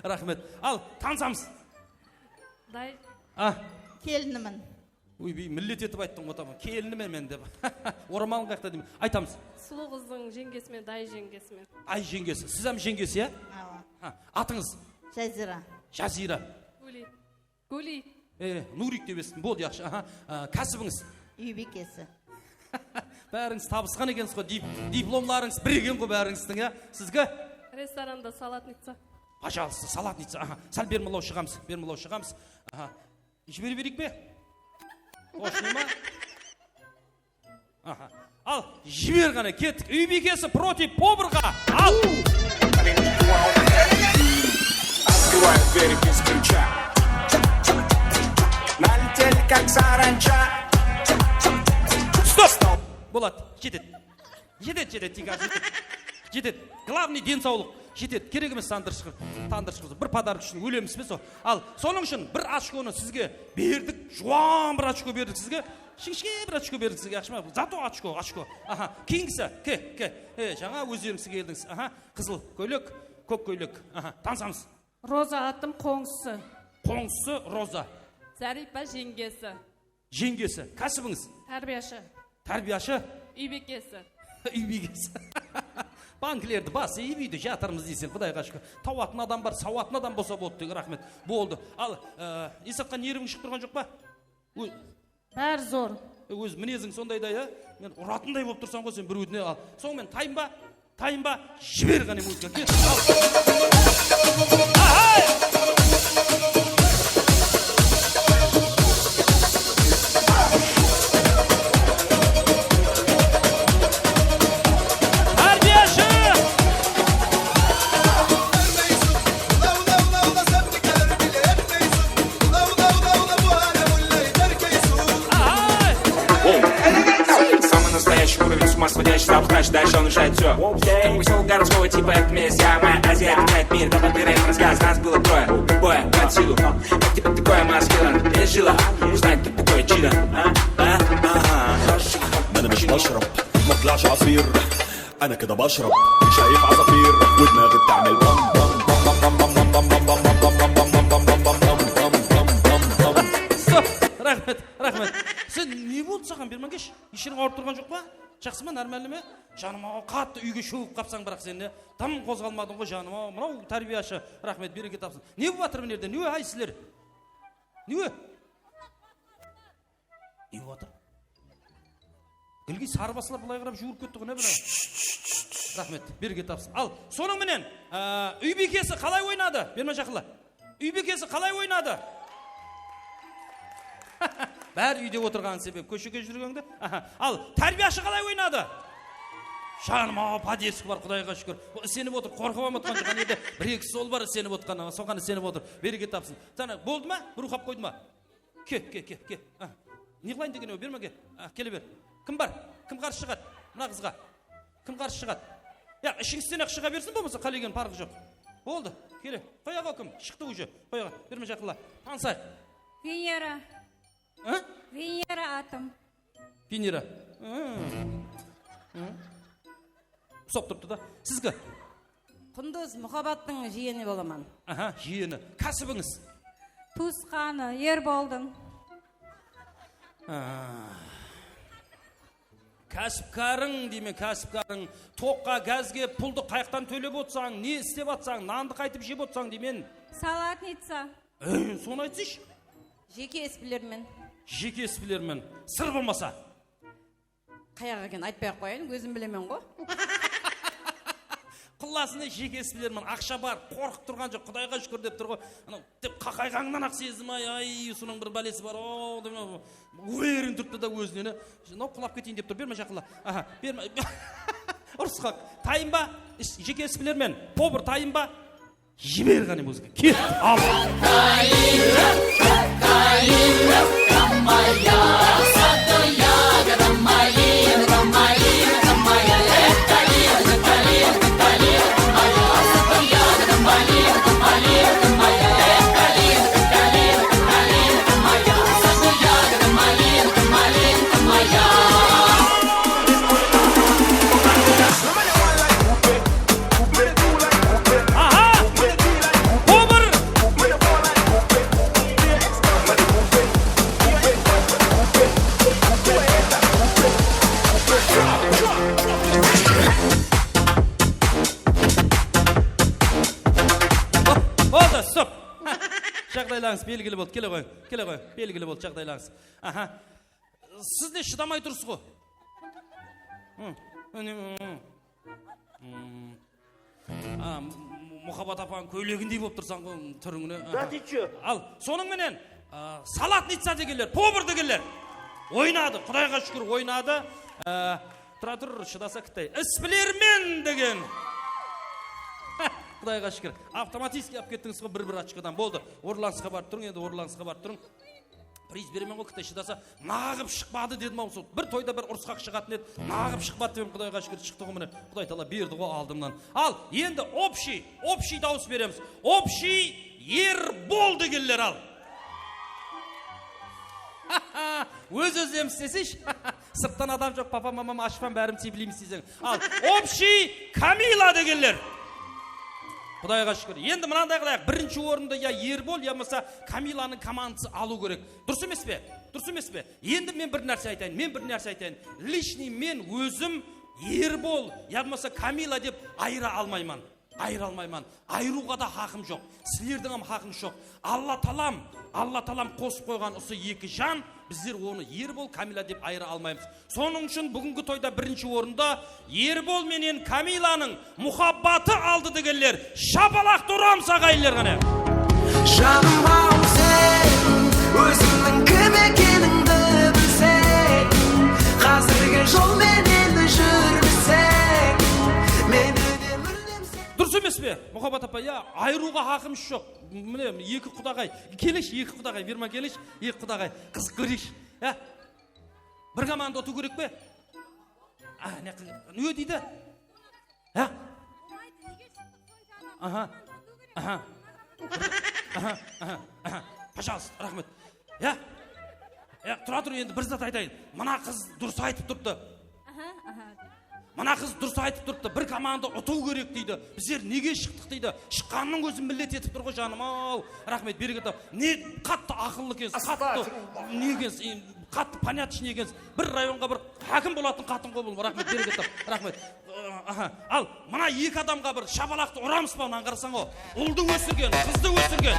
Raxmet. Al, tanısamız. Day. A. Kelinimen. Oybey, millet etip ayttıń ǵo, tamam. Kelinimen men dep. Oramalın qayaqta deymen. Aytamız. Sulıw qızdıń jeńgesimen, day jeńgesimen. Ay jeńgesi. Siz hám jeńgesi, ya? Awa. Ha, atıńız? Jazira. Jazira. Guli. Guli. E, Nurik dep esittim. Boldı, yaqshı. Aha. A, kásibińiz? Úy biykesi. Bárińiz tabısqan ekensiz ǵo. Dip-, diplomlarıńız bir eken ǵo bárińizdiń, ya. Sizge? Restoranda salatnıtsa. Пожалуйста, salatnıtsa. Aha. Sál bermalaw shıǵamız. Bermalaw shıǵamız. Aha. Jibere bereyik pe? Toshno ma? Aha. Al, jiber ǵana, kettik. Úy biykesi против поварǵa. Al. Открываю двери без ключа. Налетели, как саранча. Stop! Boladı, jetedi. Jetedi, jetedi, tiykarı jetedi. Jetedi. Главный densawlıq. Jetedi. Kerek emes tandır shıǵır. Tandır shıǵır. Bir podarok ushın ólemiz be sol? Al, sonıń ushın bir ochkonı sizge berdik. Juwan bir ochko berdik sizge. Shıńshıke bir ochko berdik sizge, yaqshı ma? Зато ochko, ochko. Aha, keyingisi, ke, ke. E, jańa ózlerińiz keldińiz. Aha, qızıl kóylek, kók kóylek. Aha, tanısamız. Roza, atım, qońsısı. Qońsısı Roza. Záriypa jeńgesi. Jeńgesi. Kásibińiz? Tárbiyashı. Tárbiyashı? Úy biykesi. Úy biykesi. Banklerdi basıp, úyde jatırmız deyseń, Qudayǵa shúkir. Tawatın adam bar, sawatın adam bolsa boldı, degi, raxmet. Boldı. Al, e, esatqa nerviń shıǵıp turǵan joq pa? Ó- Bári zor. E, óz mineziń sonday da, ya. Men uratınday bolıp tursań ǵoy sen birewdi, al. Soń men tayın ba? Tayın ba? Jiber ǵane muzıka. Ket. Al. Ahay! Tárbiyashı! Ahay! Самый настоящий уровень, с ума сходящий, там, значит, дальше он решает всё. Как бы всё городского типа, это месть, я моя Азия, объединяет мир, как бы ты рейнджерс, нас было трое. Любое под силу, как тебе такое маскирован? Без жила, узнать, кто такой чида. А, а, а, а. أنا مش مشرب، ما طلعش عصير. أنا كده بشرب، شايف عصافير، ودماغي بتعمل بام، بام، بام. Raxmet. Raxmet. Sen ne boldı saǵan, berman kesh? Ishiriń awırıp turǵan joq pa? Jaqsı ma, normalno ma? Janım-aw, qattı úyge shógip qapsań, biraq sen ne? Dım qozǵalmadıń ǵoy, janım-aw. Mınaw tárbiyashı. Raxmet, bereke tapsın. Ne bolıp atır mına jerde? Ne, ay, sizler? Ne? Ne bolıp atır? Gilgiy sarı baslar bılay qarap juwırıp ketti ǵoy, ne bileyim. Raxmet, bereke tapsın. Al, sonıń menen, á, úy biykesi qalay oynadı? Berman jaqınla. Úy biykesi qalay oynadı? Bári úyde otırǵanı sebep, kóshege júrgende. Aha. Al, tárbiyashı qalay oynadı? Janım-aw, poddeski bar, Qudayǵa shúkir. Bul isenip otır, qorqıp ham otqan joq, qáne edi, bir-eki stol bar, isenip otqan, soǵan isenip otır. Bereke tapsın. Sana boldı ma? Bir uqap qoydı ma? Ke, ke, ke, ke. A, ne qılayın degen edi, berme, ke. A, kele ber. Kim bar? Kim qarsı shıǵadı? Mına qızǵa. Kim qarsı shıǵadı? Ya, ishińizden-aq shıǵa bersin, bolmasa qálegen parqı joq. Boldı, kele. Qoya ǵo kim? Shıqtı uje. Qoya ǵo. Berme, jaqınla. Tanısayıq. Venera. A? Venera atım. Venera. Hı. Hı. Usap turıptı da. Sizki? Qundız, Muhabbattıń jiyeni bolaman. Aha, jiyeni. Kásibińiz? Tuwısqanı, Erboldıń. Ah. Kásipkarıń deymen, kásipkarıń. Toqqa, gazge puldı qayaqtan tólep otsań, ne islep atsań, nandı qaytıp jep otsań deymen. Salatnitsa. Ey, sonı aytsayshı. Jeke isbilermen. Jeke isbilermen. Sır bolmasa. Qayaq ekenin aytpay-aq qoyayın, ózim bilemen ǵo. Qıllasında jeke isbilermen, aqsha bar, qorqıp turǵan joq, Qudayǵa shúkir dep tur ǵo. Anaw dep qaqayǵanınan-aq sezdim, ay, ay, usınıń bir bálesi bar-aw, dep, uverin turıptı da ózinen, mınaw qulap keteyin dep tur, berme jaqınla. Aha, berme. Urısqaq. Tayın ba? Is-, jeke isbilermen. Povr tayın ba? Jiber ǵáne muzıka. Ket, al. Aha! Kobır! Boldı, stop. Jaǵdaylarıńız belgili boldı. Kele qoyıń, kele qoyıń. Belgili boldı jaǵdaylarıńız. Aha. Siz de shıdamay tursız ǵo. Hı, mine, hı, hı. Hmm. A, M-, M-, Muhabbat apanıń kóylegindey bolıp tursań ǵo, túrińe. Aha. Да ты чё? Al, sonıń menen, a, salatnitsa degenler, povr degenler oynadı, Qudayǵa shúkir, oynadı. A, tura tur, shıdasa kittay. Isbilermen degen. Qudayǵa shúkir. Avtomatiski alıp kettińiz ǵo bir-bir ochkodan. Boldı. Orlansqa barıp turıń, endi orlansqa barıp turıń. Priz beremen ǵoy, kittay shıdasa, naǵıp shıqpadı dedim-aw, sol bir toyda bir urısqaq shıǵatın edi, naǵıp shıqpadı dep, Qudayǵa shúkir, shıqtı ǵo, mine, Quday taala berdi ǵo aldımnan. Al, endi общий, общий dawıs beremiz. Общий Erbol degenler, al. Óz-ózlemiz deseyshi. Sırttan adam joq, papa, mamam, ashpan, bárim tebileymiz deyseń. Al, общий Kamila degenler. Qudayǵa shúkir. Endi mınanday qılayıq, birinshi orındı ya Erbol, ya bolmasa Kamilanıń komandası alıw kerek. Durıs emes pe? Durıs emes pe? Endi men bir nárse aytayın, men bir nárse aytayın. Личный men ózim Erbol ya bolmasa Kamila dep ayıra almayman. Ayıra almayman. Ayırıwǵa da haqım joq. Sizlerdiń hám haqıńız joq. Alla taalam, Alla taalam qosıp qoyǵan usı eki jan, bizler onı Erbol, Kamila dep ayıra almaymız. Sonıń ushın búgingi toyda birinshi orındı Erbol menen Kamilanıń muhabbatı aldı degenler, shapalaqtı uramız, aǵayinler, qáne. Janım-aw, sen ózińniń kim ekenińdi bilseń, házirgi jol menen júrmeseń, meni de múldem sen. Durıs emes pe, Muhabbat apa? Ya, ayırıwǵa haqımız joq. Mine, eki qudaǵay. Keleyshi, eki qudaǵay, berman keleyshi, eki qudaǵay. Qızıq kóreyikshi. Ya. Bir komanda utıw kerek pe? A, ne qı-, ne deydi? Ha? Aha. Aha. Aha, aha, aha. Пожалуйста, raxmet. Ya? Ya, tura tur, endi bir zat aytayın. Mına qız durıs aytıp turıptı. Aha, aha. Mına qız durıs aytıp turıptı. Bir komanda utıw kerek deydi. Bizler nege shıqtıq deydi. Shıqqanınıń ózin millet etip tur ǵoy, janım-aw. Raxmet, bereket tap. Ne qattı aqıllı ekensiz, qattı. Astagfirullah. Ne ekensiz, endi Qattı поняточный ekensiz. Bir rayonǵa bir hákim bolatın qatın qo bul. Raxmet, bereket tap. Raxmet. Aha. Al, mına eki adamǵa bir shapalaqtı uramız ba, mınan qarasań ǵo. Uldı ósirgen, qızdı ósirgen.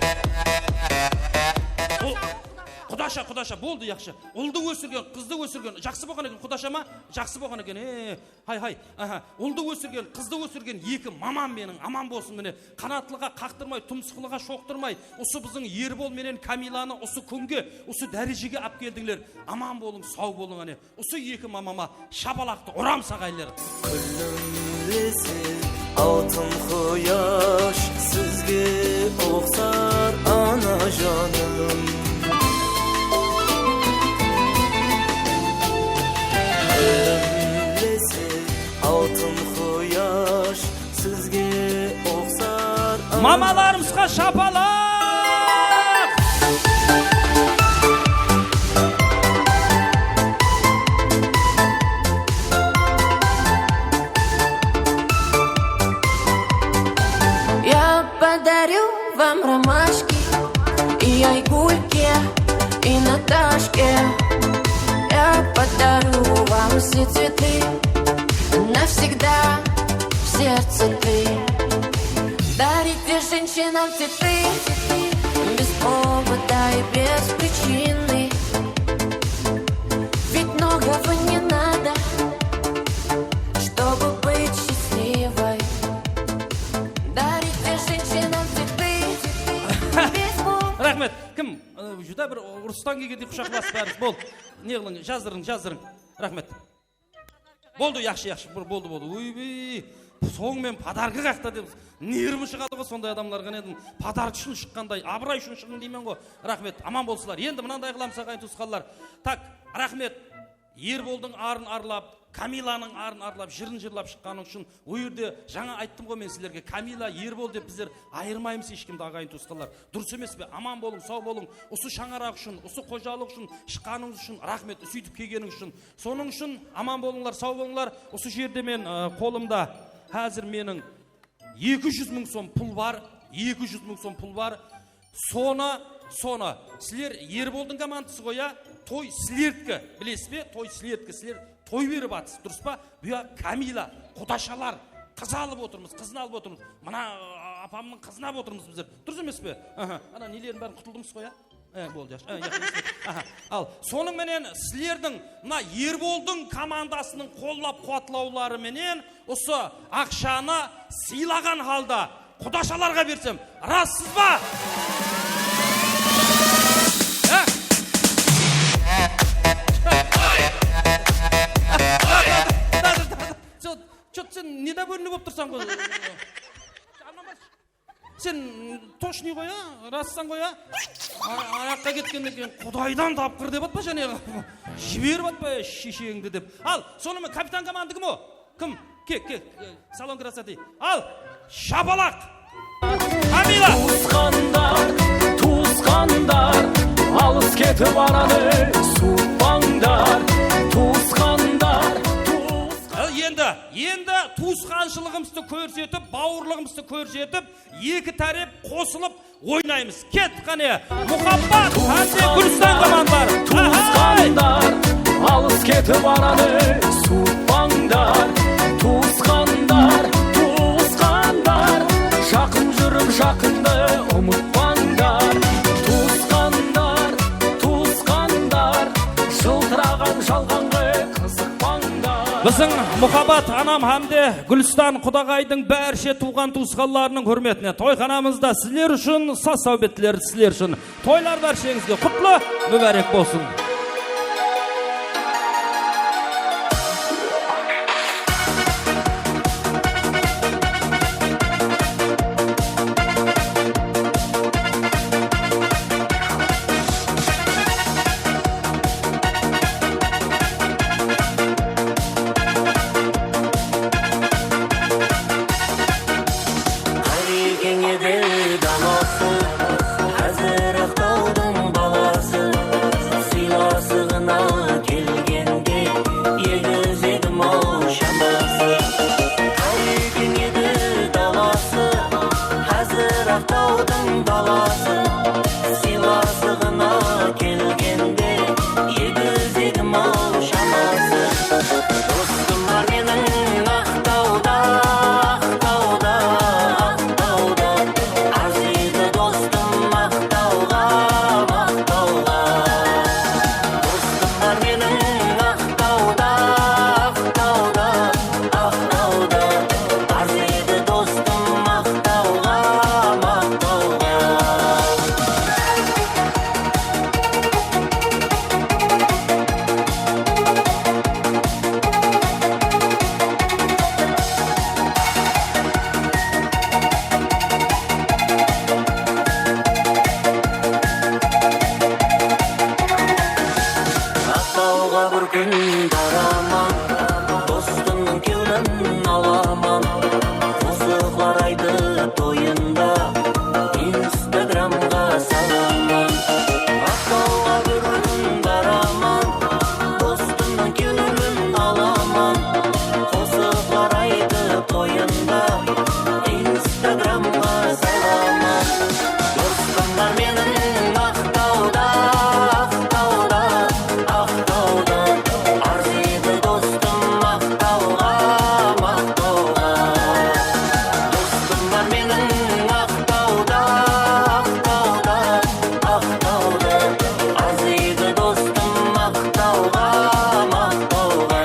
Ul-, qudasha, qudasha, boldı, yaqshı. Uldı ósirgen, qızdı ósirgen. Jaqsı bolǵan eken, qudasha ma? Jaqsı bolǵan eken. E, hay, hay. Aha. Uldı ósirgen, qızdı ósirgen eki mamam meniń, aman bolsın mine. Qanatlıǵa qaqtırmay, tumsıqlıǵa shoqtırmay, usı biziń Erbol menen Kamilanı usı kúnge, usı dárejege alıp keldińler. Aman bolıń, saw bolıń, áne. Usı eki mamama shapalaqtı uramız, aǵayinler. Kúlimlese altın quyash, sizge uqsar, ana janım. Kúlimlese altın quyash, sizge uqsar. Mamalarımızǵa shapalaq! Я подарю вам ромашки и Айгульке, и Наташке. Я подарю вам все цветы, навсегда в сердце ты. Дарите женщинам цветы без повода и без причины. Ведь многого не надо, чтобы быть счастливой. Дарите женщинам цветы без повода. Raxmet. Kim? Aa, júdá bir urıstan kelgendey qushaqlasıp báriz. Bol. Ne qılıń, jazdırıń, jazdırıń. Raxmet. Boldı, yaqshı, yaqshı. Bir boldı, boldı. Oybey, soń men podarka qaqta dep nervim shıǵadı ǵo, sonday adamlarǵa ne edim. Podarka ushın shıqqanday, abıray ushın shıǵıń deymen ǵo. Raxmet, aman bolsınlar. Endi mınanday qılamız, aǵayin tuwısqanlar. Tak, raxmet. Erboldıń arın arlap, Kamilanıń arın arlap, jırın jırlap shıqqanıń ushın. O jerde jańa ayttım ǵo men sizlerge, Kamila, Erbol dep bizler ayırmaymız hesh kimdi, aǵayin tuwısqanlar. Durıs emes pe? Aman bolıń, saw bolıń. Usı shańaraq ushın, usı xojalıq ushın shıqqanıńız ushın raxmet, sóytip kelgenińiz ushın. Sonıń ushın aman bolıńlar, saw bolıńlar. Usı jerde men, ı, qolımda házir meniń eki júz mıń som pul bar, eki júz mıń som pul bar. Sonı, sonı, sizler Erboldıń komandası ǵoy, ya? Toy sizlerdiki, bilesiz be? Toy sizlerdiki, sizler toy berip atırsız, durıs pa? Bu ya Kamila, qudashalar, qız alıp otırmız, qızın alıp otırmız. Mına, ı, apamnıń qızın alıp otırmız bizler. Durıs emes pe? Aha, ana nelerin bárin qutıldımız ǵoy, ya? E, boldı, yaqshı. E, yaqshı, esle. Aha. Al, sonıń menen sizlerdiń mına Erboldıń komandasınıń qollap-quwatlawları menen usı aqshanı sıylaǵan halda qudashalarǵa bersem, rassız ba? E? Чё, чё, sen neda bólinip bolıp tursań ǵoy? Sen toshniy ǵoy, a? Rassań ǵoy, a? A-, ayaqqa ketkennen keyin Qudaydan tapqır dep atpa, jáne jiberip atpa shesheńdi dep. Al, sonıman kapitan komanda kim o? Kim? Ke, ke, ke, salon krasoti. Al, shapalaq. Kamila. Tuwısqanlar, tuwısqanlar, alıs ketip aradı suwıtpańlar. Tuwısqanlar, tuwıs- Al, endi, endi tuwısqanshılıǵımızdı kórsetip, bawırlıǵımızdı kórsetip, eki tárep qosılıp oynaymız. Ket, qáne, Muhabbat hám de Gúlistan komandaları. Tuwısqanlar, alıs ketip aradı suwıtpańlar. Tuwısqanlar, tuwısqanlar, jaqın júrip jaqındı umıtpańlar. Tuwısqanlar, tuwısqanlar, jıltıraǵan jalǵanǵa qızıqpańlar. Biziń Muhabbat anam hám de Gúlistan qudaǵaydıń bárshe tuwǵan-tuwısqanlarınıń húrmetine toyxanamızda sizler ushın saz-sáwbetler, sizler ushın toylar bársheńizge qutlı, múbárek bolsın! Qarekeń edi dalası, házir Aqtawdıń balası. Sıyla Aqtawda, Aqtawda, Aqtawda, arzıydı dostım maqtawǵa, maqtawǵa. Aqtawǵa bir kún baraman, dostımnıń kewlin alaman. Qosıqlar aytıp toyında Instagramǵa salaman. Aqtawǵa bir kún baraman, dostımnıń kewlin alaman. Qosıqlar aytıp toyında Instagramǵa salaman. Dostım bar meniń Aqtawda, Aqtawda, Aqtawda. Arzıydı dostım maqtawǵa, maqtawǵa. Dostım bar meniń Aqtawda, Aqtawda, Aqtawda. Arzıydı dostım maqtawǵa, maqtawǵa.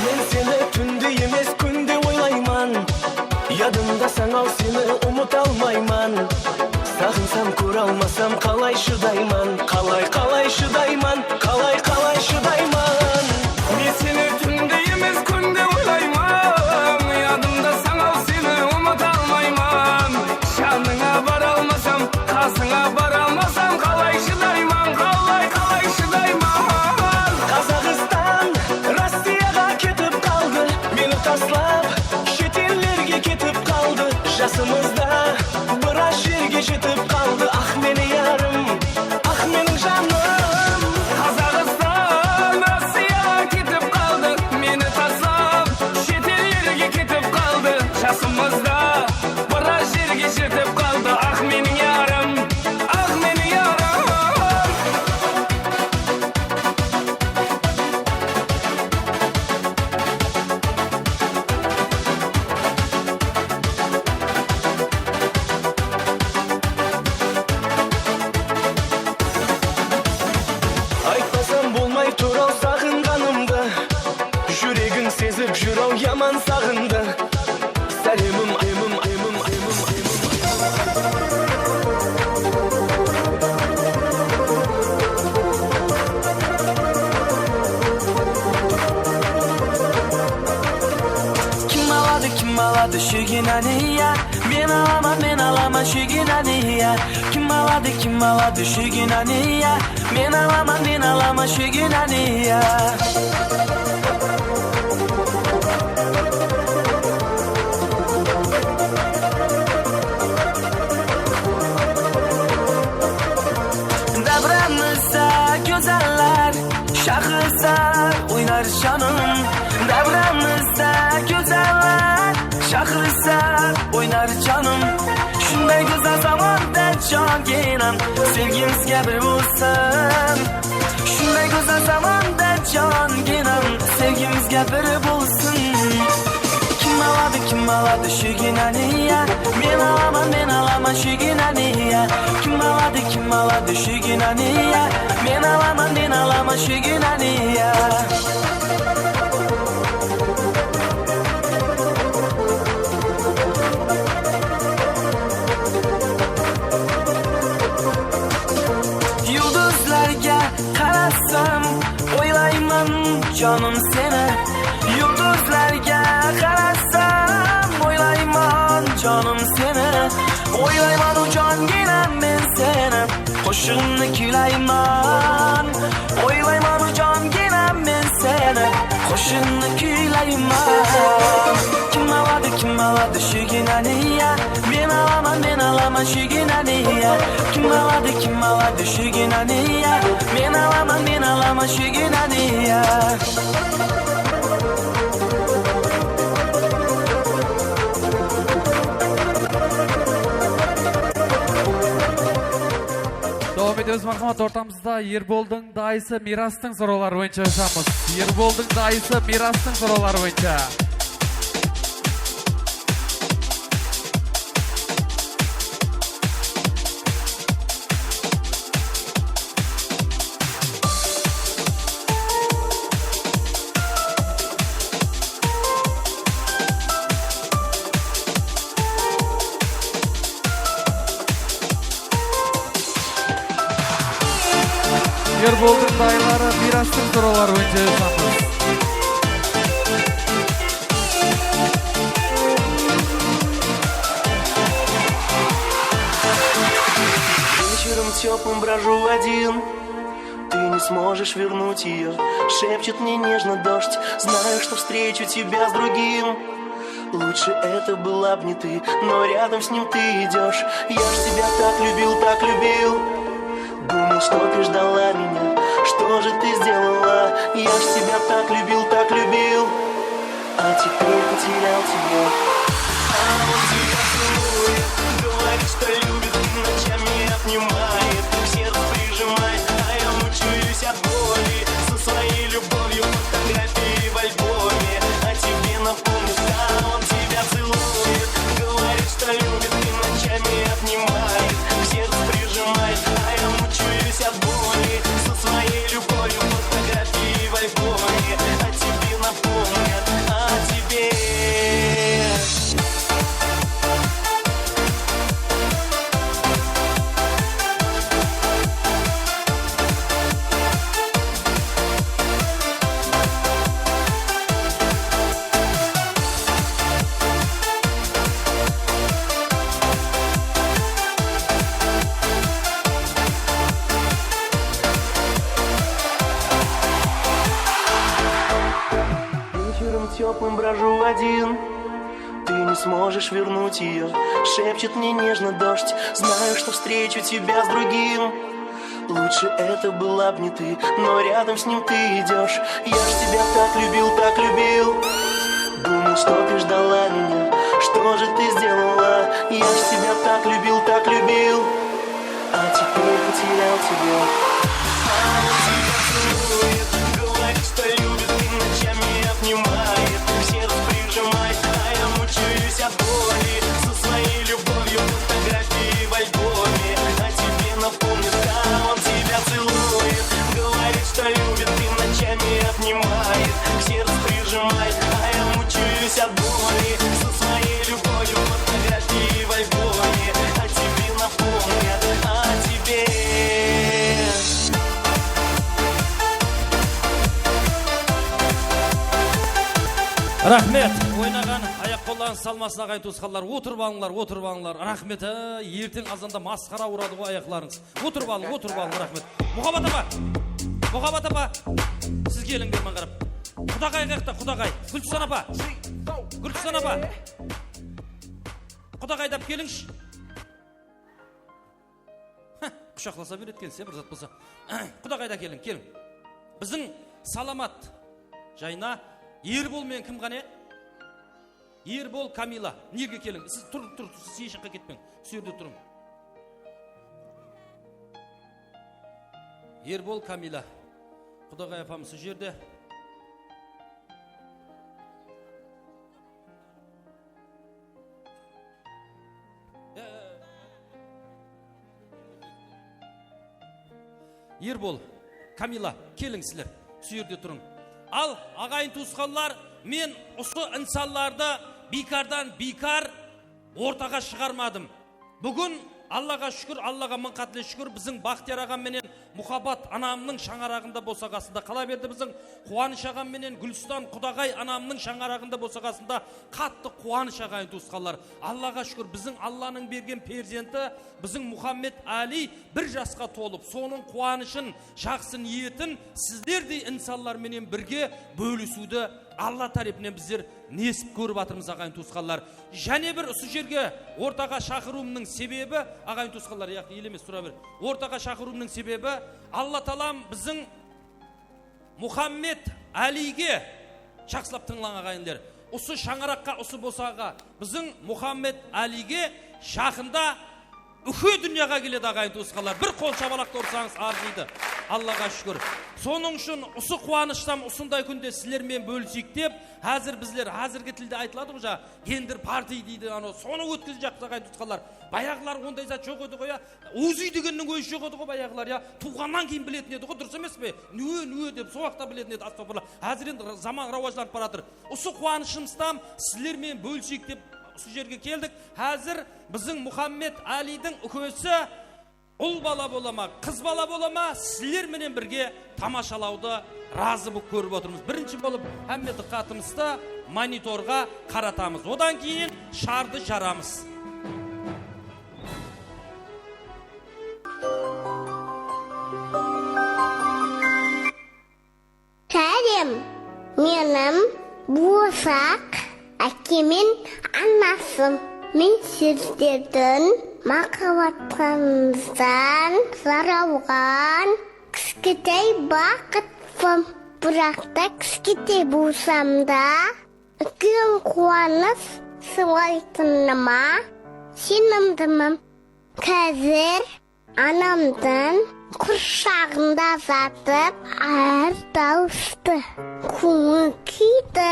Men seni túnde emes, kúnde oylayman. Yadımdasań-aw, seni umıta almayman. Saǵınsam, kóre almasam, qalay shıdayman? Qalay, qalay shıdayman? Qalay, qalay shıdayman? Men seni túnde emes, kúnde oylayman. Yadımdasań-aw, seni umıta almayman. Janıńa bara almasam, qasıńa bara almasam, qalay shıdayman? Qalay, qalay shıdayman? Qazaxstan Rossiyaǵa ketip qaldı, meni taslap, shet ellerge ketip qaldı. Jasımızda biraz jerge jetip qaldı, ah, meni yarım, ah, meniń janım. Qazaxstan Rossiyaǵa ketip qaldı, meni taslap, shet ellerge ketip qaldı. Jasımızda biraz jerge jetip qaldı, ah, meniń yarım, ah, meniń yarım. Aytpasam bolmay tur-aw saǵınǵanımdı. Júregim sezip júr-aw yaman saǵındı. Sálemim, emim, emim, emim, emim. Kim aladı, kim aladı shúgin aniya? Men alaman, men alaman shúgin aniya. Kim aladı, kim aladı shúgin aniya? Men alaman, men alaman shúgin aniya. Dabramızda gózeller, shaxslar oynar janım. Dabramızda gózeller, shaxslar oynar janım. Shunday gózel zamanda jan kenem, sevgimizge bir bolsın. Shunday gózel zamanda jan kenem, sevgimizge bir bolsın. Kim aladı, kim aladı shúgin aniya? Men alaman, men alaman shúgin aniya. Kim aladı, kim aladı shúgin aniya? Men alaman, men alaman shúgin aniya. Yuldızlarga qarasam, oylayman, janım, seni. Yuldızlarga qarasam, oylayman, janım, seni. Oylayman, jan kenem, men seni. Qoshıǵımnı kúylayman. Oylayman, jan kenem, men seni. Qoshıǵımnı kúylayman. Kim aladı, kim aladı shúgin aniya? Men alaman, men alaman shúgin aniya. Kim aladı, kim aladı shúgin aniya? Men alaman, men alaman shúgin aniya. Sóz, marhamat, ortamızda Erboldıń dayısı Mirastıń sorawları boyınsha jashamız. Erboldıń dayısı Mirastıń sorawları boyınsha. Erboldıń dayıları Mirastıń sorawları boyınsha jashamız. Вечером тёплым брожу один. Ты не сможешь вернуть её. Шепчет мне нежно дождь. Знаю, что встречу тебя с другим. Лучше это была б не ты, но рядом с ним ты идёшь. Я ж тебя так любил, так любил. Думал, что ты ждала меня. Что же ты сделала? Я ж тебя так любил, так любил. А теперь потерял тебя. А он тебя целует, говорит, что любит, и ночами обнимает, сердце прижимает, а я мучаюсь от боли. Со своей любовью фотографии в альбоме о тебе напомнит. А он тебя целует, говорит, что любит, и ночами обнимает, сердце прижимает, а я мучаюсь от боли. Со своей любовью фотографии в альбоме о тебе напомнят, о тебе. Вечером тёплым брожу один. Ты не сможешь вернуть её. Шепчет мне нежно дождь. Знаю, что встречу тебя с другим. Лучше это была б не ты, но рядом с ним ты идёшь. Я ж тебя так любил, так любил. Думал, что ты ждала меня. Что же ты сделала? Я ж тебя так любил, так любил. А теперь потерял тебя. А он тебя целует, говорит, что любит, и ночами обнимает, сердце прижимает, а я мучаюсь от боли. Со своей любовью фотографии в альбоме о тебе напомнит. А он тебя целует, говорит, что любит, и ночами обнимает, сердце прижимает, а я мучаюсь от боли. Со своей любовью фотографии в альбоме о тебе напомнят, о тебе. Raxmet. Oynaǵan ayaq-qollarıńız salmasın, aǵayin tuwısqanlar. Otırıp alıńlar, otırıp alıńlar. Raxmet, á, erteń azanda masqara uradı ǵoy ayaqlarıńız. Otırıp alıń, otırıp alıń, raxmet. Muhabbat apa, Muhabbat apa, siz keliń, berman qarap. Qudaǵay qayaqta, Qudaǵay? Gúlstan apa, Gúlstan apa, Qudaǵaydı alıp kelińshi. Há, qushaqlasa beredi ekenseń, bir zat bolsa. Qudaǵaydı ákeliń, keliń. Biziń Salamat jayına Erbol menen kim ǵane? Erbol, Kamila, mına jerge keliń. Siz turıń, turıń, siz hesh jaqqa ketpeń. Usı jerde turıń. Erbol, Kamila. Qudaǵay apamız usı jerde. Erbol, Kamila, keliń sizler, usı jerde turıń. Al, aǵayin tuwısqanlar, men usı insanlardı biykardan biykar ortaǵa shıǵarmadım. Búgin Allaǵa shúkir, Allaǵa mıń qátle shúkir, biziń Baxtiyar aǵam menen Muhabbat anamnıń shańaraǵında bosaǵasında qala berdi biziń Quwanısh aǵam menen Gúlistan Qudaǵay anamnıń shańaraǵında bosaǵasında qattı quwanısh, aǵayin tuwısqanlar. Allaǵa shúkir, biziń Allanıń bergen perzenti, biziń Muhammed Ali bir jasqa tolıp, sonıń quwanıshın, jaqsı niyetin sizlerdey insanlar menen birge bólisiwdi Alla tárepinen bizler nesip kórip atırmız, aǵayin tuwısqanlar. Jáne bir usı jerge ortaǵa shaqırıwımnıń sebebi, aǵayin tuwısqanlar, yaq, elemes, tura ber. Ortaǵa shaqırıwımnıń sebebi, Alla taalam biziń Muhammed Aliyge, jaqsılap tıńlań, aǵayinler. Usı shańaraqqa, usı bosaǵa, biziń Muhammed Aliyge jaqında Úke dúnyaǵa keledi, aǵayin tuwısqanlar. Bir qol shabalaqtı ursańız, arzıydı. Allaǵa shúkir. Sonıń ushın usı quwanıshtan usınday kúnde sizler menen bóliseyik dep, házir bizler, házirgi tilde aytıladı ǵoy, jańa gender parti deydi, anaw, sonı ótkizejaqpız, aǵayin tuwısqanlar. Bayaǵılar onday zat joq edi ǵoy, ya. UZI degenniń ózi joq edi ǵoy bayaǵılar, ya. Tuwǵannan keyin biletin edi ǵoy, durıs emes pe? Nwe, nwe dep, sol waqıtta biletin edi, astagfirullah. Házir endi zaman rawajlanıp baratır. Usı quwanıshımızdan sizler menen bóliseyik dep usı jerge keldik. Házir biziń Muxammed Áliydiń úkesi ul bala bola ma, qız bala bola ma, sizler menen birge tamashalawdı razı bolıp kórip otırmız. Birinshi bolıp hámme dıqqatımızdı monitorǵa qaratamız. Odan keyin shardı jaramız. Sálem, menim buwsaq ákemen anası. Men sizlerdiń maqabatlarıńızdan sarawǵan kisketey baqıtpın. Biraq ta kisketey bolsam da, úlken quwanıs sıylaytınıma isenimlimen. Házir anamdıń qurshaǵında jatıp, ár dawıstı, kóńil kúydi,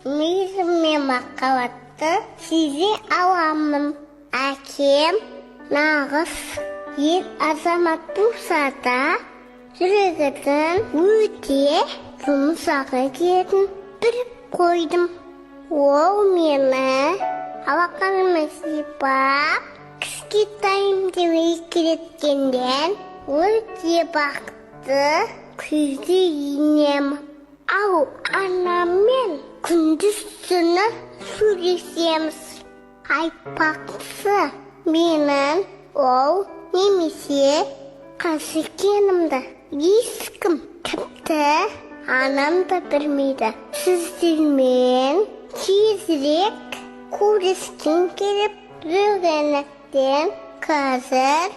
miyrim menen maqabattı seze alaman. Ákem naǵıs er azamat bolsa da, júreginiń óte jumsaq ekenin bilip qoydım. Ol meni alaqanıma sıybap, kisketayım dep erkeletkennen óte baxıtlı kúyde enem. Al, anam menen kúndiz-túni sóylesemiz. Aytpaqshısı, meniń ol nemese qız ekenimdi hesh kim, tipti anam da bilmeydi. Sizler menen tezirek kóriskim kelip júrgenikten, házir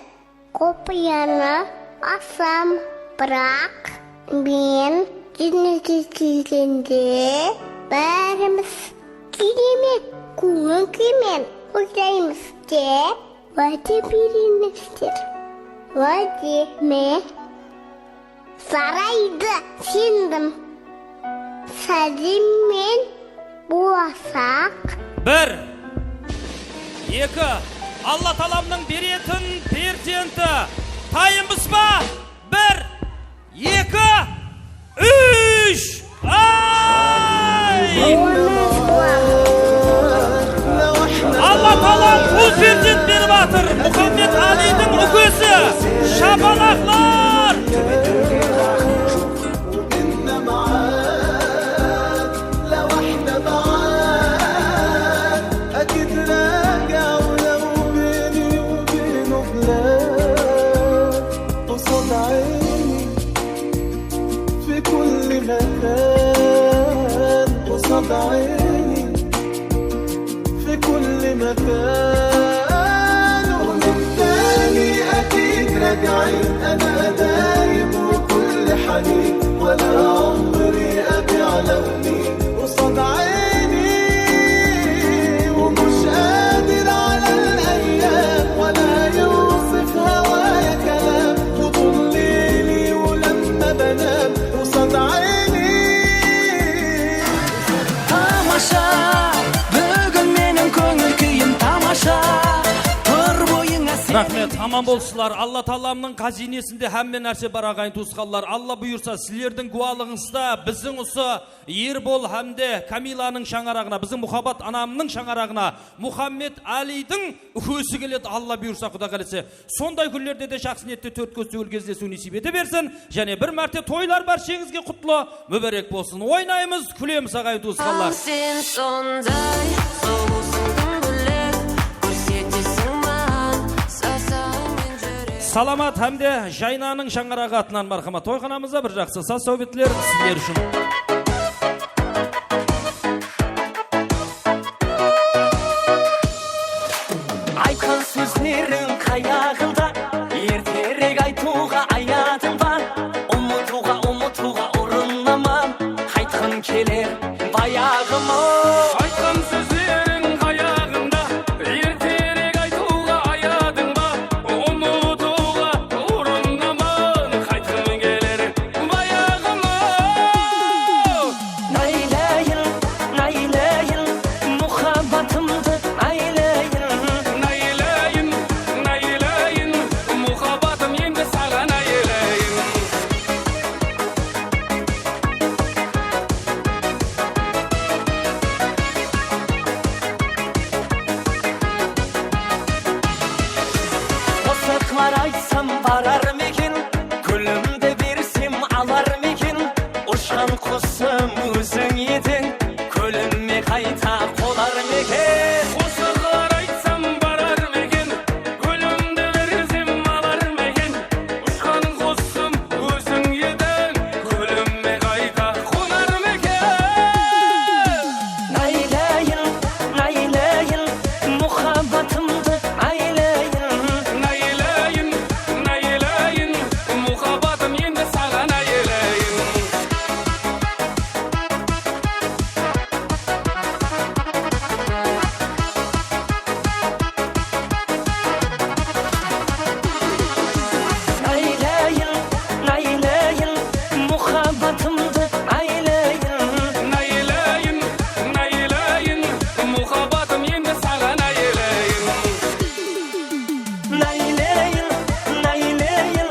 qupıyanı ashsam, biraq men dúnyage kelgende bárimiz kiyime, kóńil kúymen oynaymız dep wáde bereńizler. Wáde me? Jaraydı, isendim. Sálem menen buwsaq. Bir, eki, Alla taalamnıń beretin perzenti. Tayınbız ba? Bir, eki, úsh. Ay! Alla taalam ul perzent berip atır. Muxammed Áliydiń úkesi. Shapalaqlar! في كل مكان، قصاد عيني، في كل مكان. ومن تاني أكيد راجعين، أنا دايم وكل حنين، ولا عمري أبيع لوني قصاد عيني. ومش قادر على الأيام، ولا يوصف هوايا كلام، وطول ليلي ولما بنام قصاد عيني. Tamasha, búgin meniń kóńil kúyim tamasha. Tur boyıńa sen. Raxmet, aman bolsınlar. Alla taalamnıń qáziynesinde hámme nárse bar, aǵayin tuwısqanlar. Alla buyırsa, sizlerdiń gúwalıǵıńızda biziń usı Erbol hám de Kamilanıń shańaraǵına, biziń muhabbat anamnıń shańaraǵına Muxammed Áliydiń úkesi keledi, Alla buyırsa, Quda qálese. Sonday kúnlerde de jaqsı niyette tórt kóz túwel gezlesiw nesiyp ete bersin. Jáne bir márte toylar bársheńizge qutlı, múbárek bolsın. Oynaymız, kúlemiz, aǵayin tuwısqanlar. Al sen sonday, sulıwsıń kúnlep, kórseteseń maǵan, sasawıń menen júrek. Salamat hám de Jaynanıń shańaraǵı atınan márhamat. Toyxanamızda bir jaqsı saz-sáwbetler sizler ushın. Aytqan sózleriń qayaǵında, erterek aytıwǵa ayadıń ba? Umıtıwǵa, umıtıwǵa urınaman, qaytqım keler bayaǵıma. Aytqan sózleriń qayaǵında, erterek aytıwǵa ayadıń ba? Aytsam barar ma eken, gúlimdi bersem alar ma eken? Ushqan qusım óziń ediń, kólim me qayta qonar ma eken? Qosıqlar aytsam barar ma eken, gúlimdi bersem alar ma eken? Ushqan qusım óziń ediń, kólim me qayta qonar ma eken? Aylayın, aylayın, muhabbatımdı aylayın. Aylayın, aylayın, muhabbatım endi saǵan aylayın. Aylayın, aylayın, muhabbatımdı aylayın. Aylayın, aylayın, muhabbatım endi saǵan aylayın. Aylayın, aylayın,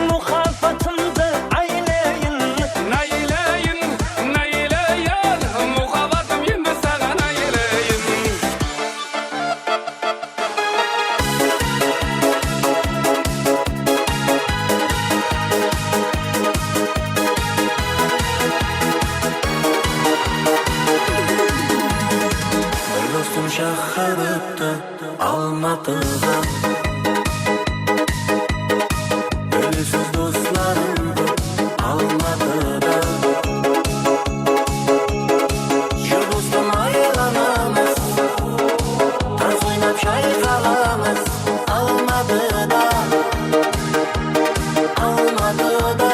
muhabbatımdı aylayın. Aylayın, aylayın, muhabbatım endi saǵan aylayın. Bir dostım shaqırıptı Almatıǵa. Bilesiz, doslarım kóp Almatıda. Júr, dostım, aylanamız, tarz oynap shayqalamız Almatıda, Almatıda.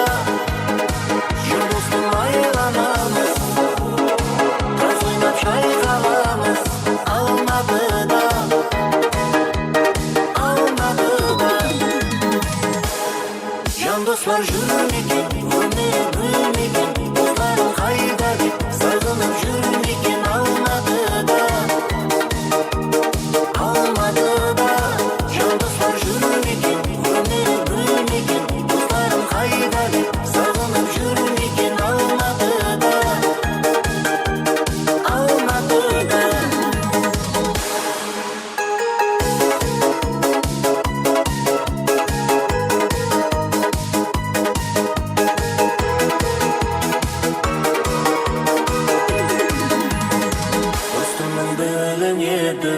Júr, dostım, aylanamız, tarz oynap shayqalamız Almatıda, Almatıda. Jan doslar júr meken, ómir gúl meken, doslarım qayda dep saǵınıp júr meken Almatıda, Almatıda. Jan doslar júr meken, ómir gúl meken, doslarım qayda dep saǵınıp júr meken Almatıda, Almatıda. Dostımnıń bilinedi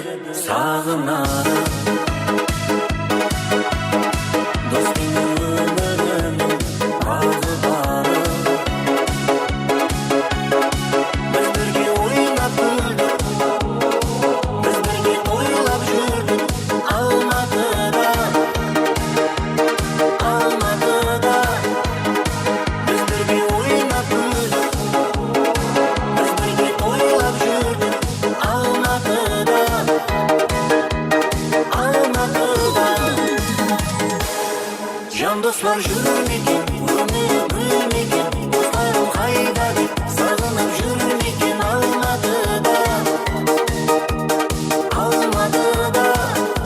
saǵınarı. Dostıńnıń ómiriniń baǵdarı. Biz birge oynap kúldik, biz birge toylap júrdik Almatıda, Almatıda. Biz birge oynap kúldik, biz birge toylap júrdik Almatıda, Almatıda. Jan doslar júr meken, ómir gúl meken, doslarım qayda dep saǵınıp júr meken Almatıda, Almatıda.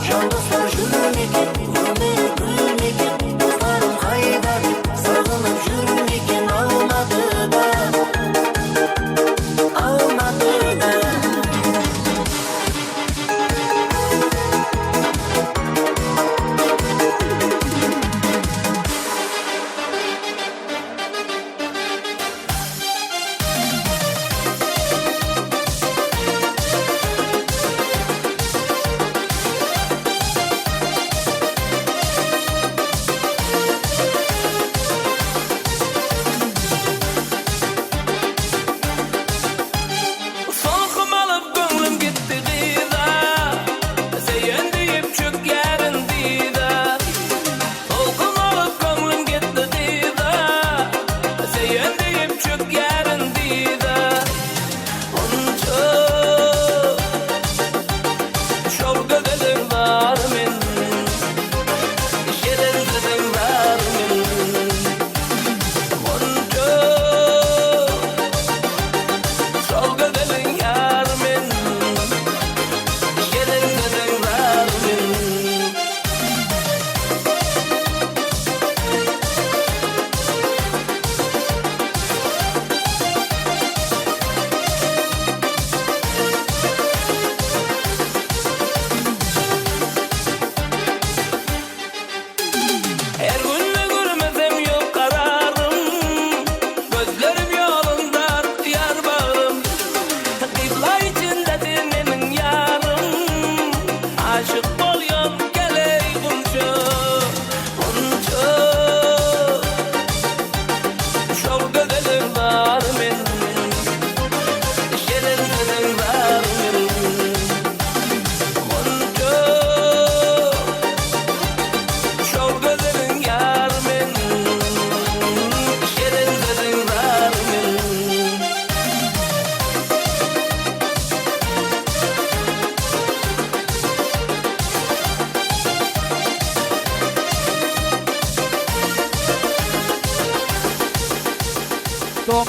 Jan doslar júr meken, ómir gúl meken, doslarım qayda dep saǵınıp júr meken Almatıda, Almatıda.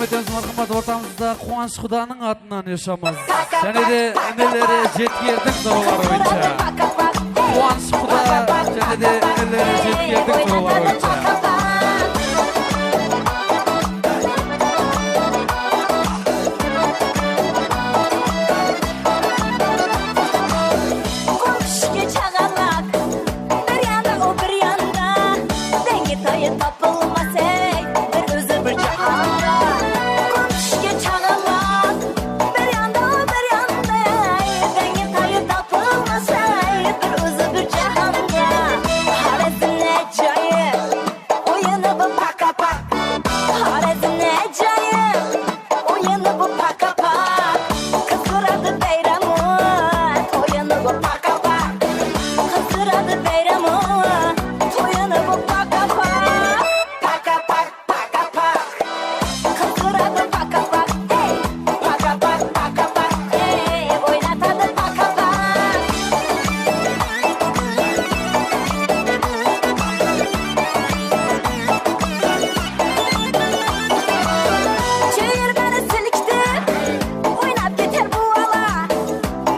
Ótemiz, marhamat, ortamızda Quwanısh qudanıń atınan Yaşamaz. Jáne de inileri Jetkerdiń jıraları boyınsha. Quwanısh quda jáne de inileri Jetkerdiń jıraları boyınsha. Qol kúshke shaǵalaq, bir yanda o, bir yanda. Denge tayı tapılmas, ey, bir ózi bir jáhanda. Qol kúshke shaǵalaq, bir yanda o, bir yanda. Denge tayı tapılmas, ey, bir ózi bir jáhanda. Xorazmniń jayı, oyınıp paka-pak. Xorazmniń jayı, oyınıp paka-pak. Qızdıradı bayramı, toyınıp paka-pak. Qızdıradı bayramı, toyınıp paka-pak. Paka-pak, paka-pak. Qızdıradı paka-pak, ey. Paka-pak, paka-pak, ey. Oynatadı paka-pak. Júrgeni silkitip, oynap keter bu ala.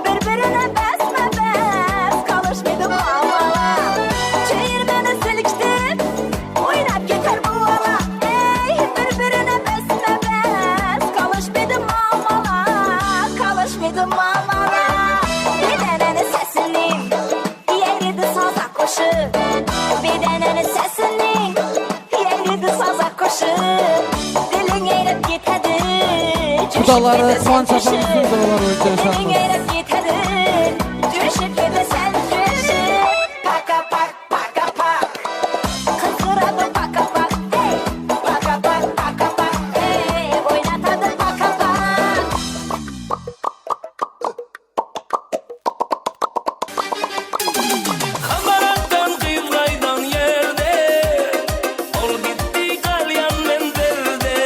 Bir-birine basma-bas, qalashmaydı mamala. Júrgeni silkitip, oynap keter bu ala. Ey, bir-birine basma-bas, qalashmaydı mamala, qalashmaydı mamala. Bir dáneni sesinen, eridi sazaq qoshıp. Bir dáneni sesinen, eridi sazaq qoshıp. Diliń erip ketedi, qudaları Quwanısh apamızdıń jıraları boyınsha Yaşamaz. Diliń erip ketedi, joshıp kete sál joshıp. Paka-pak, paka-pak. Qızdıradı paka-pak, ey. Paka-pak, paka-pak, ey. Oynatadı paka-pak. Xamaraqtan qıyırǵaydan erde, ol ketpey qalyan men berde.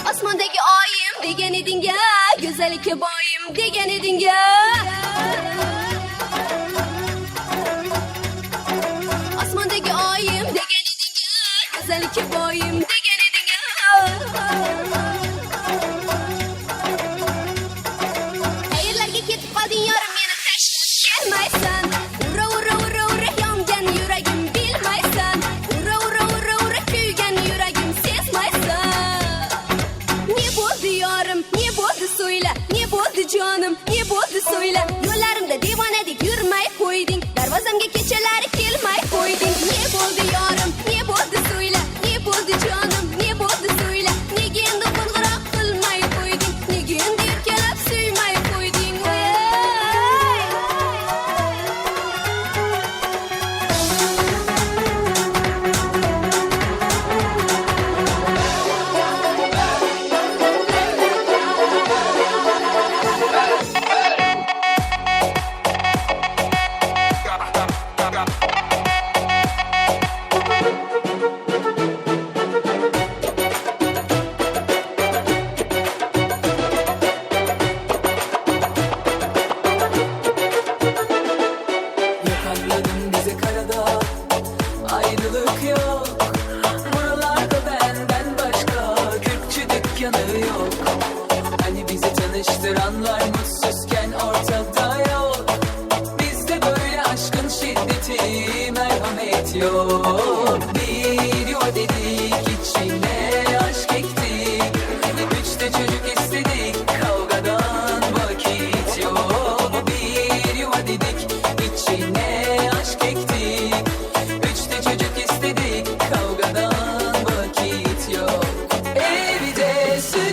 Asmandagi oyim degen ediń-a, gózallikka boyim degen ediń-a. Asmandagi oyim degen ediń-a, gózallikka boyim degen ediń-a. Qayerlarga ketip qaldıń, yarim, meni tashlap kelmaysan. Ura, ura, ura, ura, yongan yuragim bilmaysan. Ura, ura, ura, ura, kúygen yuragim sezmaysan. Ne boldı, yarim, ne boldı, sóyle. Ne boldı, janım, ne boldı, sóyle. Yollarımda devanadek yurmay qoydıń. Darvazamga kechalari kelmay qoydıń. Ne boldı, yarim, ne boldı, sóyle. Ne boldı, janım, ne boldı, sóyle. Nege endi qońǵıraq qılmay qoydıń? Nege endi erkelep súymay qoydıń? Ey! Yok, anladım, bize karada ayrılık yok. Buralarda benden başka kürkçü dükkanı yok. Hani bizi tanıştıranlar mutsuzken ortada yok. Bizde böyle aşkın şiddeti, merhamet yok. Bir yuva dedik, içine aşk ektik. Üç de çocuk istedik, kavgadan vakit yok. Bir yuva dedik, içine aşk ektik. Üç de çocuk istedik, kavgadan vakit yok. Evde sür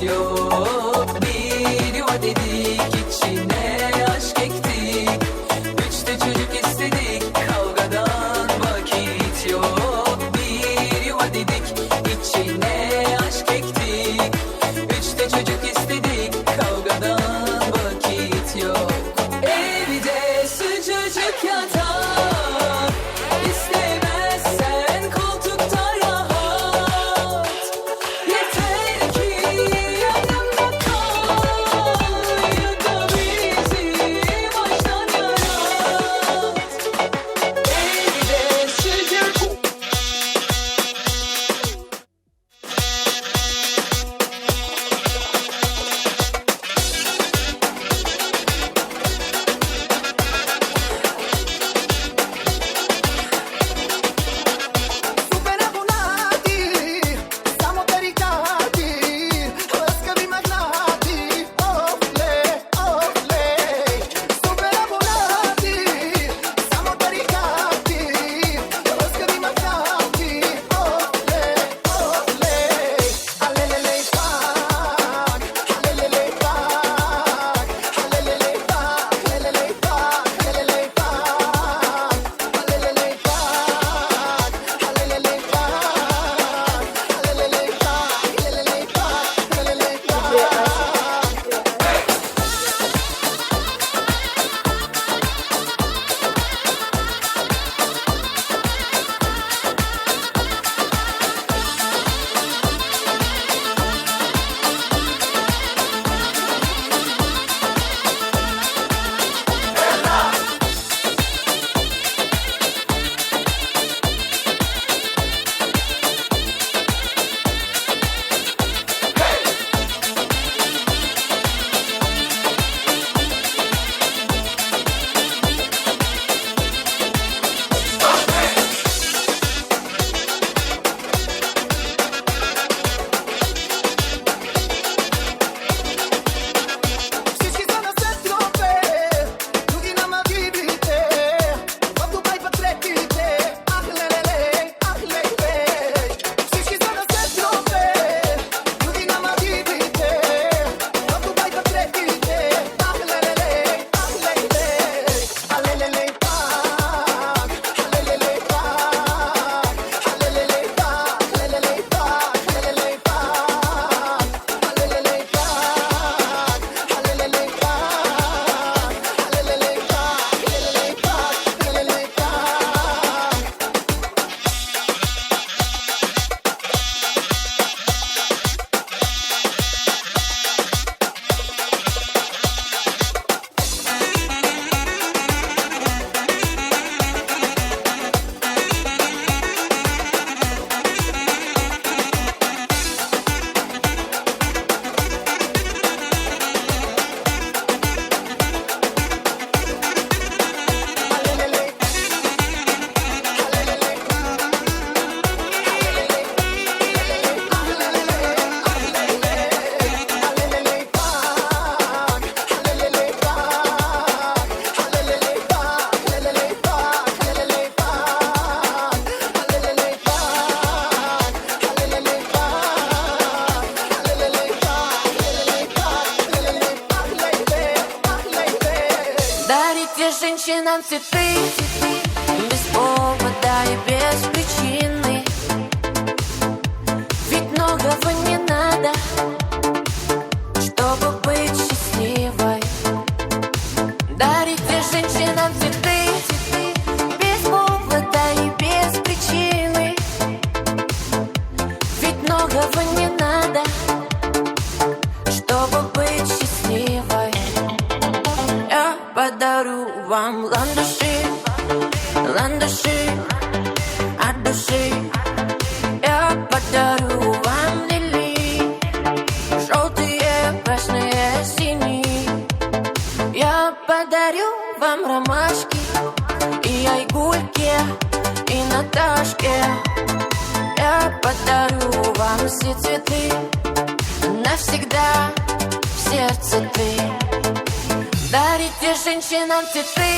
Yok, bir yuva dedik, içine aşk ektik. Üç de çocuk istedik, kavgadan vakit yok. Bir yuva dedik, içine aşk ektik. Üç de çocuk istedik, kavgadan vakit yok. Evde sıcacık yatak, istemezsen koltukta rahat. Yeter ki yanımda kal ya da bizi baştan yarat. Evde sıcacık. Дарите женщинам цветы без повода и без причины. Ведь многого не надо, чтобы быть счастливой. Дарите женщинам цветы без повода и без причины. Ведь многого не надо, чтобы быть счастливой. Я подарю вам ландыши, ландыши от души. Я подарю вам лилии, желтые, красные, синие. Я подарю вам ромашки и айгульки, и Наташки. Я подарю вам все цветы, навсегда в сердце ты. Дарите женщинам цветы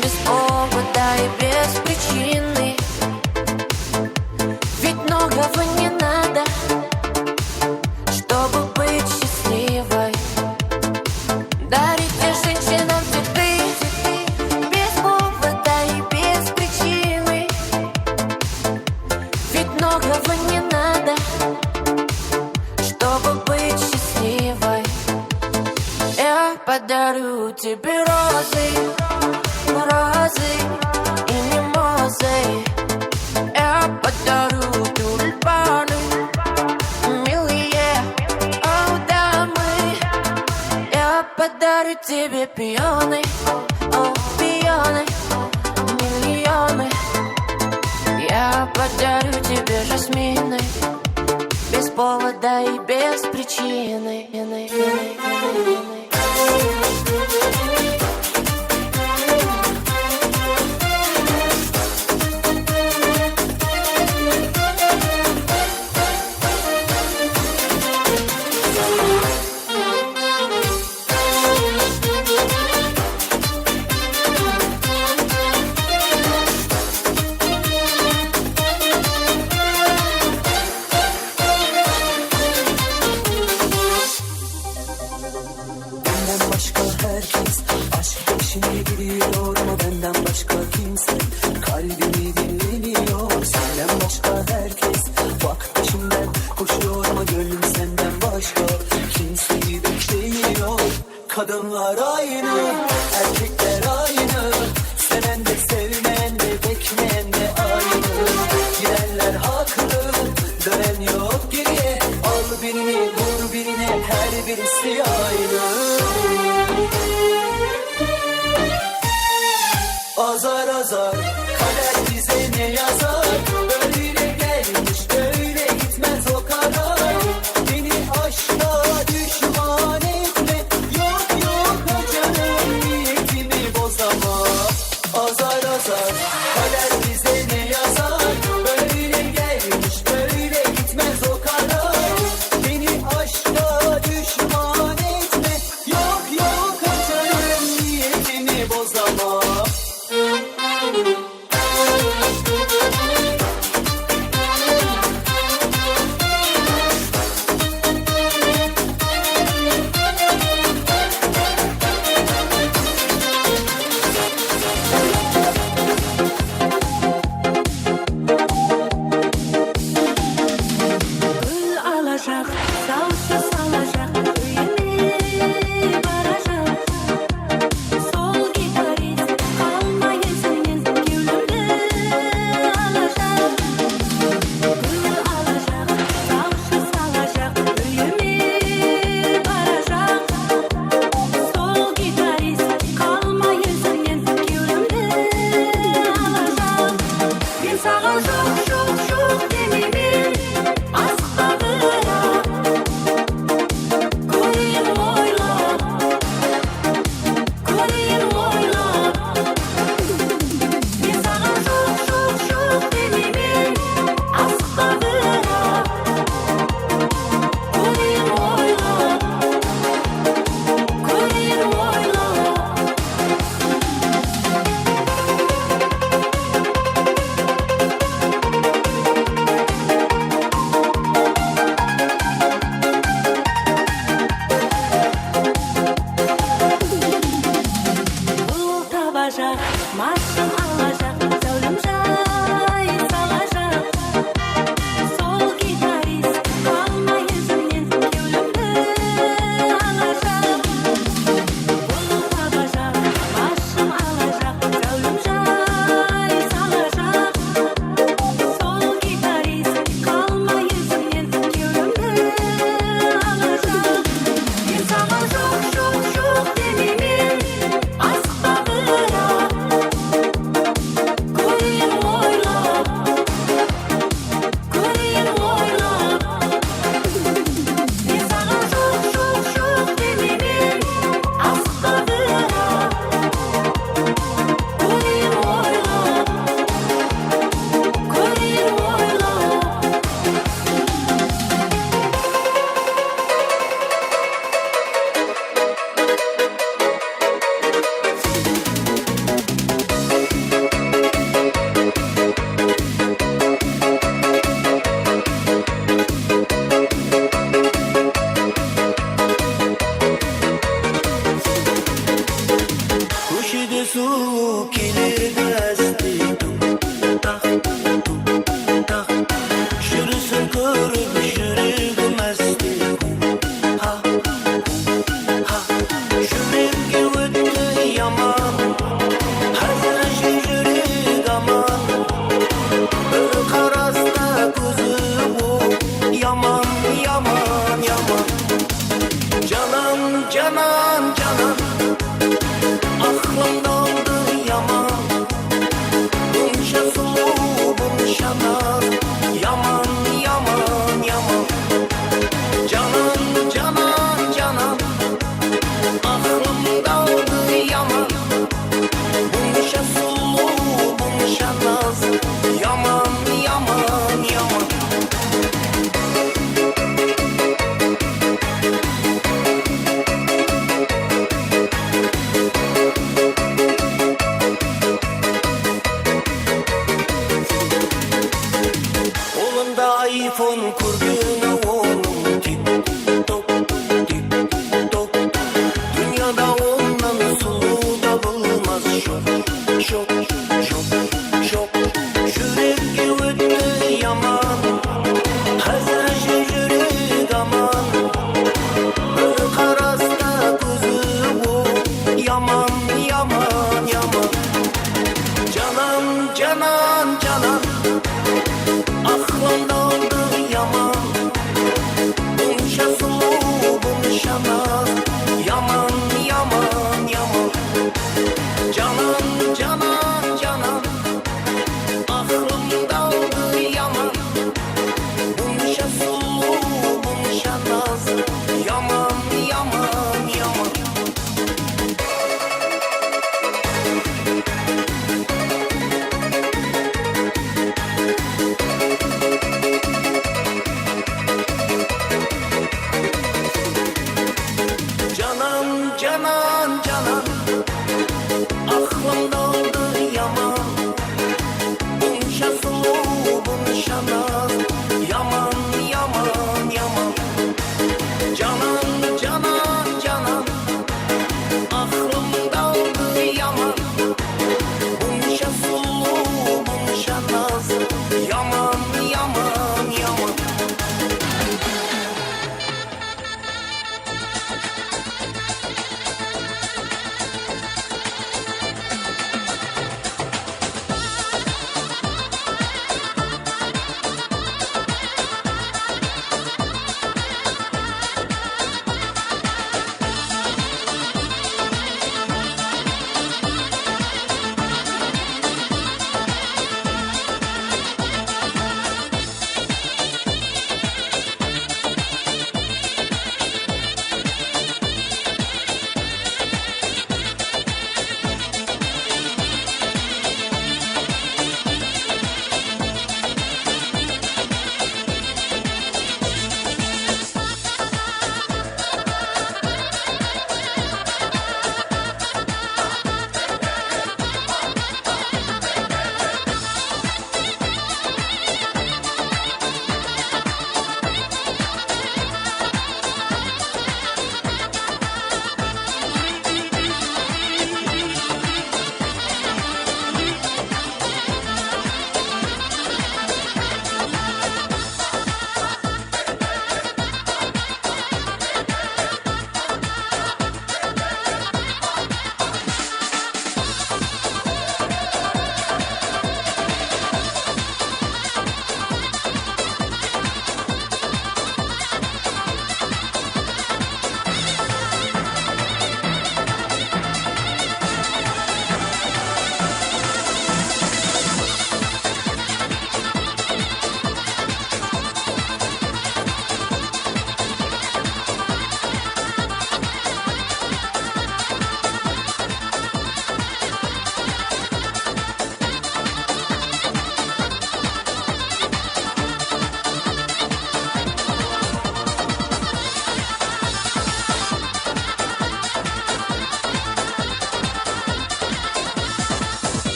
без повода и без причины. Ведь многого не надо, чтобы Многого не надо, чтобы быть счастливой. Я подарю тебе розы, розы и мимозы. Я подарю тюльпаны, милые, о, дамы. Я подарю тебе пионы, о, пионы, миллионы. Я подарю тебе жасмины без повода и без причины. Benden başka herkes aşk peşine gidiyor ama benden başka kimse kalbimi dinlemiyor. Senden başka herkes vakit peşinden koşuyor ama gönlüm senden başka kimseyi beklemiyor. Kadınlar aynı, erkekler aynı. Seven de sevmeyen de bekleyen de aynı. Gidenler haklı, dönen yok geriye. Al birini, vur birine, her birisi aynı. Azar azar kader bize ne yazar? Böyle gelmiş, böyle gitmez o karar. Beni aşka düşman etme. Yok yok, kaçarım, niyetimi bozamam. Azar azar kader bize ne yazar? Böyle gelmiş, böyle gitmez o karar. Beni aşka düşman etme. Yok yok, kaçarım, niyetimi bozamam. Gúl alajaq, sawshı salajaq, úyime barajaq. Sol gitarist qalmay izimnen, kewlimdi alajaq. Gúl alajaq, sawshı salajaq, úyime barajaq. Sol gitarist qalmay izimnen, kewlimdi alajaq. Men saǵan joq, joq, joq demeymen, asıqpa biraq. Kóreyin oylap, kóreyin oylap. Men saǵan joq, joq, joq demeymen, asıqpa biraq. Kóreyin oylap, kóreyin oylap. Fon kórgeni onıń tik-tok, tik-tok. Dúnyada onnan sulıw tabılmas, joq, joq, joq, joq. Júrekke ótti yaman, házirshe júrek aman. Bir qarasta kózi oń, yaman, yaman, yaman. Janan, janan, janan, aqlımdaldı yaman. Bunsha sulıw, bunsha naz, yaman, yaman, yaman. Janan, janan, janan, aqlımdaldı yaman. Bunsha sulıw, bunsha naz, yaman, yaman, yaman.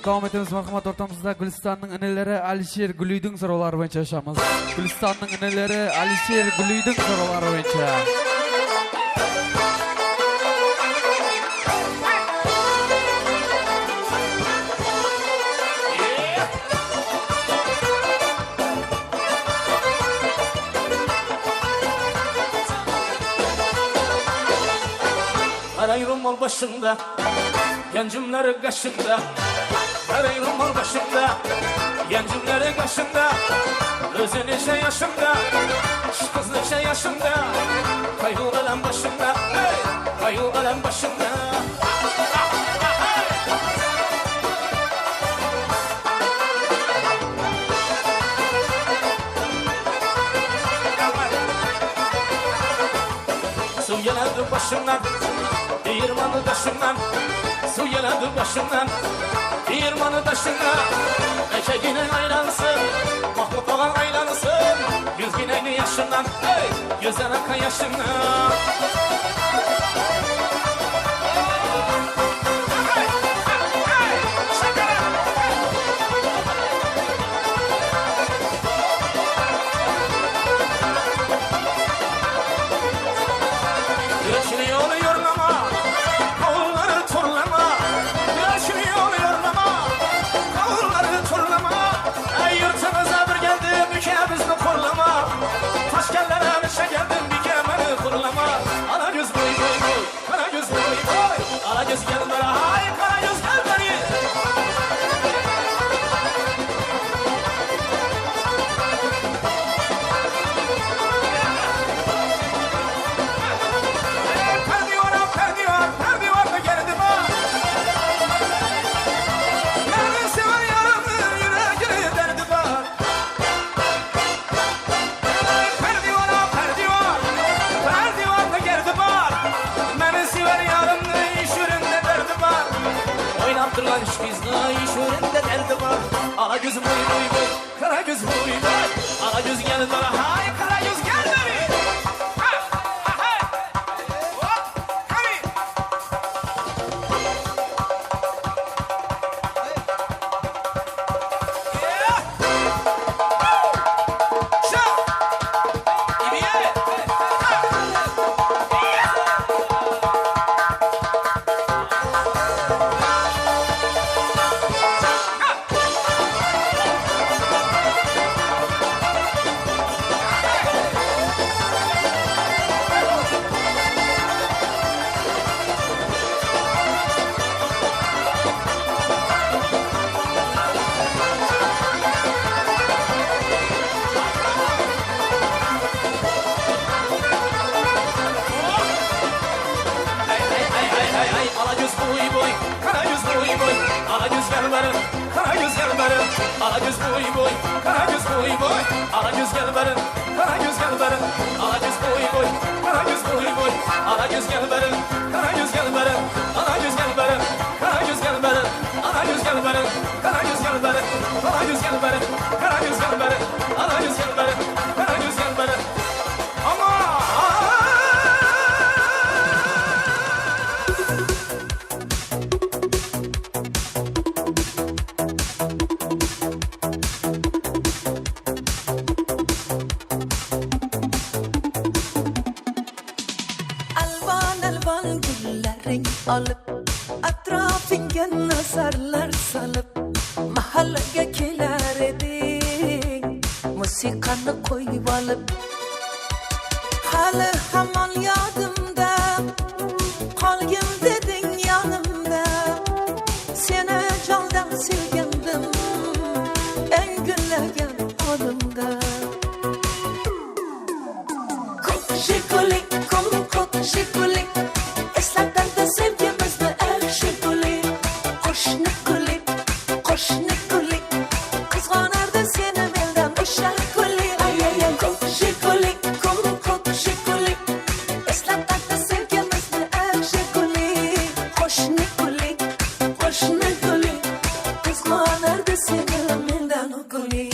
Dawam etemiz, marhamat, ortamızda Gúlistannıń ineleri Alisher Gúliydiń sorawları boyınsha ashamız. Gúlistannıń ineleri Alisher Gúliydiń sorawları boyınsha. Qaray rumal bashıńda, genjimler qashıńda. Qaray rumal bashıńda, genjimler qashıńda. Ózi neshe yashıńda, qız neshe yashıńda. Qayǵı-alem bashıńda, hey, qayǵı-alem bashıńda. Suw keledi bashıńnan, iyirmanı dashıńnan. Suw keledi bashıńnan, iyirmanı dashıńnan. Ákegiyney aylansın, Mahmut aǵań aylansın. Yúzgiyneydi yashıńnan, ey, Yúzjan aka yashıńnan. Kúreshli yol yorlama, awılları turlama. Kúreshli yol yorlama, awılları turlama. Áy, yurtıńızǵa bir keldim, úyke bizni qurlama. Tashkentlerden neshe keldim, biyke meni qurlama. Ala júz boy, boy, boy. Qara júz boy, boy, qara júz kelbir, ay, qara júz kelbir. Párdiwar, párdiwar, párdiwarda gerdi bar. Meni sever yarımnıń júreginde dárdi bar. Párdiwar, párdiwar, párdiwarda gerdi bar. Meni sever yarımnıń júreginde dárdi bar. Oynap turǵan shpizniń júreginde dárdi bar. Ala júz boy, boy, boy, qara júz boy, boy. Ala júz kelbir, hay, qara júz kelbir. Ha, ha, ha. Hop, qáne. Ay, ay, ay, ay, ay, ala júz boy, boy, qara júz boy, boy, ala júz kelbir. Qara júz kelbir, ala júz boy, boy, qara júz boy, boy, ala júz kelbir, qara júz kelbir, ala júz boy, boy, qara júz boy, boy, ala júz kelbir, qara júz kelbir, ala júz kelbir, qara júz kelbir, ala júz kelbir, qara júz kelbir, ala júz kelbir, qara júz kelbir, ala júz kelbir, qara júz kelbir. Ama! Alwan-alwan gúlleriń alıp, átirapıńga nazarlar salıp, máhállege keler ediń, musıyqanı qoyıp alıp. Háli hamon yodimda, qolgin dediń yonimda. Seni joldan sevgandim, eń gullegen onimda. Ko'k Jiguli, qum ko'k Jiguli, eslatardi sevgimizni, eh, Jiguli. Qo'shni guli, qo'shni guli, qizg'anardi seni mendan o'sha guli. Ay, ay, ay, ko'k Jiguli, qum ko'k Jiguli, eslatardi sevgimizni, eh, Jiguli. Qo'shni guli, qo'shni guli, qizg'anardi seni mendan guli.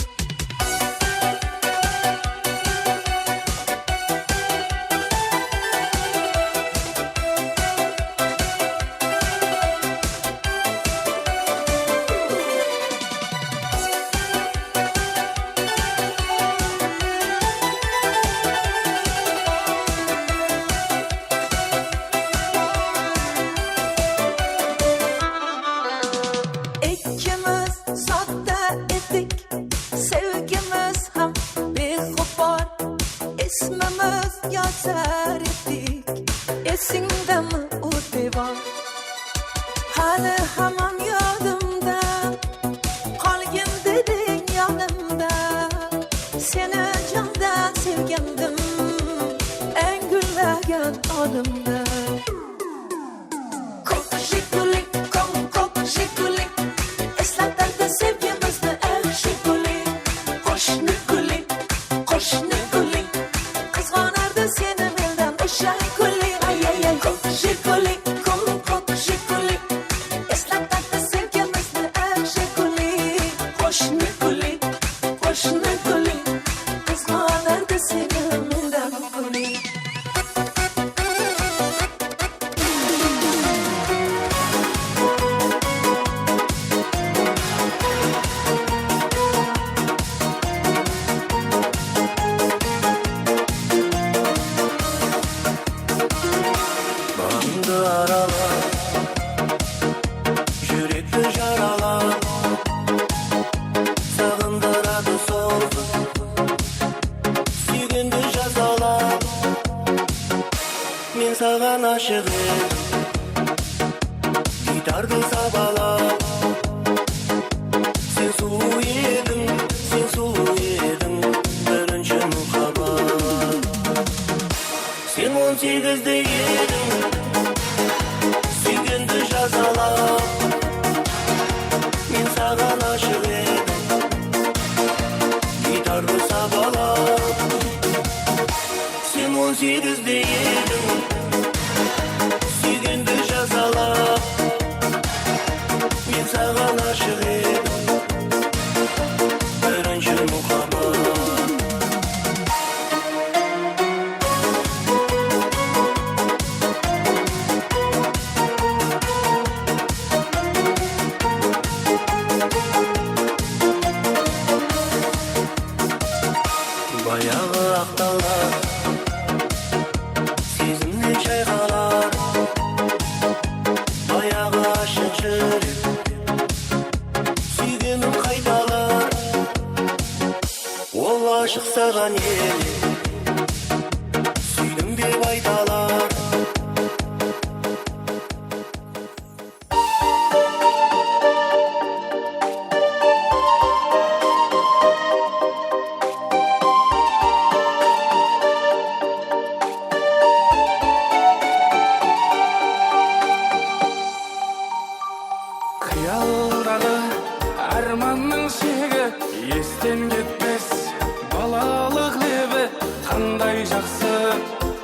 qolımda. Koq jiguli, koq, koq jiguli, eslatardı sevgimizni, eh, jiguli. Qoshni guli, qoshni guli, qızǵanardı seni mendan ushar guli, ay, ay, ay. Koq jiguli, koq, koq jiguli, eslatardı sevgimizni, eh, jiguli. Qoshni guli, qoshni guli, qızǵanardı seni mendan guli. Baǵımdı aralap, júrekti jaralap, saǵındıradı sol qız. Súygendi jazalap, men saǵan ashıq edim, giytardı sabalap. Sen sulıw ediń, sen sulıw ediń, birinshi muhabbat. Sen on segizde ediń, súygendi jazalap. Men saǵan ashıq edim, giytardı sabalap. Sen on segizde ediń, súygendi jazalap. Men saǵan ashıq edim, birinshi muhabbat. Bayaǵı aq dala sezimnen shayqalar, bayaǵı ashıq júrek súygenin qaytalar. Ol ashıq saǵan ele súydim dep aytalar. Qıyaldaǵı ármannıń shegi esten ketpes. Balalıq lebi qanday jaqsı,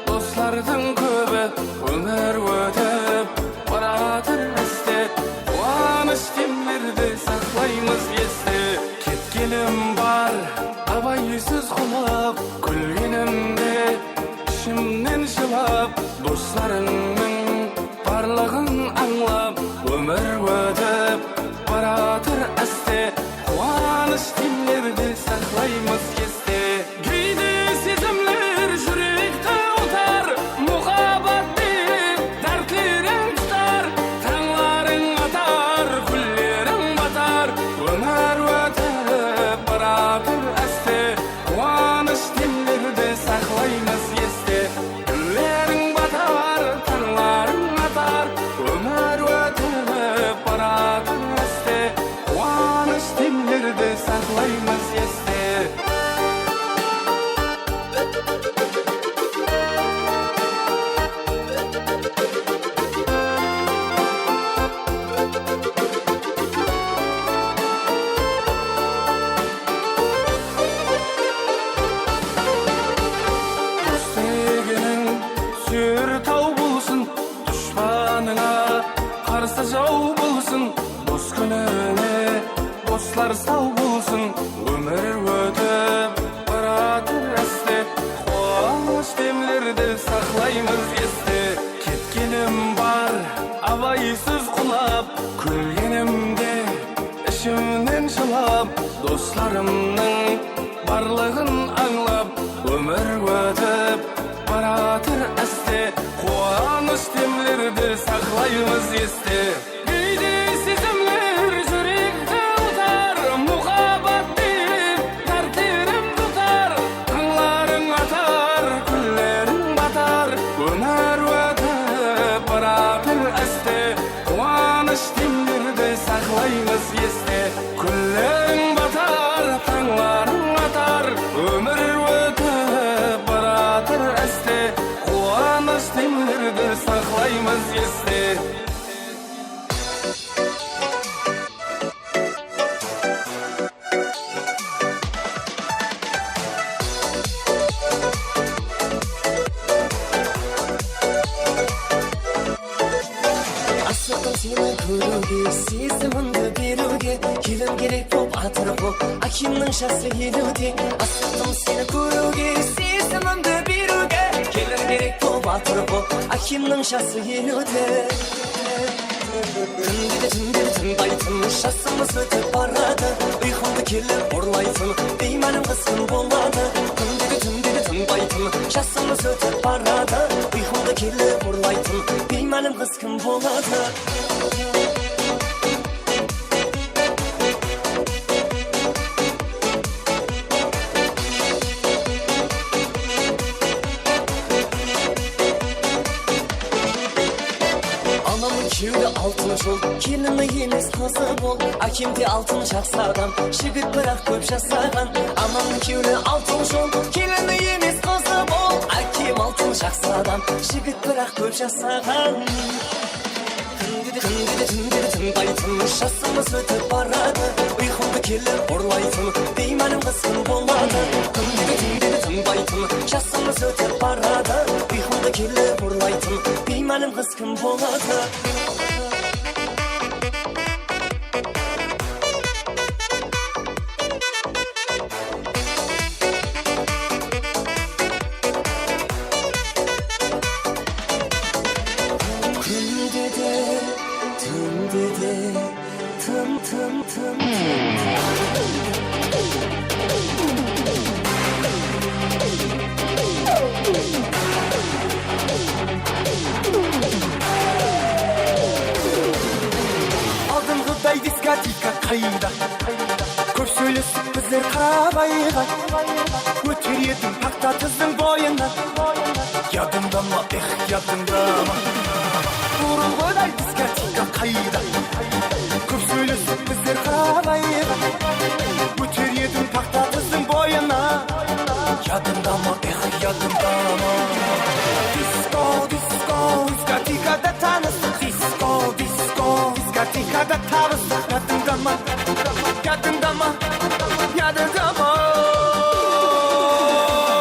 doslardıń kóbi. Ómir ótip baratır áste, quwanısh demlerdi saqlaymız este. Ketkenim bar, abaysız qulap, kúlgenimde ishimnen jılap, doslarıńnıń barlıǵın ańlap. Ómir ótip baratır áste, quwanısh demlerdi saqlaymız este. Geyde sezimler júrekti utar, muhabbat deyip dártlerem tutar. Tańlarıń atar, kúnleriń batar, ómir ótip baratır áste, quwanısh demlerdi saqlaymız este. Kúnleriń batar, tańlarıń atar, ómir ótip baratır áste, quwanısh demlerdi saqlaymız este. Dos degeniń súyer taw bolsın, dushpanıńa qarsı jaw bolsın. Dos kúnine doslar saw bolsın, ómir ótip baratır áste, quwanısh demlerdi saqlaymız este. Ketkenim bar, abaysız qulap, kúlgenimde ishimnen jılap, doslarımnıń barlıǵın ańlap. Ómir ótip baratır áste, quwanısh demlerdi saqlaymız este. Geyde sezimler júrekti utar, muhabbat deyip dártlerem tutar. Tańlarıń atar, kúnleriń batar, ómir ótip baratır áste, quwanısh demlerdi saqlaymız este. Kúnleriń batar, tańlarıń atar, ómir ótip baratır áste, quwanısh demler Kerek bolıp atır ǵo, ákemniń jası eliwde. Asıqtım seni kóriwge, sezimimdi beriwge. Kelir kerek bolıp atır ǵo, ákemniń jası eliwde. Kúnde de, túnde de tınbaytın, jasımız ótip baradı. Uyqımdı kelip urlaytın, biymálim qız kim boladı. Kúnde de, túnde de tınbaytın, jasımız ótip baradı. Uyqımdı kelip urlaytın, biymálim qız kim boladı. Anamnıń kewli altın jol, kelini emes, qızı bol. Ákem de altın, jaqsı adam, jigit, biraq kóp jasaǵan. Anamnıń kewli altın jol, kelini emes, qızı bol. Ákem altın, jaqsı adam, jigit, biraq kóp jasaǵan. Kúnde de, kúnde de, túnde de tınbaytın, jasımız ótip baradı. Uyqımdı kelip urlaytın, biymálim qız kim boladı. Kúnde de, túnde de tınbaytın, jasımız ótip baradı. Uyqımdı kelip urlaytın, biymálim qız kim boladı. Kúnde de, túnde de, tın, tın, tın, tın. Aldınǵıday diskotek Qayda? Kóp sóylesip bizler qarabayǵa. Óter ediń paxta tizdiń boyına. Yadıńda ma, ex, yadıńda ma? Burınǵıday diskotek qayda? Kóp sóylesip bizler qarabayǵa. Óter ediń paxta tizdiń boyına. Yadıńda ma, ex, yadıńda ma? Disko, disko, diskotekada tanıstıq. Disko, disko, diskotekada tabıstıq. Yadıńda ma? Yadıńda ma? Yadıńda ma?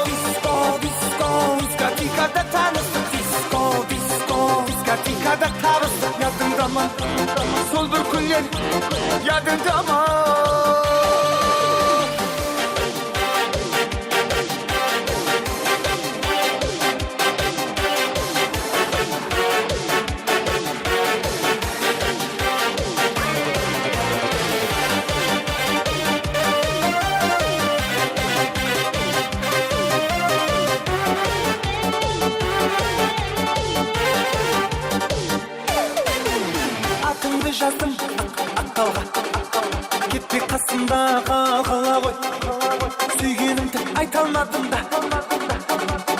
Disko, disko, diskotekada tanıstıq. Disko, disko, diskotekada tabıstıq. Yadıńda ma? Sol bir kúnler yadıńda ma? Atıńdı jazdım aq talǵa. Ketpe qasımda ǵal-, ǵala ǵoy. Súygenimdi ayta almadım da.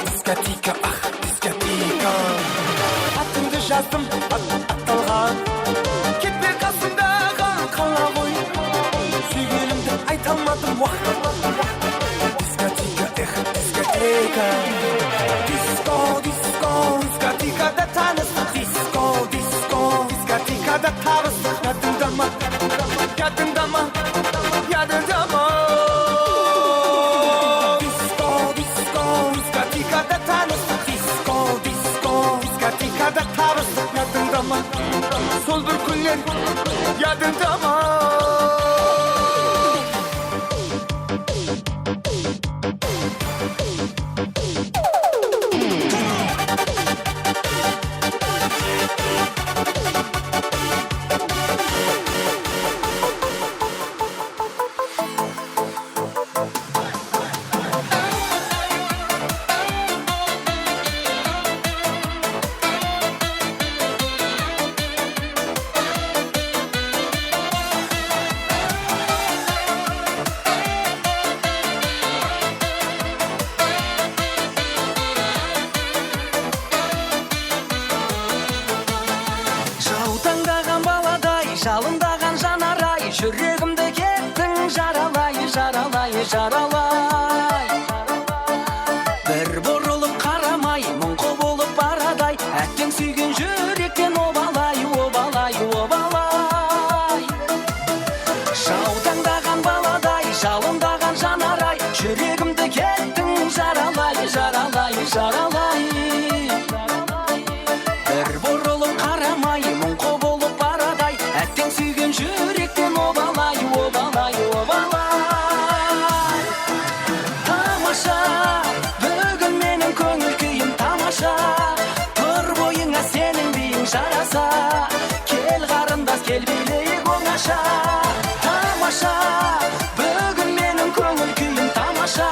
Diskotika, ax, diskotika. Atıńdı jazdım aq, aq talǵa. Ketpe qasımda ǵal-, ǵala ǵoy. Súygenimdi ayta almadım, wah. Diskotika, ex, diskotika. Disko, disko, diskotekada tanıstıq. Disko, disko, diskotekada tabıstıq. Yadıńda ma? Yadıńda ma? Yadıńda ma? Disko, disko, diskotekada tanıstıq. Disko, disko, diskotekada tabıstıq. Yadıńda ma? Sol bir kúnler yadıńda ma? Kel, qarındas, kel, biyleyik ońasha. Tamasha, búgin meniń kóńil kúyim tamasha.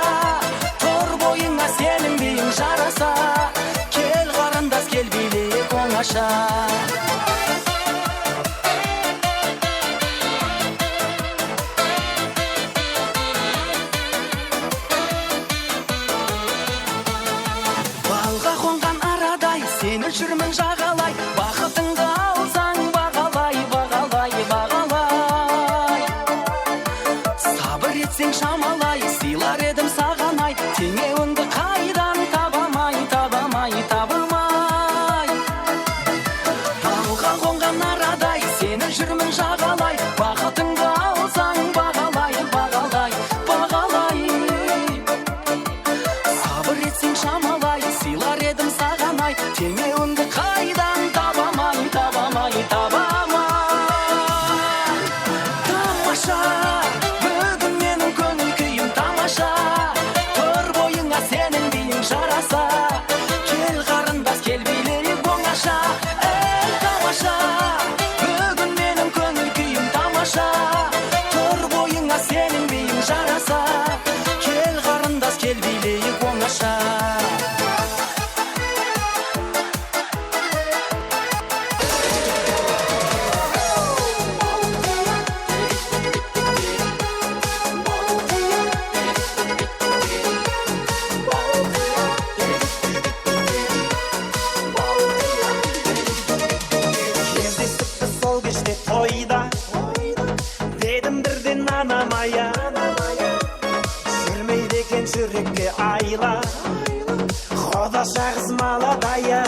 Tur boyıńa seniń biyiń jarasa. Kel, qarındas, kel, biyleyik ońasha. Balǵa qonǵan araday, seni júrmen jaǵalay. Baxıtıńdı alsań, baǵalay, baǵalay, baǵalay. Sabır etseń, shamalay, sıylar edim saǵan-ay. Teńewińdi qaydan tabamay, tabamay, tabamay. Balǵa qonǵan araday, seni júrmen jaǵalay. Baxıtıńdı alsań, baǵalay, baǵalay, baǵalay. Sabır etseń, shamalay, sıylar edim saǵan-ay. Teńewińdi qaydan tabamay, tabamay, tabamay. Tamasha, búgin meniń kóńil kúyim tamasha. Tur boyıńa seniń biyiń jarasa. Kel, qarındas, kel, biyleyik ońasha. Ey, tamasha, búgin meniń kóńil kúyim tamasha. Tur boyıńa seniń biyiń jarasa. Kel, qarındas, kel, biyleyik ońasha. Gezdesikti sol keshte toyda, dedim birden anama ya. Júrmeydi eken júrekke ayla, qodasha qız maladaya.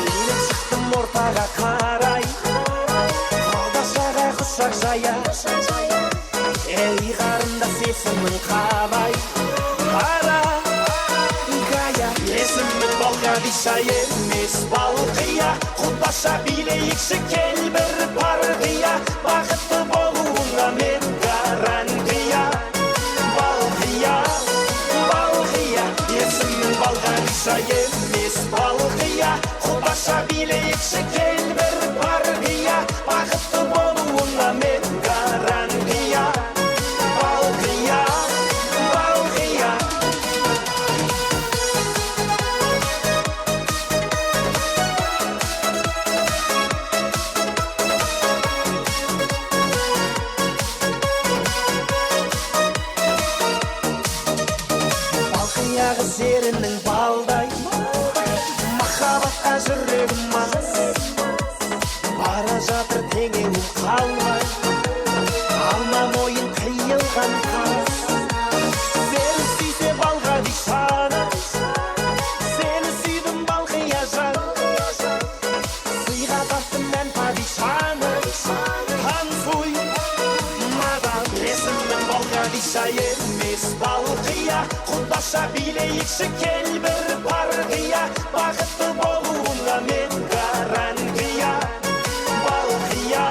Menen shıqtım ortaǵa qaray, qodashaǵa qushaq jaya. Ey, qarındas, esimiń qalay? Qara, qaya? Esimim Balǵadisha emes, Balqıya. Qudasha biyleyikshi, kel, bir parqıya. Baxıtlı bolıwıńa men garantiya. Balqıya, Balqıya. Esimim Balǵadisha emes, Balqıya. Qudasha biyleyikshi, kel, bir parqıya. Baxıtlı bolıwıńa men garantiya. Balqıya, Balqıya. Balqıya qız eriniń balday, mahabbatqa júregim mas. Bara jatır teńewim qalmay, alma moyın qıyılǵan qaz. Seni súyse Balǵadishanı, seni súydim Balqıyajan. Sıyǵa tarttım men padishanı, tansuy, madan. Esimim Balǵadisha emes, Balqıya. Qudasha biyleyikshi, kel, bir parqıya. Baxıtlı bolıwıńa men garantiya. Balqıya,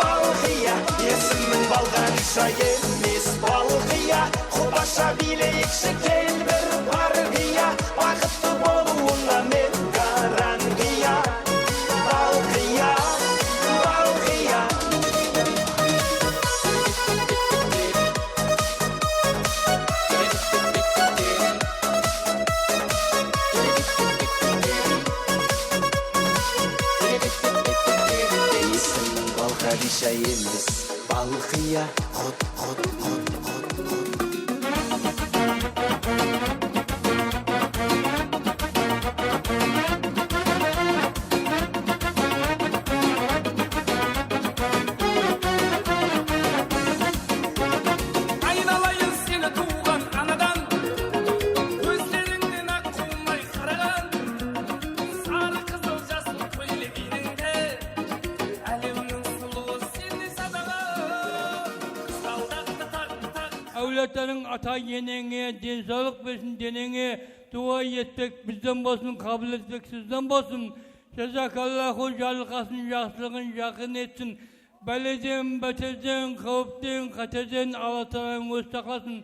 Balqıya. Esimim Balǵadisha emes, Balqıya. Qudasha biyleyikshi, kel, bir parqıya. Baxıtlı bolıwıńa men garantiya. Balqıya, Balqıya. Esimim Balǵadisha emes, Balqıya. Qut, qut, qut, qut, qut. Aynalayın seni tuwǵan anadan, kózlerińnen aq quwmay qaraǵan, sarı qızıl jasıl kóylek iynińde, álemniń sulıwı sendey sadaǵan, qızǵaldaktı taq, taq. Áwladlarıń ata-eneńe densawlıq bersin, deneńe duwa etpek bizden bolsın, qabıl etpek sizden bolsın. Jazakallahu, jarılǵasın, jaqsılıǵın jaqın etsin. Báleden, báterden, qáwipten, qáterden Alla taalań ózi saqlasın.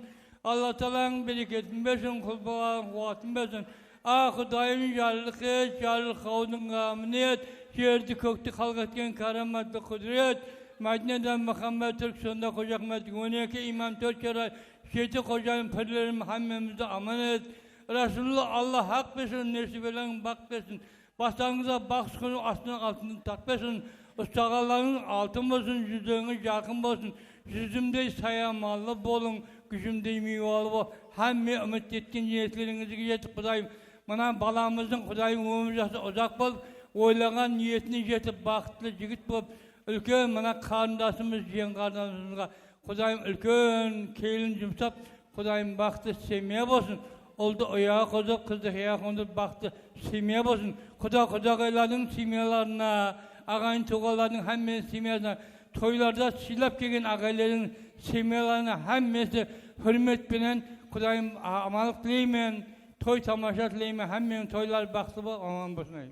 Alla taalań bereketin bersin, qul balalardıń quwatın bersin. A Qudayım, jarlıq et, jarlıq qawdıń ǵamın et, jerdi kókti xalıq etken káramatlı qúdiret, Mádinadan Muhammed, Túrkistanda Xoja Ahmet, on eki iymam, tórt sharay, jeti xojayın, pirlerim, hámmemizdi aman et. Rasulullah, Alla haq bersin, nesibeleriń baq bersin. Baslarıńızǵa baxt kúni, astınan altın taq bersin. Ustaǵanlarıńız altın bolsın, júzlerińiz jarqın bolsın. Júzimdey sayamanlı bolıń, gújimdey miywalı bol. Hámme úmit etken niyetlerińizge jetip, Qudayım, mına balamızdıń, Qudayım, ómir jasın uzaq bolıp, oylaǵan niyetine jetip, baxıtlı jigit bolıp, úlken mına qarındasımız, jiyen qarındasımızǵa Qudayım, úlken kelin jumsap, Qudayım, baxıtlı semya bolsın. Uldı uyaǵa qodırıp, qızdı hıyaǵa qondırıp, baxıtlı semya bolsın. Quda, qudaǵaylardıń semyalarına, aǵayin tuwǵanlardıń hámmesiniń semyasına, toylarda sıylap kelgen aǵaylardıń semyalarına, hámmesine húrmet penen, Qudayım, a-, amanlıq tileymen, toy tamasha tileymen, hámmeniń toyları baxıtlı bolıp, aman bolsın, ay.